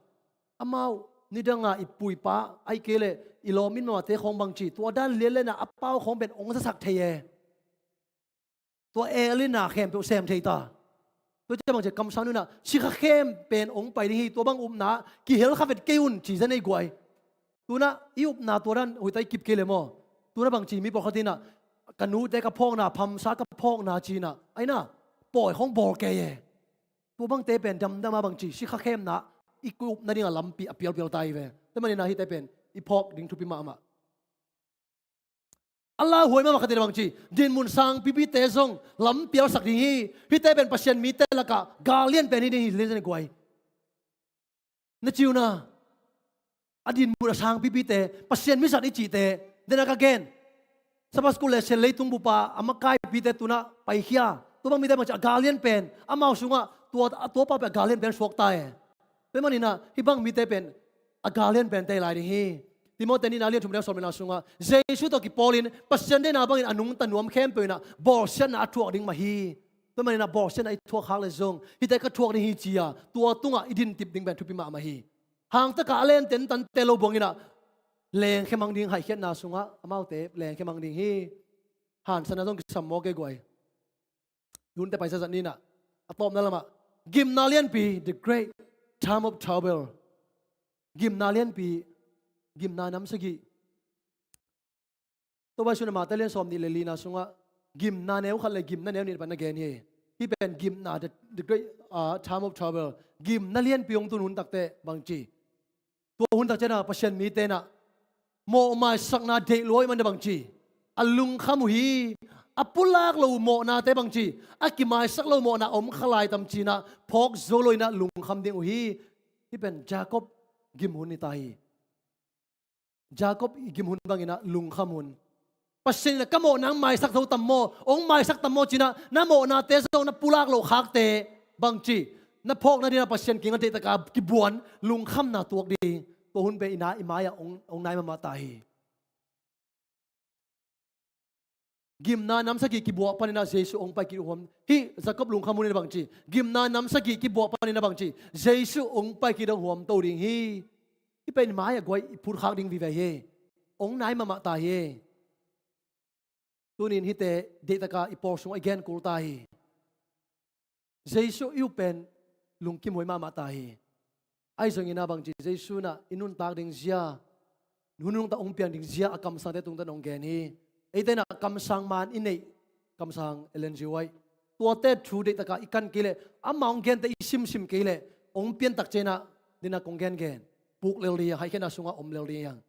amau nidanga i puipa, ai kei leh i lawm in mamate khawng bang ci? Tua dan lianlianah a pau khawng pen hong zasak thei e. Tua A L inah khempeuh sem thei ta. Tua ciah bang ci? Kamsang nunah sikha khem pen hong pai ding hi. Tua bang upna kihel kha vet kei un ci zen ei guai. Tunah i upna tua dan hoihtak i kip kei le maw? Tunah bang ci? Mi pawlkhat inah ka nute ka phawkna, phamsa ka phawkna cinah, ai na, pawi khawng bawl kei e. Tua bangte pen damdam a bang ci? Sikha khemna i kup nadinga lampi a pialpial ta hi ve. Tua maninah hihte pen i phawk ding thupi mahmah. A lauhuai mahmah khat inah bang ci? Dinmun sangpipite zong lampialsak ding hi. Hihte pen Pasian mite lakah gal lian pen hi ding hi, lian guai. Na ci uh na, a dinmun a sangpipite, Pasian mizat i cihte, dena ka gen, Sabbath school le sel leitung bupa a makaipite tunah paikhia. Tua bang mite bang ci? A gal lian pen amau sungah tua, tua pau pen a gal lian pen suakta e. Tua maninah hih bang mite pen a gal lian pente lai ding hi. Timoti nihna lian thum neu sawm le na sungah Jesu tawh kipawlin Pasian deihna bangin a nungta nuam khempeuh inah bawlsiatna a thuak ding mah hi. Tua maninah bawlsiatna i thuak khak le zong hihte ka thuak ding hi ci-a tua tungah i dintip ding pen thupi mahmah hi. Hangtaka a lente tante lo buanginah lengkhia mang ding, haikhiatna sungah amaute lengkhia mang ding hi. Hansana zong kisam maw kei guai. Nunte paisa zat ninah a tawpna lamah gimna lianpi, the great time of trouble. Gimna lianpi, gimna nam sagih. Tua bai sunah Mate lian sawm nih le lina sungah gimna neu khat le gimna neu nih pan na gen hi. Hih pen gimna, the, the great, uh, time of trouble. Gimna lianpi hong tun hun takte bang ci? Tua hun tak cianah Pasian mite inah mawhmaisakna deih lua ih man deh bang ci? A lungkham uh hi. A pulak lo uh mawhnate bang ci? A kimaisak lo mawhna om kha lai tam cinah phawk zo lo inah lungkham ding uh hi. Hih pen Jacob gim hun hi ta hi. Jacob i gim hun banginah lungkham hun. Pasian inah ka mawhna hong maisak zo tam maw, hong maisak tam maw cinah na mawhnate zong na pulak loh khakte bang ci? Na phawk nadinah Pasian kiangah deihtaka kibuan lungkhamna tuak ding. Tua hun pen i na i mai-ah hong, hong nai mahmah ta hi. Gimna nam sagih kibuah paninah Jesu hong pai kik huam. Hih Jacob lungkham hun inah bang ci? Gimna nam sagih kibuah paninah bang ci? Jesu hong pai kik dong huam to ding hi. Hih pen i mai-ah guai i phutkhak ding vive hi. Hong nai mahmah ta hi. Tunin hihte deihtaka i pawl sungah i gen kul ta hi. Jesu i up pen lungkimhuai mahmah ta hi. Ahi zongin ah bangci Jesu inah i nuntak ding zia, hun nuntak hong piang ding zia a kamsangte tungtawn hong gen hi. Eite inah kamsang maan i neih, kamsang Ellen G. White, tuate thu deihtaka i kan kei leh, ama hong gente i simsim kei leh, hong piantak cianah, dina kong gengen, puk lel ding hiang, haikhiatna sungah om lel ding hiang.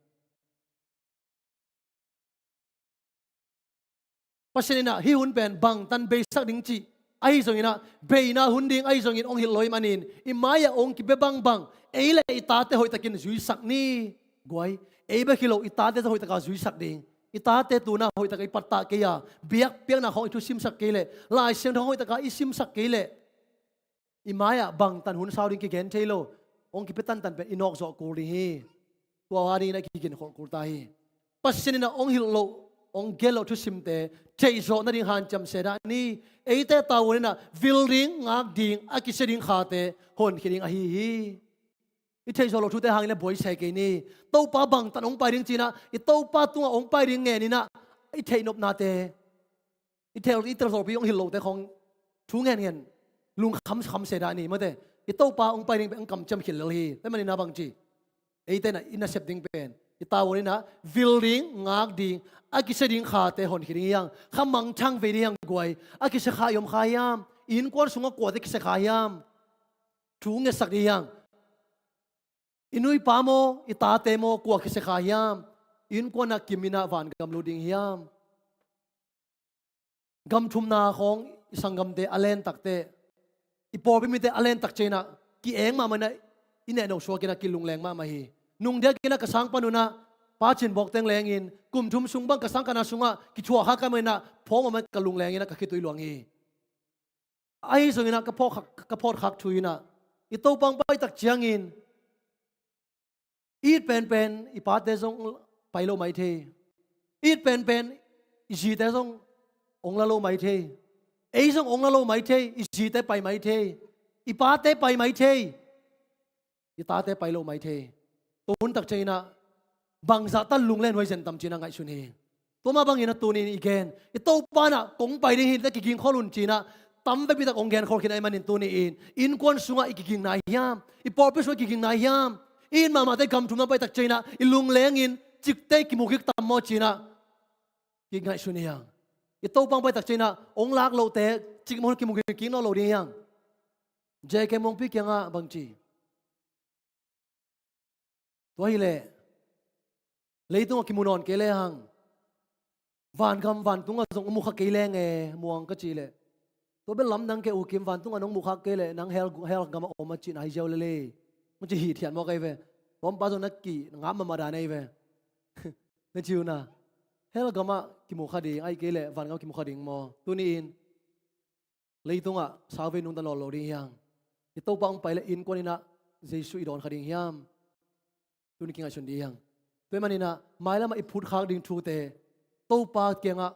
Pasian inah hih hun pen bangtan beisak ding cih ahi zongin ah, beina hun ding ahi zongin hong hilh lo ahih manin, i mai-ah hong kibia bangbang ei le i tate hoihtakin zuisak ni. Guai, ei bek hi lo, i tate zong hoih taka zuisak ding. I tate tuna hoih taka i pattah kei a, biakpiakna khawng i thusimsak kei leh, Lai Siangtho hoih taka i simsak kei leh, i mai-ah bangtan hun sau ding kigen thei lo. Hong kipia tantan pen i nawkzawh kul ding hi. Tua a dingin a kiginkholh kul ta hi. Pasian in a hong hilh loh, hong gen loh thusimte theihzawh nading hanciam se dah ni. Eite tavuan in a vil ding, ngak ding, a kisia ding khate honkhia ding ahi hi. I theihzawh loh thute hangin a buai se kei ni. Topa bangtan hong pai ding ci-in a, i Topa tungah hong pai ding ngen in a, i theihnopnate, i tel, i telzawhpi hong hilh lohte khawng thu ngenngen, lungkham kham se dah ni, mate. I Topa hong pai ding pen hong kamciam khit lel hi. Tua ahih manin a bang ci, eite in a i nasep ding pen, i tavuan in a vil ding, ngak ding, a kisia ding khate honkhia ding hi hang. Kha mangthang ve ding hi hang guai. A kisia kha i om kha hiam? I innkuan sungah kuate kisia kha hiam? Thu ngetsak ding hi hang. I nu i pa maw, i tate maw, kua kisia kha hiam? I innkuan ah kim in a vangam lut ding hiam? Gam thumna khawng i sanggamte a len tak teh, i pawlpi mite a len tak ciangin a, ki-eng mahmah in a, i nehno suak in a, kilungleng mahmah hi. Nung diakin a ka sang pan un a, Pa Cin Bawk teng lengin, kum thum sung bang ka sang khatna sungah kithuah kha ka hih manin a, phawk mahmah in ka lungleng in a, ka khitui luang hi. Ahi zongin a, ka phawk khak, ka phawk khak thu in a, i Topa hong pai tak ciangin, it penpen i pate zong pai lo mai thei. It penpen i zite zong hong la lo mai thei. Ei zong hong la lo mai thei, i zite pai mai thei. I pate pai mai thei. I tate pai lo mai thei. Tua hun tak ciangin a, bangzah tan lunglen huai zen tam ci-in a ngaihsun hi. Tua mah bangin a tuni-in i gen, i Topa in a kong pai ding hi, na kigingkhol un ci-in a, tam vekpi tak hong genkhol khin ahih manin tuni-in, innkuan sungah i kiging nai hiam? I pawlpi sungah i kiging nai hiam? I it mahmahte gam thumna pai tak ciangin a, i lunglengin, cikte i kimu kik tam maw ci-in a, kingaihsun hi hang. I Topa hong pai tak ciangin a, hong lak lohte, cikmah hong kimu kik nawn lo ding hi hang. J K Muangpi kiangah bang ci, tua hi leh, leitungah kimu nawn kei lehang, vangam vantungah zong hong mu kha kei leng e, Muang, ka cih leh, tua bel lamdang kei U Kim, vantungah nong mu khak kei leh nang hell, hell gamah om a cihna hi ziau lel e, hong ci hithiat mawk ahi ve. Tua pa zong na kingap mahmah dan ahi ve. Na ci un a, hell gamah kimu kha ding, ahih kei leh vangam kimu kha ding maw? Tuni-in leitungah sauvei nungta nawn lo ding hi hang. I Topa hong pai leh innkuan in a Jesu i dawn kha ding hiam? Tuni kingaihsun ding hi hang. Tua ahih manin a, mailamah i phutkhak ding thute, Topa kiangah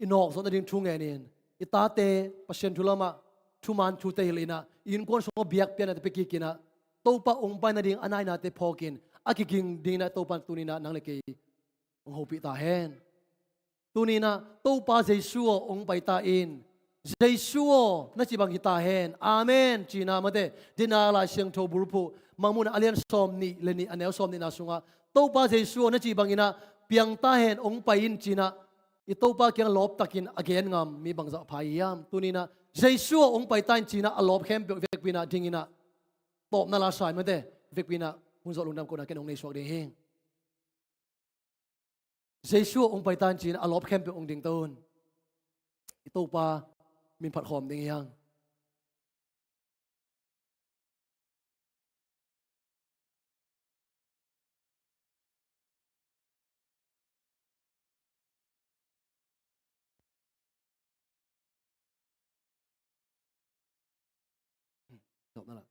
i nawkzawh nading thu ngenin, i tate Pasian thu lamah thuman thute hilh in a, i innkuan sungah biakpiaknate pia kik in a, Topa hong pai nading a nainate phawkin, a kiging dingin a Topa in tuni-in a nang le kei hong hopih ta hen. Tuni-in a, Topa Jesu aw, hong pai ta in. Jesu aw, na cih bang hi ta hen. Amen ci-in a, mate, dena Lai Siangtho bulphuh Mangmuhna a lian sawmnih le nih, a neu sawmnihna sungah, Topa Jesu aw, na cih bangin a piang ta hen, hong pai in ci-in a, i Topa kiang lawptakin a gen ngam mi bangzah pha hiam? Tuni-in a, Jesu aw, hong pai ta in ci-in a, a lawp khempeuh vekpi-in a dingin a, tawpna la sa in, mate, vekpi-in a hun zawh lungdam kohna ken hong nei suak ding hi. Jesu hong pai ta in ci-in a lawp khempeuh hong dingto un. I Topa min phat khawm ding hi hang. Tawpna la.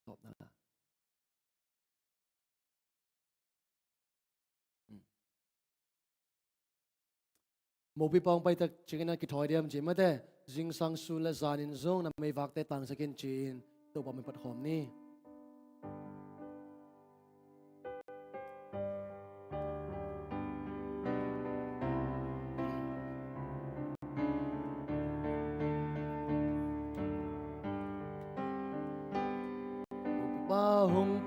Tawpna la. Mopi pawng paitak ciangin a kithawi diam ci mate, zingsang sun le zanin zong na meivakte tangsak in ci-in Topa min phat khawm ni. Pa hong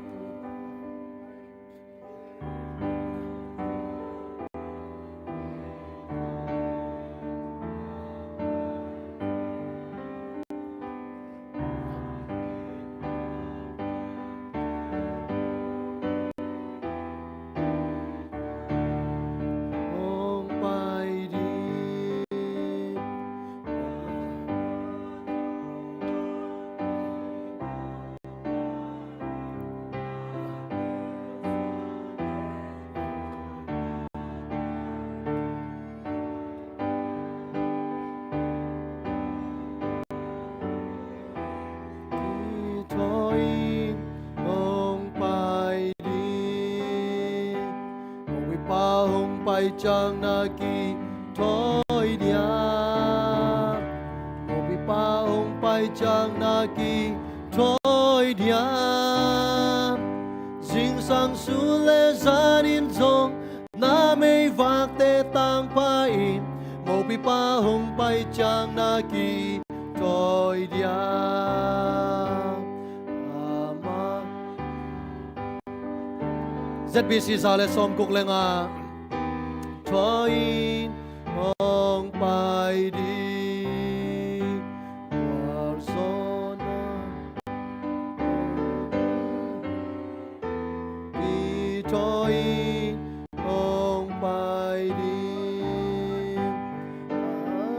Pai ciangin a kithawi diam. Mawhpipa hong pai ciangin a kithawi diam. Zingsang sun le zanin zong na meivakte tangpha in. Mawhpipa hong pai ciangin a kithawi diam. Amen. Z B C za le sawmguk le nga. Thawi in hong pai ding. Kualzawhna kithawi in hong pai ding.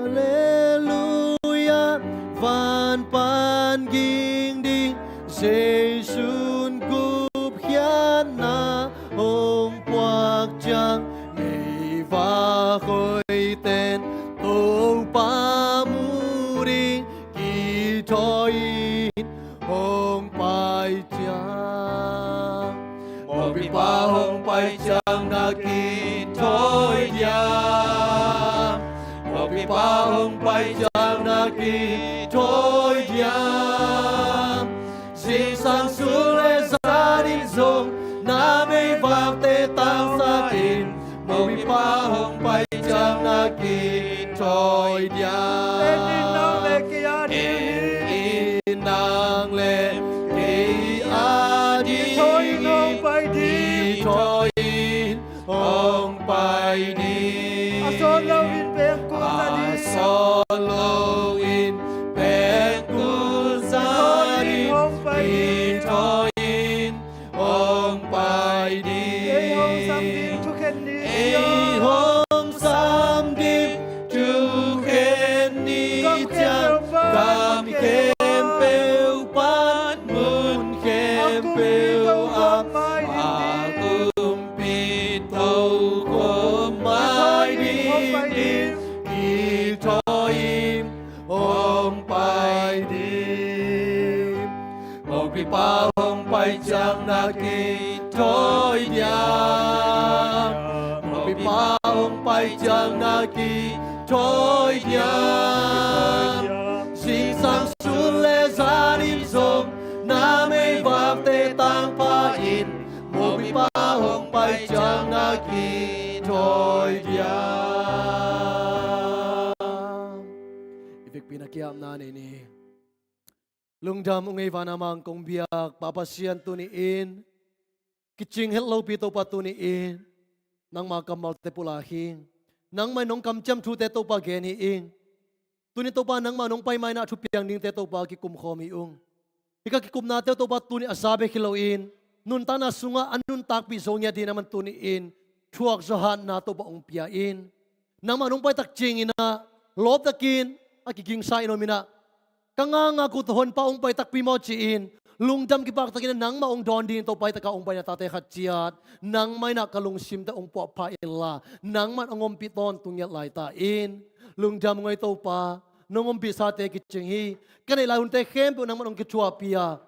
Halleluia, van pan ging ding. Jesu'n gupkhiatna hong puak ciang, meivak hoihten Topa mu ding. Kithawi in hong pai ciang. Mawhpipa hong pai ciangin a kithawi diam. Mawhpipa hong pai ciangin a kithawi diam. Zingsang sun le zanin zong na meivakte tangsak in. Mawhpipa hong pai ciangin a kithawi diam. En in nang le kei a ding. En in nang le kei a ding. Kithawi in hong pai ding. Kithawi in hong pai ding. A sawt loin pengkul sa ding. A sawt loin pengkul sa ding. Kithawi in hong pai ding. Kithawi in hong pai ding. Ei hong sam ding thukhen ni. Ei hong sam ding thukhen ni ciang, gam khempeuh pan, mun khempeuh ah, a kumpi tokhom mai ding. Kithawi in hong pai ding. Mawhpipa hong pai ciangin a kithawi diam. Mawhpipa hong pai ciangin a kithawi diam. Zingsang sun le zanin zong na meivakte tangpha in. Mawhpipa hong pai ciangin a kithawi diam. I vekpi-in a ki-apna nei ni. Lungdam ung ei, van a mang kong biak Pa Pasian, tuni-in kicing het lopi Topa, tuni-in nangma kammalte pulak hi ing. Nangmah in nong kamciam thute Topa gen hi ing. Tuni Topa nangmah nong pai ma-in ah thupiang dingte Topa kikumkhawm hi ung. Hih ka kikupnate uh Topa tuni a za bek hi loin nuntakna sungah a nuntakpih zo ngiat dingin nangmah in tuni-in thuakzawh hatna Topa hong pia in. Nangmah nong pai tak ciangin ah lawptakin a kigingsa in om in ah, ka ngakngak uh tawh Honpa hong pai takpi maw ci-in lungdam kipaktakin ah nangmah hong dawn dingin Topa, hih takah hong pai na tate khat ciat nangmah in ah ka lungsimte hong puahpha inla, nangmah in hong ompih tawntung ngiat lai ta in. Lungdam ung ei Topa, nong ompihsate kicing hi. Ka neih lai hunte khempeuh nangmah in hong kithuahpih a,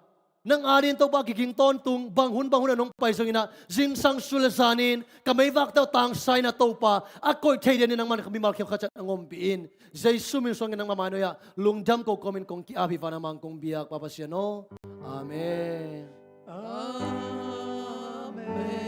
nang adingin Topa kiging tawntung, bang hun bang hun a nong pai zongin ah zingsang sun le zanin ka meivakte uh tangsa in ah Topa, a koih thei dingin nangmah in ka mimal khempeuh khat ciat hong ompih in. Jesu min suangin nangmah mai-ah lungdam ko kawmin kong ki-ap hi, van a mang kong biak Pa Pasian aw. Amen. Amen.